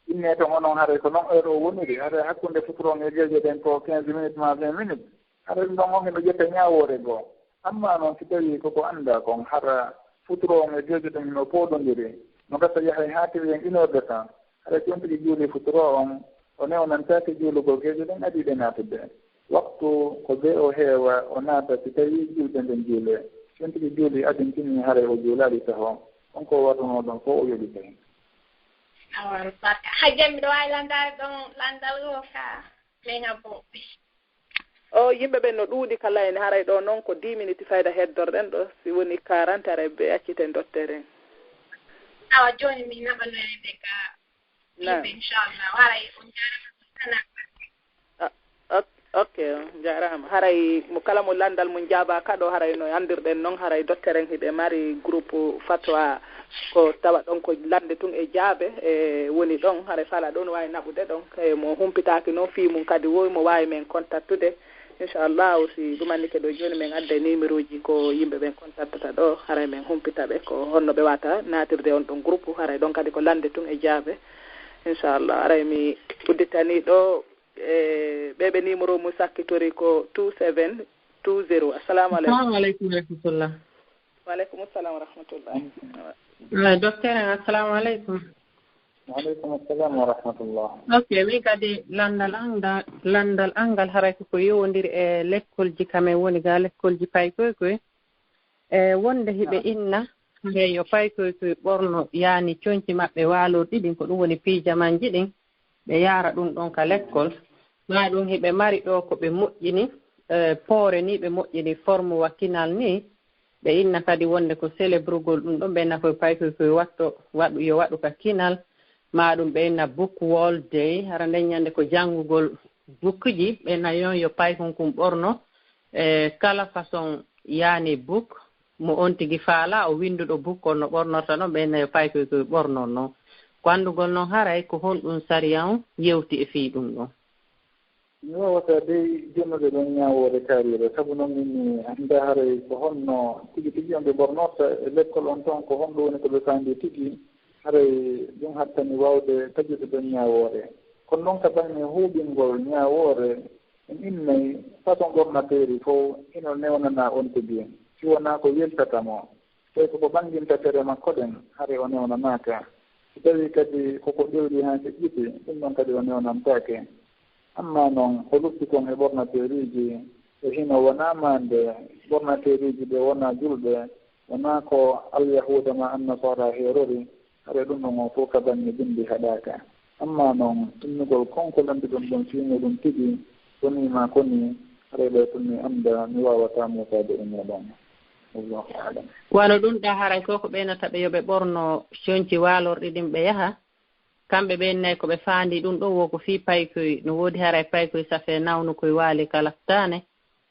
Inne ton onon haray ko non heure o woniri, haray hakkunde futuro on e geeƴe ɗen ko quinze minutes ma vingt minutes. Haray ɗum ɗon on hino ƴetta ñaawoore goo. Amma noon si tawii koko anndaa kon, hara futuro on e geeƴe ɗen hino pooɗondiri, no gasa yahay haa tiri en une heure de temps, haray si on tigi juulii futuro on, o newnantaake juulugol geeƴe ɗen adii ɗe naatude. Waktu ko bee o heewa, o naata si tawii juulde nden juulee. Si on tigi juulii adintinii, haray o juulaali taho. On ko warunoo ɗon fof o yoɓitay. Awa, barka. Hajja, miɗo waawi lanndaade ɗon lanndal goo ka men abbo. O, yimɓe ɓen no ɗuuɗi ka layne, haray ɗo noon ko dix minutes fayda heddorɗen ɗo, si woni quarante, haray ɓe acciten dottere en. Awa, jooni mi naɓanoyay ɓe ka. Naam. Yimɓe, inchallah, haray on jaaraama. Ah, ok, ok, on jaaraama. Haray mo kala mo lanndal mum jaabaaka ɗo, haray no anndirɗen noon, haray dottere en hiɓe mari groupe fatwa, ko tawa ɗon ko lannde tun e jaabe, e woni ɗon, haray fala ɗon waawi naɓude ɗon. E mo humpitaaki noon fii mum kadi wowi mo waawi men kontaktude. Inchallahu, si ɗum annike ɗo jooni, men adday numéro ji ko yimɓe ɓen kontaktata ɗo, haray men humpita ɓe ko honno ɓe wata naatirde on ɗon groupe, haray ɗon kadi ko lannde tun e jaabe. Inchallah, haray mi udditani ɗo, e, ɓe ɓe numéro mum sakkitori ko two seven two zero. Assalamu aleykum. Assalamu aleykum wa rahmatullah. Wa aleykum assalam wa rahmatullah. Ay, docteur en, assalamu aleykum. Wa aleykum assalam wa rahmatullah. Ok, min kadi lanndal an ngal, lanndal an ngal haray ko ko yowondiri e lekkolji kamen woni ga lekkolji paykoykoy. E wonde hiɓe inna, haray yo paykoykoy ɓorno yaani conci maɓɓe waalorɗi ɗin, ko ɗum woni pijamanji ɗin, ɓe yaara ɗum ɗon ka lekkol. Maa ɗum hiɓe mari ɗo ko ɓe moƴƴini, e, poore ni ɓe moƴƴini forme wa kinal ni, ɓe inna kadi wonde ko célébrugol ɗum ɗon, ɓe inna koye paykoy koye watto, waɗu, yo waɗu ka kinal, maa ɗum ɓe inna book wall day, hara nden ñande ko janngugol bukji, ɓe inna yon yo paykon kun ɓorno, e, kala façon yaani book, mo on tigi faala, o winnduɗo book on no ɓornorta non, ɓe inna yo paykoy koye ɓornon non. Ko anndugol non haray ko honɗum sariya on yewti e fii ɗum ɗon? Mi waawata dey jonnude ɗon ñaawoore kaariire, sabu non min mi anndaa haray ko honno tigi tigi on ɓe ɓornorta e lekkol on ton, ko honɗum woni ko ɓe faandi tigi, haray ɗum hattani waawde taƴude ɗon ñaawoore. Kono non ka bannge huuɓingol ñaawoore, en innay façon ɓornateeri fow hino newnanaa on tigi, si wonaa ko weltata mo. Tawi ko ko ɓannginta tere makko ɗen, haray o newnanaaka. Si tawii kadi ko ko ɗewri haa feƴƴiti, ɗum ɗon kadi o newnantaake. Ammaa non, ko lutti kon e ɓornateeriiji, e hino wonaa maande, ɓornateeriiji ɓe wonaa julɓe, wonaa ko Alyahuuda maa Annasaara heerori, haray ɗum ɗon on fow ka bannge binndi haɗaaka. Ammaa non, innugol kon ko lannduɗon ɗon fii muuɗum tigi, wonii maa ko nii, haray ɓay tun mi anndaa, mi waawataa muusaade e muuɗum. Wallahu a'lam. Wano ɗum ɗa haray ko ko ɓeynata ɓe yo ɓe ɓorno conci waalorɗi ɗin ɓe yaha. Kamɓe ɓe innay ko ɓe faandi ɗum ɗon wo ko fii paykoy, no woodi haray paykoy safee nawnu koy waali ka laftaane.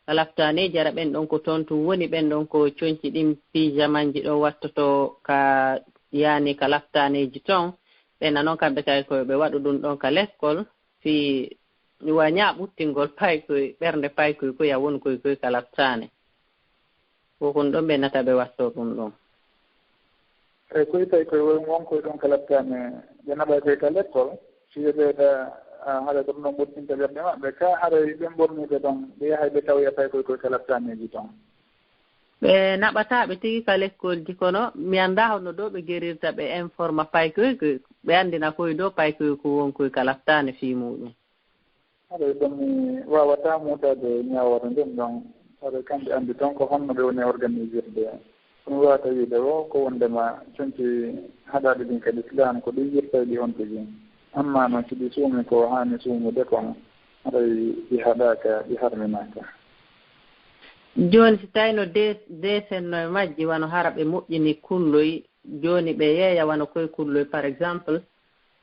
Ka laftaaneeji hara ɓen ɗon ko toon tun woni, ɓen ɗon ko conci ɗin pijamanji ɗon wattotoo ka yaani ka laftaaneeji ton. Ɓen non kamɓe kay ko yo ɓe waɗu ɗum ɗon ka lekkol fii wa ñaa ɓuttingol paykoy, ɓernde paykoy koy a woni koy koy ka laftaane. Ko kon ɗon ɓe nata ɓe watto ɗum ɗon. Eyi, koy tawi koye won, won koye ɗon ka lattaani, ɓe naɓay koye ka lekkol, si ɓe ɓeyda, ah, haray ko ɗum ɗon ɓurtinta ɓernde maɓɓe. Ka haray ɓen ɓorniiɓe ɗon, ɓe yahay ɓe tawoya tawi koye, koye ka lattaaniiji ton. Ɓe naɓataa ɓe tigi ka lekkolji, kono mi anndaa honno ɗo ɓe gerirta, ɓe informa paykoy, koy ɓe anndina koye ɗo paykoy ko won koye ka lattaani fii muuɗum. Haray ɗum mi waawataa muusaade ñaawoore nden ɗon. Haray kamɓe anndi ton ko honno ɓe woni organisirde. Ko mi waawata wiide wo ko wonndema conci haɗaaɗi ɗin ka Lislaam ko ɗi yirtayɗi on tigi. Ammaa non si ɗi suumi ko haani suumude kon, haray ɗi haɗaaka, ɗi harminaaka. Jooni si tawii no de-, deesenno e majji, wano hara ɓe moƴƴini kulloy, jooni ɓe yeeya wano koye kulloy, par exemple,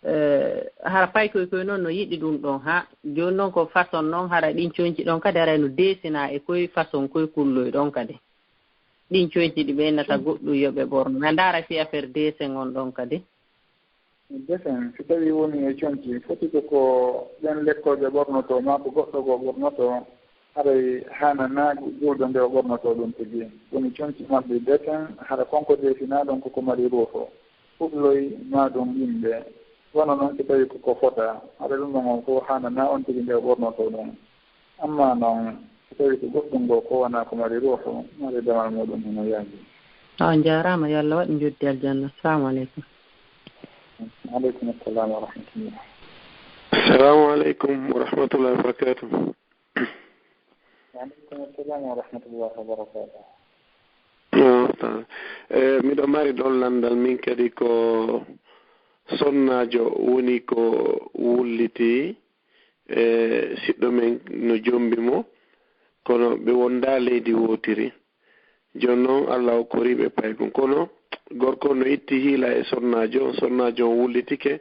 eh, hara paykoy koye noon no yiɗi ɗum ɗon, haa jooni noon ko façon noon, hara ɗin conci ɗon kadi, haray no deesinaa e koye façon koye kulloy ɗon kadi. Ɗin conci ɗi ɓe innata goɗɗum yo ɓe ɓorno. Na ndaara fii affaire deesen on ɗon kadi. Deesen, si tawii woni e conci, foti ko ko ɓen lekkolɓe ɓornotoo, maa ko goɗɗo goo ɓornotoo, haray haananaa julɗo nde o ɓornotoo ɗum tigi. Woni conci marɗi deesen, hara kon ko deesinaa ɗon ko ko mari ruuhu. Kulloy maa ɗum yimɓe. Wano non si tawii ko ko fota, haray ɗum ɗon on fof haananaa on tigi nde o ɓornotoo ɗum. Ammaa non, si tawii ko goɗɗum goo ko wonaa ko mari ruuhu, mari damal muuɗum hino yaaji. On njaaraama, yo Allah waɗ njoddi aljanna. Assalamu aleykum. Aleykum assalam wa rahmatullah. Assalamu aleykum wa rahmatullahi wa barakatuh. Wa aleykum assalam wa rahmatullahi wa barakatuh. Ah, ta-, eh, miɗo mari ɗon lanndal, min kadi ko sonnaajo woni ko wulliti, e siɗɗo men no jombi mo, kono ɓe wondaa leydi wootiri. Jooni noon, Alla okkorii ɓe paykun. Kono gorko no itti hiila e sonnaajo on, sonnaajo on wullitike,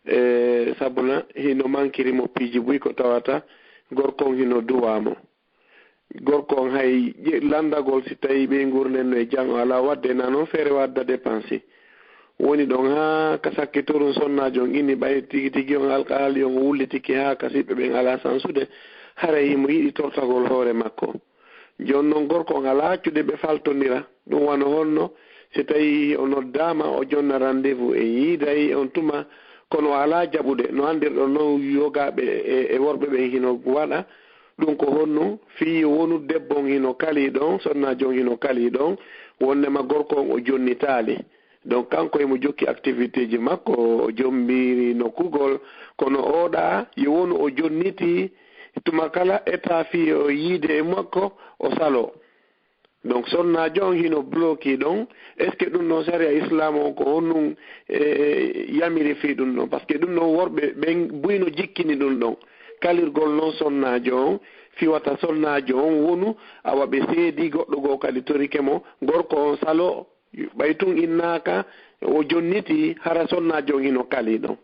e sabuna hino mankiri mo piiji buy ko tawata gorko on hino duwaa mo. Gorko on hay ƴe-, lanndagol si tawii ɓeynguure nden no e jam o alaa, waɗde na noon feere wadda dépense. Woni ɗon haa ka sakkitorum sonnaajo on inni ɓay tigi tigi on alkaali on wullitike haa ka siɓɓe ɓen alaa sansude, haray himo yiɗi tortagol hoore makko. Jooni non gorko on alaa accude ɓe faltondira. Ɗum wano honno si tawii o noddaama, o jonna rendez-vous, en yiiday on tuma, kono o alaa jaɓude. No anndirɗon non yogaaɓe e, e worɓe ɓen hino waɗa. Ɗum ko honno fii wonu debbo on hino kalii ɗon, sonnaajo on hino kalii ɗon, wonnema gorko on o jonnitaali. Donc, kanko emo jokki activité ji makko, o jommbiri nokkugol, kono oɗa yo wonu o jonniti tuma kala état fii o yiide e makko, o salo. Donc, sonnaajo on hino bloqué ɗon. Est-ce que ɗum ɗon sariya islam on ko honɗum, e, yamiri fii ɗum ɗon? Parce que ɗum ɗon worɓe ɓen buy no jikkini ɗum ɗon. Kalirgol non sonnaajo on, fii wata sonnaajo on wonu, awa ɓe seedi goɗɗo goo kadi torike mo, gorko on salo, ɓay tun innaaka, o jonniti, hara sonnaajo on hino kali ɗon.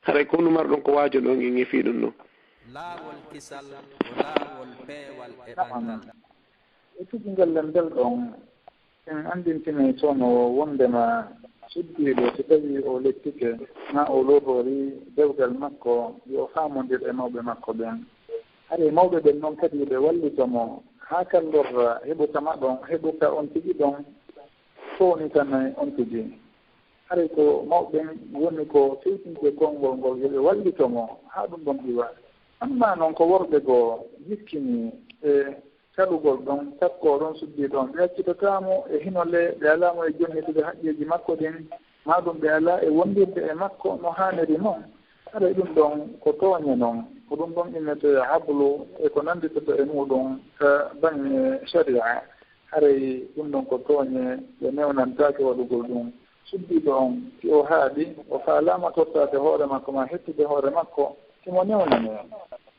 Haray ko honɗum marɗon ko waajoɗon en e fii ɗum ɗon? Laawol kisal ko laawol peewal e ɓantal. E tigi ngel lemmbel ɗon, en anndintinay toon o wonndema suddiiɗo, si tawii o lettike, maa o lorrorii dewgal makko, yo o faamondir e mawɓe makko ɓen. Haray mawɓe ɓen non kadi ɓe wallito mo, haa ka lorra heɓuka ma ɗon, heɓuka on tigi ɗon, fownitanay on tigi. Haray ko mawɓe ɓen woni ko fewtinde konngol ngol, yo ɓe wallito mo haa ɗum ɗon iwa. Ammaa non ko worɓe goo jikkini e kaɗugol ɗon, takkoo ɗon suddiiɗo on, ɓe accitataa mo e hino le, ɓe alaa mo e jonnitude haqqeeji makko ɗin, maa ɗum ɓe alaa e wondirde e makko no haaniri non. Haray ɗum ɗon ko tooñe non, ko ɗum ɗon innetee hablu e ko nannditoto e muuɗum ka baŋŋe shari'a. Haray ɗum ɗon ko tooñe, ɓe newnantaake waɗugol ɗum. Suddiiɗo on, si o haaɗi, o faalaama tottaade hoore makko maa hettude hoore makko, himo newnanee.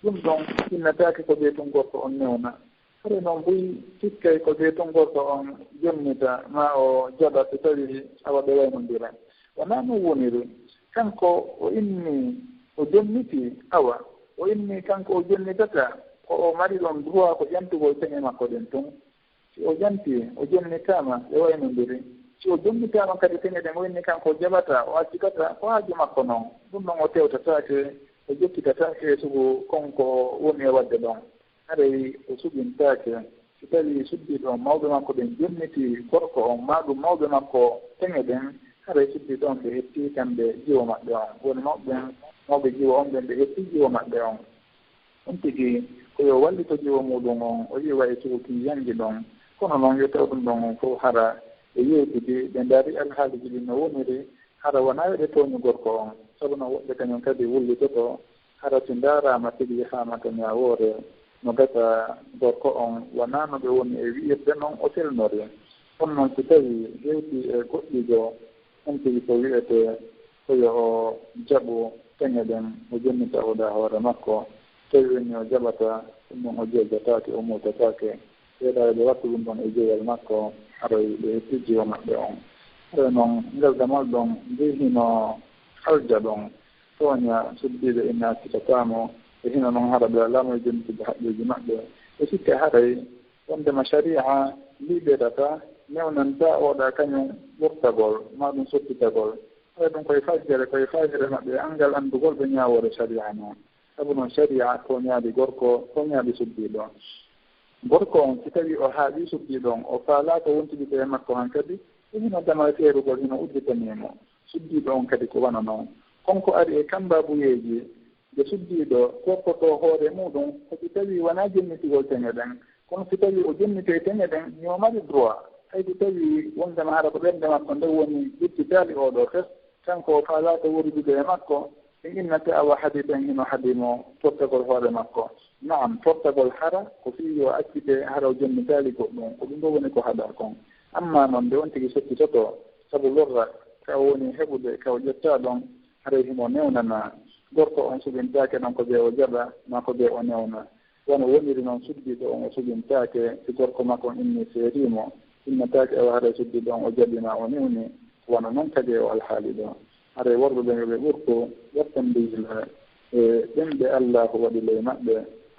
Ɗum ɗon innetaake ko ɓeytun gorko on newna. Haray non buy sikkay ko ɓeytun gorko on jonnita maa o jaɓa si tawii awa ɓe waynondira. Wonaa non woniri. Kanko o inni o jonnitii, awa, o inni kanko o jonnitata, ko o mari ɗon droit ko ƴantugol peŋe makko ɗen tun. Si o ƴantii, o jonnitaama, ɓe waynondiri. Si o jonnitaama kadi peŋe ɗen, o inni kanko o jaɓataa, o accitataa, ko haaju makko non. Ɗum non o tewtataake, o jokkitataake e sugu kon ko woni e waɗde ɗon. Haray o suɓintaake. Si tawii suddiiɓe on, mawɓe makko ɓen jonnitii gorko on, maa ɗum mawɓe makko peŋe ɗen, haray suddiiɓe on ɓe hettii kamɓe jiwo maɓɓe on. Woni mawɓe ɓen, mawɓe jiwo on ɓen, ɓe hettii jiwo maɓɓe on. On tigi, ko yo wallito jiwo muuɗum on, o iwa e sugu kii yanji ɗon. Kono non, yo taw ɗum ɗon on fof hara ɓe yewtidi, ɓe ndaari alhaaliji ɗin no woniri, hara wonaa yo ɓe tooñu gorko on. Sabu non, woɓɓe kañum kadi wullitoto, hara si ndaaraama tigi yahaama to ñaawoore, no gasa gorko on wonaa no ɓe woni e wi'irde non o selnori. Kono non, si tawii hewtii e goɗɗijo, on tigi ko wi'etee ko yo o jaɓu peŋe ɗen, o jonnita oɗa hoore makko. Tawi woni o jaɓataa, ɗum ɗon o jeejataake, o muutataake. Seeɗa eɓe wattu ɗum ɗon e jeeyal makko, haray ɓe hettii jiwo maɓɓe on. Haray non, ngal damal ɗon, nde hino halja ɗon, tooña suddiiɓe inna accitataa mo, e hino non hara ɓe alaa mo e jonnitude haqqeeji maɓɓe. E sikke haray, wonndema shari'a liɓirata, newnanta oɗa kañum wurtagol, maa ɗum sottitagol. Haray ɗum koye fajjere, koye fajjere maɓɓe, anngal anndugol ɓe ñaawoore shari'a non. Sabu non shari'a tooñaali gorko, tooñaali suddiiɗo. Gorko on, si tawii o haaɓii suddiiɗo on, o faalaa ko wontidi ko e makko hankadi, e hino damal feerugol hino udditanii mo. Suddiiɗo on kadi ko wano non. Kon ko ari e kambaabuyeeji, nde suddiiɗo toppotoo hoore muuɗum, ko si tawii wonaa jennitugol peŋe ɗen, kono si tawii o jennitay peŋe ɗen, himo mari droit. Hay si tawii wonndema hara ko ɓernde makko nden woni ƴettitaali oo ɗoo fes, kanko o faalaaka wuurdude e makko, en innata awa haɗi ɓen hino haɗi mo tottagol hoore makko. Naam, tottagol hara ko fii yo accite hara o jonnitaali goɗɗum, ko ɗum ɗoo woni ko haɗaa kon. Ammaa non nde on tigi sottitotoo sabu lorra ka o woni heɓude ka o ƴettaa ɗon, haray himo newnanaa. Gorko on suɓintaake non ko bee o jaɓa, maa ko bee o newna. Wano woniri non, suddiiɗo on o suɓintaake si gorko makko on inni seedii mo. Innataake awa haray suddiiɗo on o jaɓi maa o newni, wano non kadi e oo alhaali ɗoo. Haray worɓe ɓen yo ɓe ɓurtu ƴettande yila e ɓen ɓe Allaahu waɗi ley maɓɓe,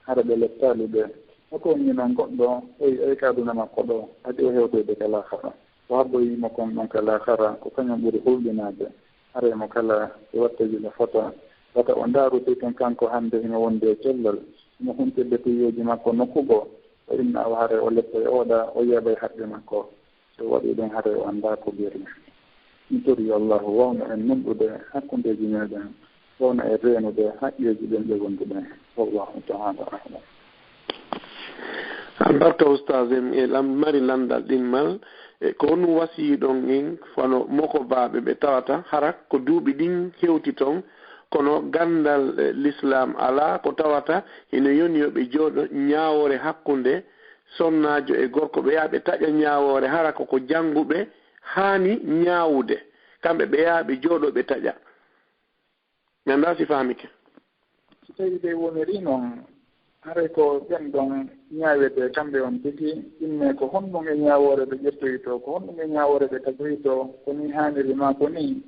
hara ɓe lettaali ɓe. O tooñii non goɗɗo, eyi, eyi ka aduna makko ɗoo, adi o hewtoyde ka laakara. Ko habboyii mo kon ɗon ka laakara, ko kañum ɓuri hulɓinaade. Haray mo kala e watteeji no fota, wata o ndaaru tun kanko hannde himo wondi e cellal, himo huntirde piiyooji makko nokku goo, o inna awa haray o leppa e oɗa, o yeeɓa e haqqe makko. Si o waɗii ɗum, haray o anndaa ko geri. Mi torii Allaahu wawna en nunɗude hakkundeeji meeɗen, wawna en reenude haqqeeji ɓen ɓe wonduɗen. Wallaahu ta'aala a'lam. Albarka, Ustaaz, en e lam-, mari lanndal ɗimmal. E ko honɗum wasiyiɗon en fano mokobaaɓe ɓe tawata hara ko duuɓi ɗin hewti ton, kono ganndal, e, Lislaam alaa, ko tawata hino yoni yo ɓe jooɗo ñaawoore hakkunde sonnaajo e gorko, ɓe yaha ɓe taƴa ñaawoore, hara ko ko jannguɓe haani ñaawude, kamɓe ɓe yaha ɓe jooɗo ɓe taƴa. Mi anndaa si faamike. Si tawii ɓe woniri noon, haray ko ɓen ɗon ñaawetee kamɓe on tigi, inne ko honɗum e ñaawoore ɓe ƴettoytoo, ko honɗum e ñaawoore ɓe tagoytoo, ko nii haaniri maa ko nii,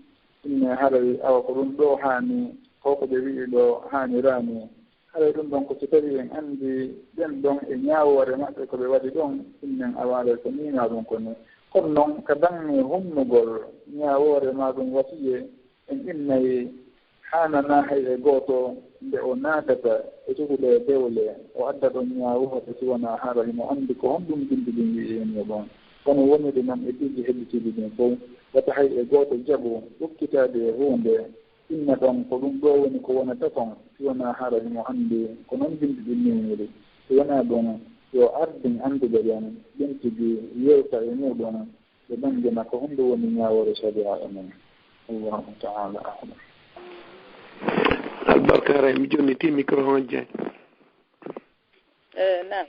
inne haray awa ko ɗum ɗoo haani, ko ko ɓe wi'i ɗoo haaniraani. Haray ɗum ɗon ko si tawii en anndii ɓen ɗon e ñaawoore maɓɓe ko ɓe waɗi ɗon, innen awa haray ko nii maa ɗum ko nii. Kono noon ka baŋŋe hunnugol ñaawoore maa ɗum wasiyee, en innay haananaa hay e gooto nde o naatata e cukalel dewle, o adda ɗon ñaawoore si wonaa hara himo anndi ko honɗum binndi ɗin wi'i e muuɗum. Kono woniri noon e piiji hedditiiɗi ɗin fow, wata hay e gooto jaɓu ukkitaade e huunde, inna ɗon ko ɗum ɗoo woni ko wonata kon, si wonaa hara himo anndi ko noon binndi ɗin mimiri. Si wonaa ɗum, yo ardin annduɓe ɓen, ɓen tigi yewta e muuɗum, ɓe nannge makko honɗum woni ñaawoore sariya e mum. Allahu ta'ala a'lam. Albarka, haray mi jonniti micro hon Dieng. Eh, naam.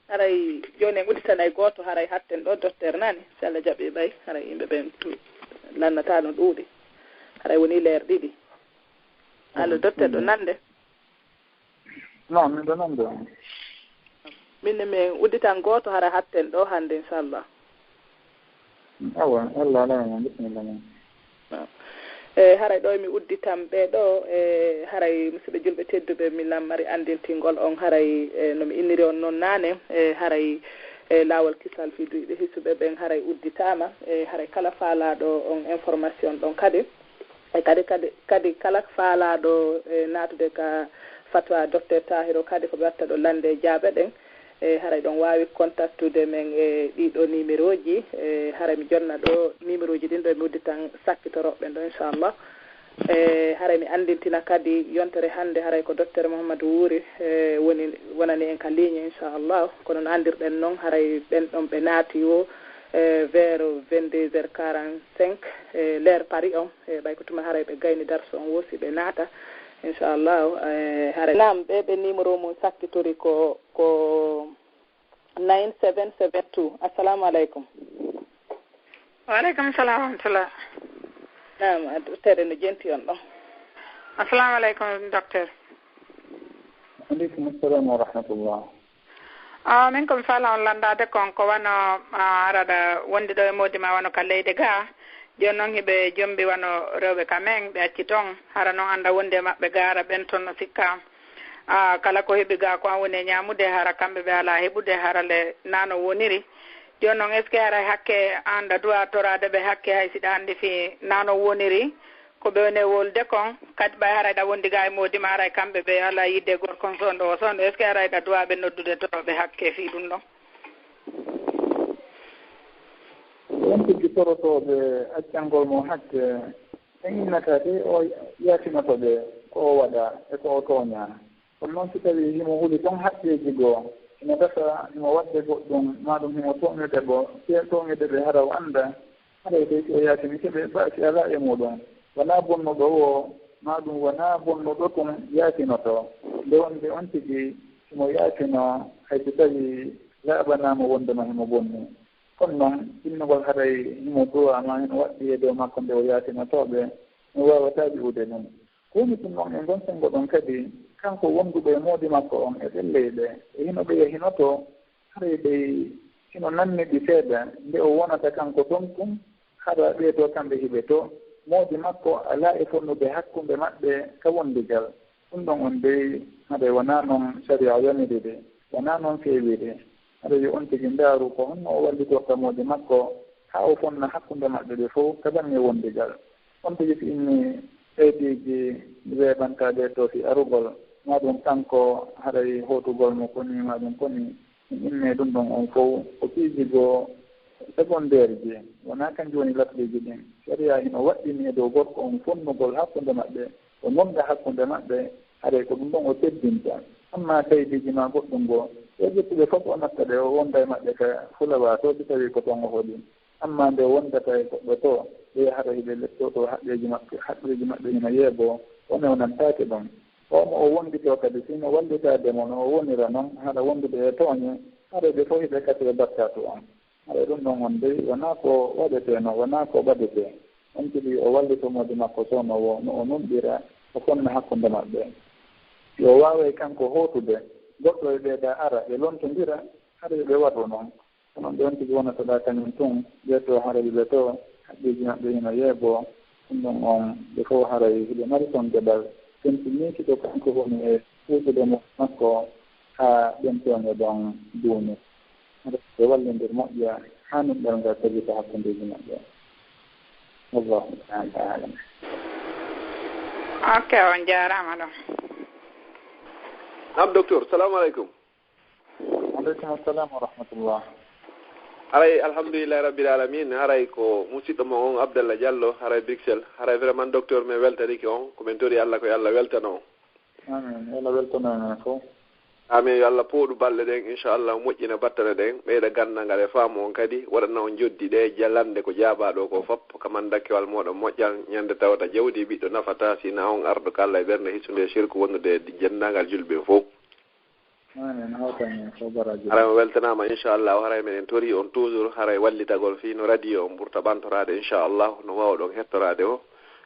Haray jooni en udditanay gooto, haray hatten ɗoo, docteur nani, si Allah jaɓii ɓay, haray yimɓe ɓen tu lannataano ɗuuɗi. Haray woni leer ɗiɗi. Allo, docteur, ɗo nande? Non, miɗo nande on. Min ne min udditan gooto, hara hatten ɗoo hannde, inchallah. Awa, Allah ala ma, bisimilla ma. E haray ɗo mi udditan ɓe ɗo, e haray musidɓe julɓe tedduɓe, mi lammari anndintingol on haray, e no mi inniri on noon naane, e haray, e laawol kisal fii duyɓe hisuɓe ɓen haray udditaama, e haray kala faalaaɗo on information ɗon kadi, e kadi, kadi, kadi kala faalaaɗo, e naatude ka fatwa docteur Tahiro kadi ko ɓe watta ɗo lannde e jaabe ɗen, e haray ɗon waawi contactude men e ɗii ɗoo numéroji, e haray mi jonna ɗo numéroji ɗin ɗo, mi udditan sakkitoroɓe ɓen ɗo, inchallah. E haray mi anndintina kadi yontere hannde haray ko docteur Mouhamadou Wuri, e woni, wonani en ka ligne, inchallah. Kono no anndirɗen non, haray ɓen ɗon ɓe naati o, e vers vingt-deux heures quarante-cinq, e l'heure Paris on, e ɓay ko tuma haray ɓe gayni darsu on woo si ɓe naata, inchallah. E haray, naam, ɓe ɓe numéro mum sakkitori ko, ko nine seven seven two. Assalamu aleykum. Wa aleykum salam wa rahmatullah. Naam, docteur, no jenti on ɗon? Assalamu aleykum, docteur. Aleykum assalam wa rahmatullah. Ah, min ko mi fala on lanndaade kon ko wano, ah, hara wonde ɗo e moodi ma wano ka leyɗe ga. Jooni noon hiɓe jombi wano rewɓe ka men, ɓe acci ton. Hara noon annda wonde e maɓɓe ga hara ɓen ton no sikka. Ah, kala ko heɓi ga ko an woni e ñaamude, hara kamɓe ɓe alaa heɓude, hara le naa no woniri. Jooni noon, est-ce que haray hakke an ɗa duwa toraade ɓe hakke hay si ɗa anndi fii naa no woniri? Ko ɓe woni e wolude kon, kadi ɓay haray ɗa wondi ga e moodi ma, haray kamɓe ɓe alaa yiɗde gorko on sonɗo o sonɗo, est-ce que haray ɗa duwa ɓe noddude torooɓe hakke fii ɗum ɗon? Ko on tigi torotooɓe accangol mo hakke, ɓe innata de o yaafinoto ɓe ko o waɗa e ko o tooñaa. Kono noon si tawii himo huli ton haqqeeji goo, himo gasa himo waɗde goɗɗum, maa ɗum himo tooñude ɓo, tooñude ɓe hara o annda, haray dey si o yaafinike ɓe, ba'asi alaa e muuɗum. Wanaa bonnuɗo woo, maa ɗum wanaa bonnuɗo tun yaafinoto, nde wonde on tigi himo yaafinoo, hay si tawii laaɓanaama wonndema himo bonni. Kono noon, innugol haray himo duwaa maa hino waɗɗii e dow makko nde o yaafinotoo ɓe, mi waawataa wi'ude ɗum. Ko woni tun noon e ngon senngo ɗon kadi, kanko wonduɗo e moodi makko on e ɗen leyɗe, e hino ɓe yahinotoo, haray dey hino nannidi seeɗa nde o wonata kanko ton tun, hara ɓee too kamɓe hiɓe too, moodi makko alaa e fonnude hakkunde maɓɓe ka wondigal. Ɗum ɗon on dey, haray wanaa non sariya yamiri de, wanaa non feewiri. Haray yo on tigi ndaaru ko honno o wallitorta moodi makko haa o fonna hakkunde maɓɓe ɓe fow ka baŋŋe wondigal. On tigi si innii seydiiji weeɓantaaɗi e toofi arugol, maa ɗum kanko haray hootugol mo ko nii maa ɗum ko nii, mi innee ɗum ɗon on fow ko piiji goo secondaire ji, wonaa kanji woni lafɗeeji ɗin. Sariya hino waɗɗini e dow gorko on fonnugol hakkunde maɓɓe, o ngonda hakkunde maɓɓe, haray ko ɗum ɗon o teddinta. Ammaa seydiiji maa goɗɗum goo, yo ƴettu ɓe fof o natta ɓe, o wonda e maɓɓe ka fulawa too, si tawii ko ton o hoɗi. Amma nde wondata e goɗɗo to, ɓe hara hiɓe lettoto haqqeeji maɓɓe, haqqeeji maɓɓe ina yeeboo, o newnantaake ɗum. O mo o wonditoo kadi, si no wallitaade mo no o wonira noon, hara wondude e tooñe, hara ɓe fof hiɓe kadi e bakkatu on. Hara ɗum ɗon on dey, wonaa ko waɗetee no, wonaa ko ɓadetee. On tigi o wallito moodi makko soono wo, no o numɗira, o fonna hakkunde maɓɓe. Si o waaway kanko hootude, goɗɗo e ɓeeɗa ara, ɓe lontondira, hara yo ɓe waɗu noon. Kono ɓe on tigi wonata ɗa kañum tun, ɓe to hara ɓe to, haqqeeji maɓɓe ina yeeboo. Ɗum ɗon on, ɓe fof haray hiɓe mari toon geɗal. Fenti ni si ko kanko woni e huutude mo makko haa ɗen tooñe ɗon duumi. Hara ɓe wallindir moƴƴa haa nuɗɗal ngal tabita hakkundeeji maɓɓe. Wallahu ta'ala a'lam. Ok, on jaaraama ɗon. Naam, docteur, salamu aleykum. Aleykum assalam wa rahmatullah. Haray, alhamdulillahi rabbil alamin. Haray ko musiɗɗo mon on, Abdallah Diallo, haray Bruxelles. Haray vraiment, docteur, min weltanike on. Ko min tori Allah, ko yo Allah weltano on. Amin. Yo Allah weltano en fof. Amin. Yo Allah pooɗu balɗe ɗen, inchallah, moƴƴina battane ɗen, ɓeyda ganndal ngal e faamu on kadi, waɗana on joddi ɗe jalande ko jaabaa ɗo ko fop, ka mandakkewal mooɗon moƴƴal, ñande tawata jawdi ɓiɗɗo nafata, sina on arɗo ka Allah e ɓernde hisunde e shirku, wondude e jenndaangal julɓe ɓen fof. Amin. Hawtan en fof baraji. Haray on weltanaama, inchallah, haray meɗen tori on toujours, haray wallitagol fii no radio on ɓurta ɓantoraade, inchallah, no waawɗon hettoraade o.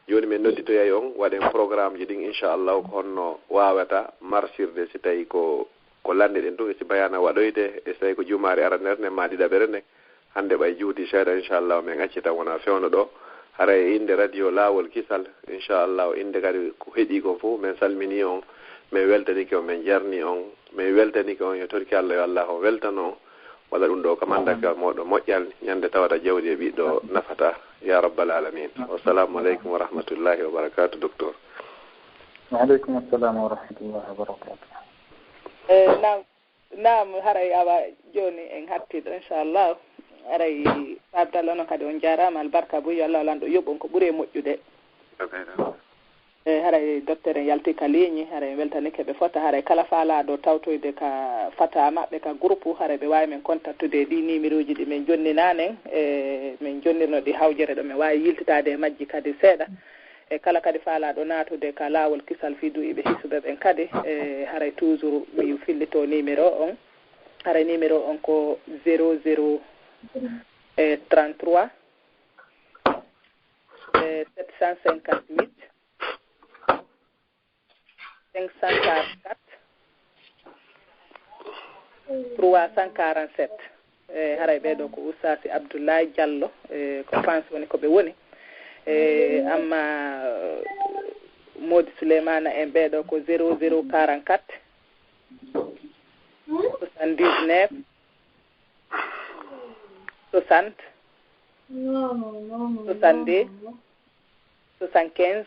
Jooni min nodditoyay on, waɗen programme ji ɗin, inchallah, ko honno waawata marsirde si tawi ko, ko lannde ɗen tun, e si bayaana waɗoyte, e si tawi ko jumaare aranere nden maa ɗiɗaɓere nden. Hannde ɓay juuti seeɗa, inchallah, min accita wona fewndo ɗo. Haray e innde radio Laawol Kisal, inchallah, innde kadi ko heɗii kon fof, min salminii on, min weltanike on, min jarnii on, min weltanike on, yo torki Allah, yo Allah on weltano on. Walla ɗum ɗo ka mandakewal mooɗon moƴƴal, ñande tawata jawdi e ɓiɗɗo nafata. Ya rabbal alamin. Wassalamu aleykum wa rahmatullahi wa barakatuh, docteur. Wa aleykum assalam wa rahmatullahi wa barakatuh. Eh, naam, naam, haray awa jooni en hattiiɗo, inchallah. Haray Pape Dalla, onon kadi on jaaraama, albarka buy, yo Allah lanɗo yoɓ on ko ɓuri e moƴƴude. E haray docteur en yalti ka ligne, haray en weltanike ɓe fota, haray kala faalaaɗo tawtoyde ka fata maɓɓe ka groupe, haray ɓe waawi men contactude e ɗi numéroji ɗi min jonninanen, e min jonnirno ɗi hawjere ɗo, min waawi yiltitaade e majji kadi seeɗa. E kala kadi faalaaɗo naatude ka Laawol Kisal fii du'iiɓe hisuɓe ɓen kadi, e haray toujours mi fillito numéro on, haray numéro on ko zéro zéro, e trente-trois, e sept cent cinquante-huit, cinq cent quarante-quatre, trois cent quarante-sept. E haray ɓee ɗo ko Oustaz Abdoulaye Diallo, e ko France woni ko ɓe woni. E amma Mody Souleymana en ɓee ɗo ko zéro zéro quarante-quatre, soixante-dix-neuf, soixante, soixante-deux, soixante-quinze,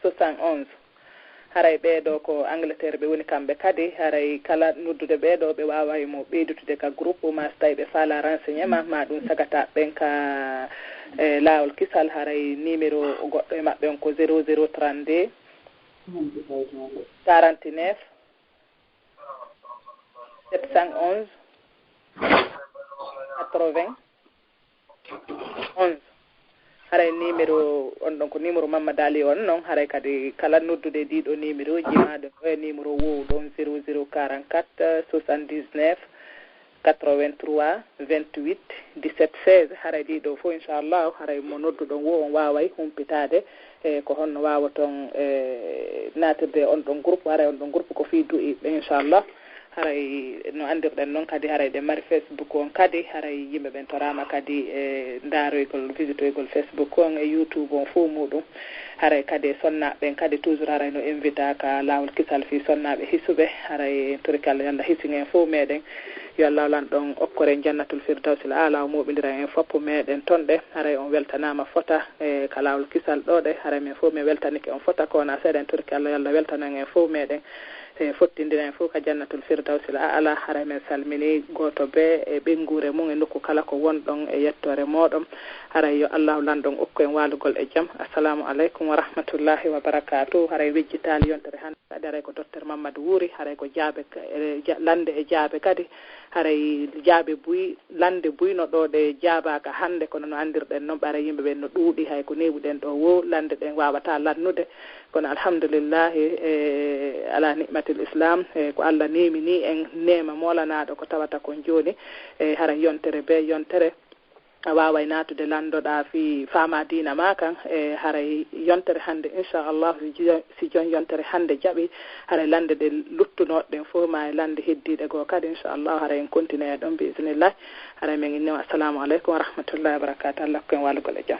soixante-onze. Haray ɓee ɗo ko Angleterre ɓe woni kamɓe kadi, haray kala noddude ɓee ɗo ɓe waaway mo ɓeydutude ka groupe, ma so tawi ɓe faalaa renseignement, ma ɗum sagata ɓen ka, e, Laawol Kisal, haray numéro goɗɗo e maɓɓe on ko zéro zéro trente-deux, quarante-neuf, sept cent onze, quatre-vingts, onze. Haray numéro on ɗon ko numéro Mammada Ali on non, haray kadi kala noddude ɗiɗo numéroji, ma ɗum oya numéro wowɗo on, zéro zéro quarante-quatre, soixante-dix-neuf, quatre-vingt-trois, vingt-huit, dix-sept, seize. Haray ɗiɗo fof, inchallah, haray mo nodduɗon wo on waaway humpitaade e ko honno waawaton, e, naatirde e on ɗon groupe. Haray on ɗon groupe ko fii du'iiɓe, inchallah. Haray no anndirɗen non kadi, haray ɗen mari Facebook on kadi, haray yimɓe ɓen toraama kadi e ndaaroygol, visitoygol Facebook on e YouTube on fof muɗum. Haray kadi e sonnaaɓe ɓen kadi toujours haray no invita ka Laawol Kisal fii sonnaaɓe hisuɓe. Haray en torike Allah yo Allah hisin en fof meɗen. Yo Allah lanɗo on okkor en Jannatul Firdawsil Aala, o mooɓindira en fof meɗen ton ɗe. Haray on weltanaama fota e ka Laawol Kisal ɗo ɗe. Haray men fof men weltanike on fota, ko wona seeɗa en torike Allah yo Allah weltano en fof meɗen. E fottindira en fof ka Jannatul Firdawsil Aala. Haray men salmini gooto bee e ɓeynguure mum e nokku kala ko wonɗon e yettoore mooɗon. Haray yo Allahu lanɗo on okku en waalugol e jam. Assalamu aleykum wa rahmatullahi wa barakatuh. Haray wejjitaali yontere hannde kadi, haray ko docteur Mamadou Wuri, haray ko jaabe, e, ja-, lande e jaabe kadi. haray jaabe buy lande buy no ɗo ɗe jaabaaka hannde, kono no anndirɗen noon ɓara yimɓe ɓen no ɗuuɗi, hay ko neewuɗen ɗo wo lande ɗen waawata lannude. Kono alhamdulillahi, e ala ni'matil islam, e ko Allah neemini en neema moolanaaɗo ko tawata kon jooni, e haray yontere be yontere a waaway naatude lanndoɗaa fii faamaa diina maa kan. E haray yontere hannde inchallahu, si jo- si jon yontere hannde jaɓi, haray lande ɗe luttunooɗe ɗen fof ma e lande heddiiɗe goo kadi inchallahu haray en continue e ɗon bi isnillahi. Haray min inni on assalamu aleykum wa rahmatullahi wa barakatuh. Allah ko en waalugol e jam.